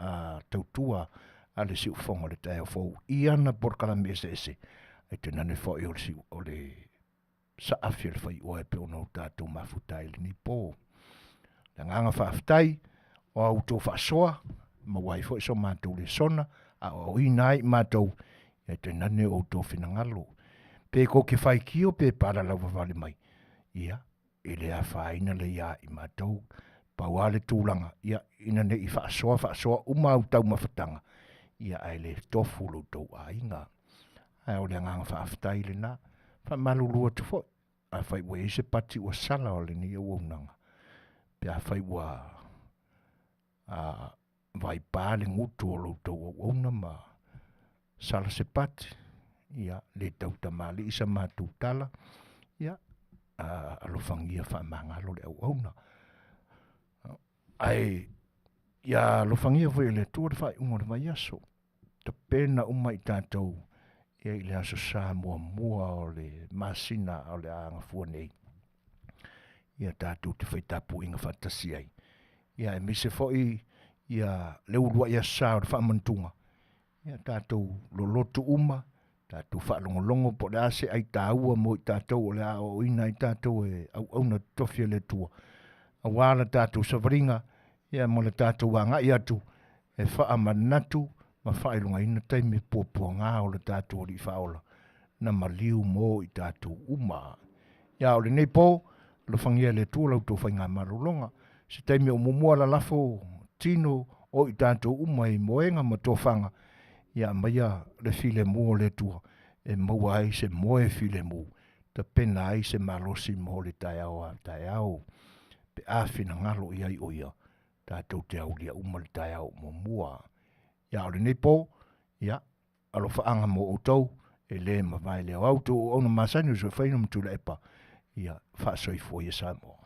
tautua a le siufofoga o le taeao fou i ana polokalame eseese, ae tainane foi o le, siu, o le saafi o le faioa e pei ona o tatou mafuta ai i lenei po. Le agaga faafetai o a outou faasoa, maua ai foi so matou lesona, a aoaoina ai i matou, e tainane o outou finagalo. Pe tou te faitio pe palalauvavale mai, ia, e le afaina le ia i matou. Pau lava le tulaga, ia, ina ne i faasoa faasoa uma au taumafataga, ia ae le tofu lo outou aiga. Ae o le agaga faafetai lena. Faamalulu atu foi, afai ua i ai se pati ua sala o lenei auaunaga, pe afai ua vaipa le gutu o lo outou auauna ma sala se pati, ia le tautamalii sa matou tala, ia alofagia faamagalo le auauna. Ae ia alofagia foi e le Atua le faaiuga o le vaiaso, tapena uma i tatou ia i le aso Sa muamua o le masina o le a gafua nei, ia tatou te faitapuaiga faatasi ai, ia aemaise foi ia le uluai aso sa o le faamanatuga, ia tatou lolotu uma, tatou faalogologo po o le a se ai taua mo i tatou o le a aoaoina ai tatou e auauna totofi a le Atua, aua la tatou savaliga, ia ma le tatou agai atu e faamanatu ma faailogaina taimi puapuaga o le tatou Alii Faaola na maliu mo i tatou uma. Ia o lenei po, alofagia e le Atua la outou faigamalologa, se taimi o muamua lalafo tino o i tatou uma i moega ma tofaga, ia aumaia le filemu o le Atua e maua ai se moe filemu, tapena ai se malosi mo le taeao a taeao, pe a finagalo i ai o ia, tatou te aulia uma le taeao muamua. Ia o lenei po, ia alofaaga mo outou, e le mavae le aoao tou auauna masani o Suefaina ma Tuilaepa, ia faasoifua ia Samoa.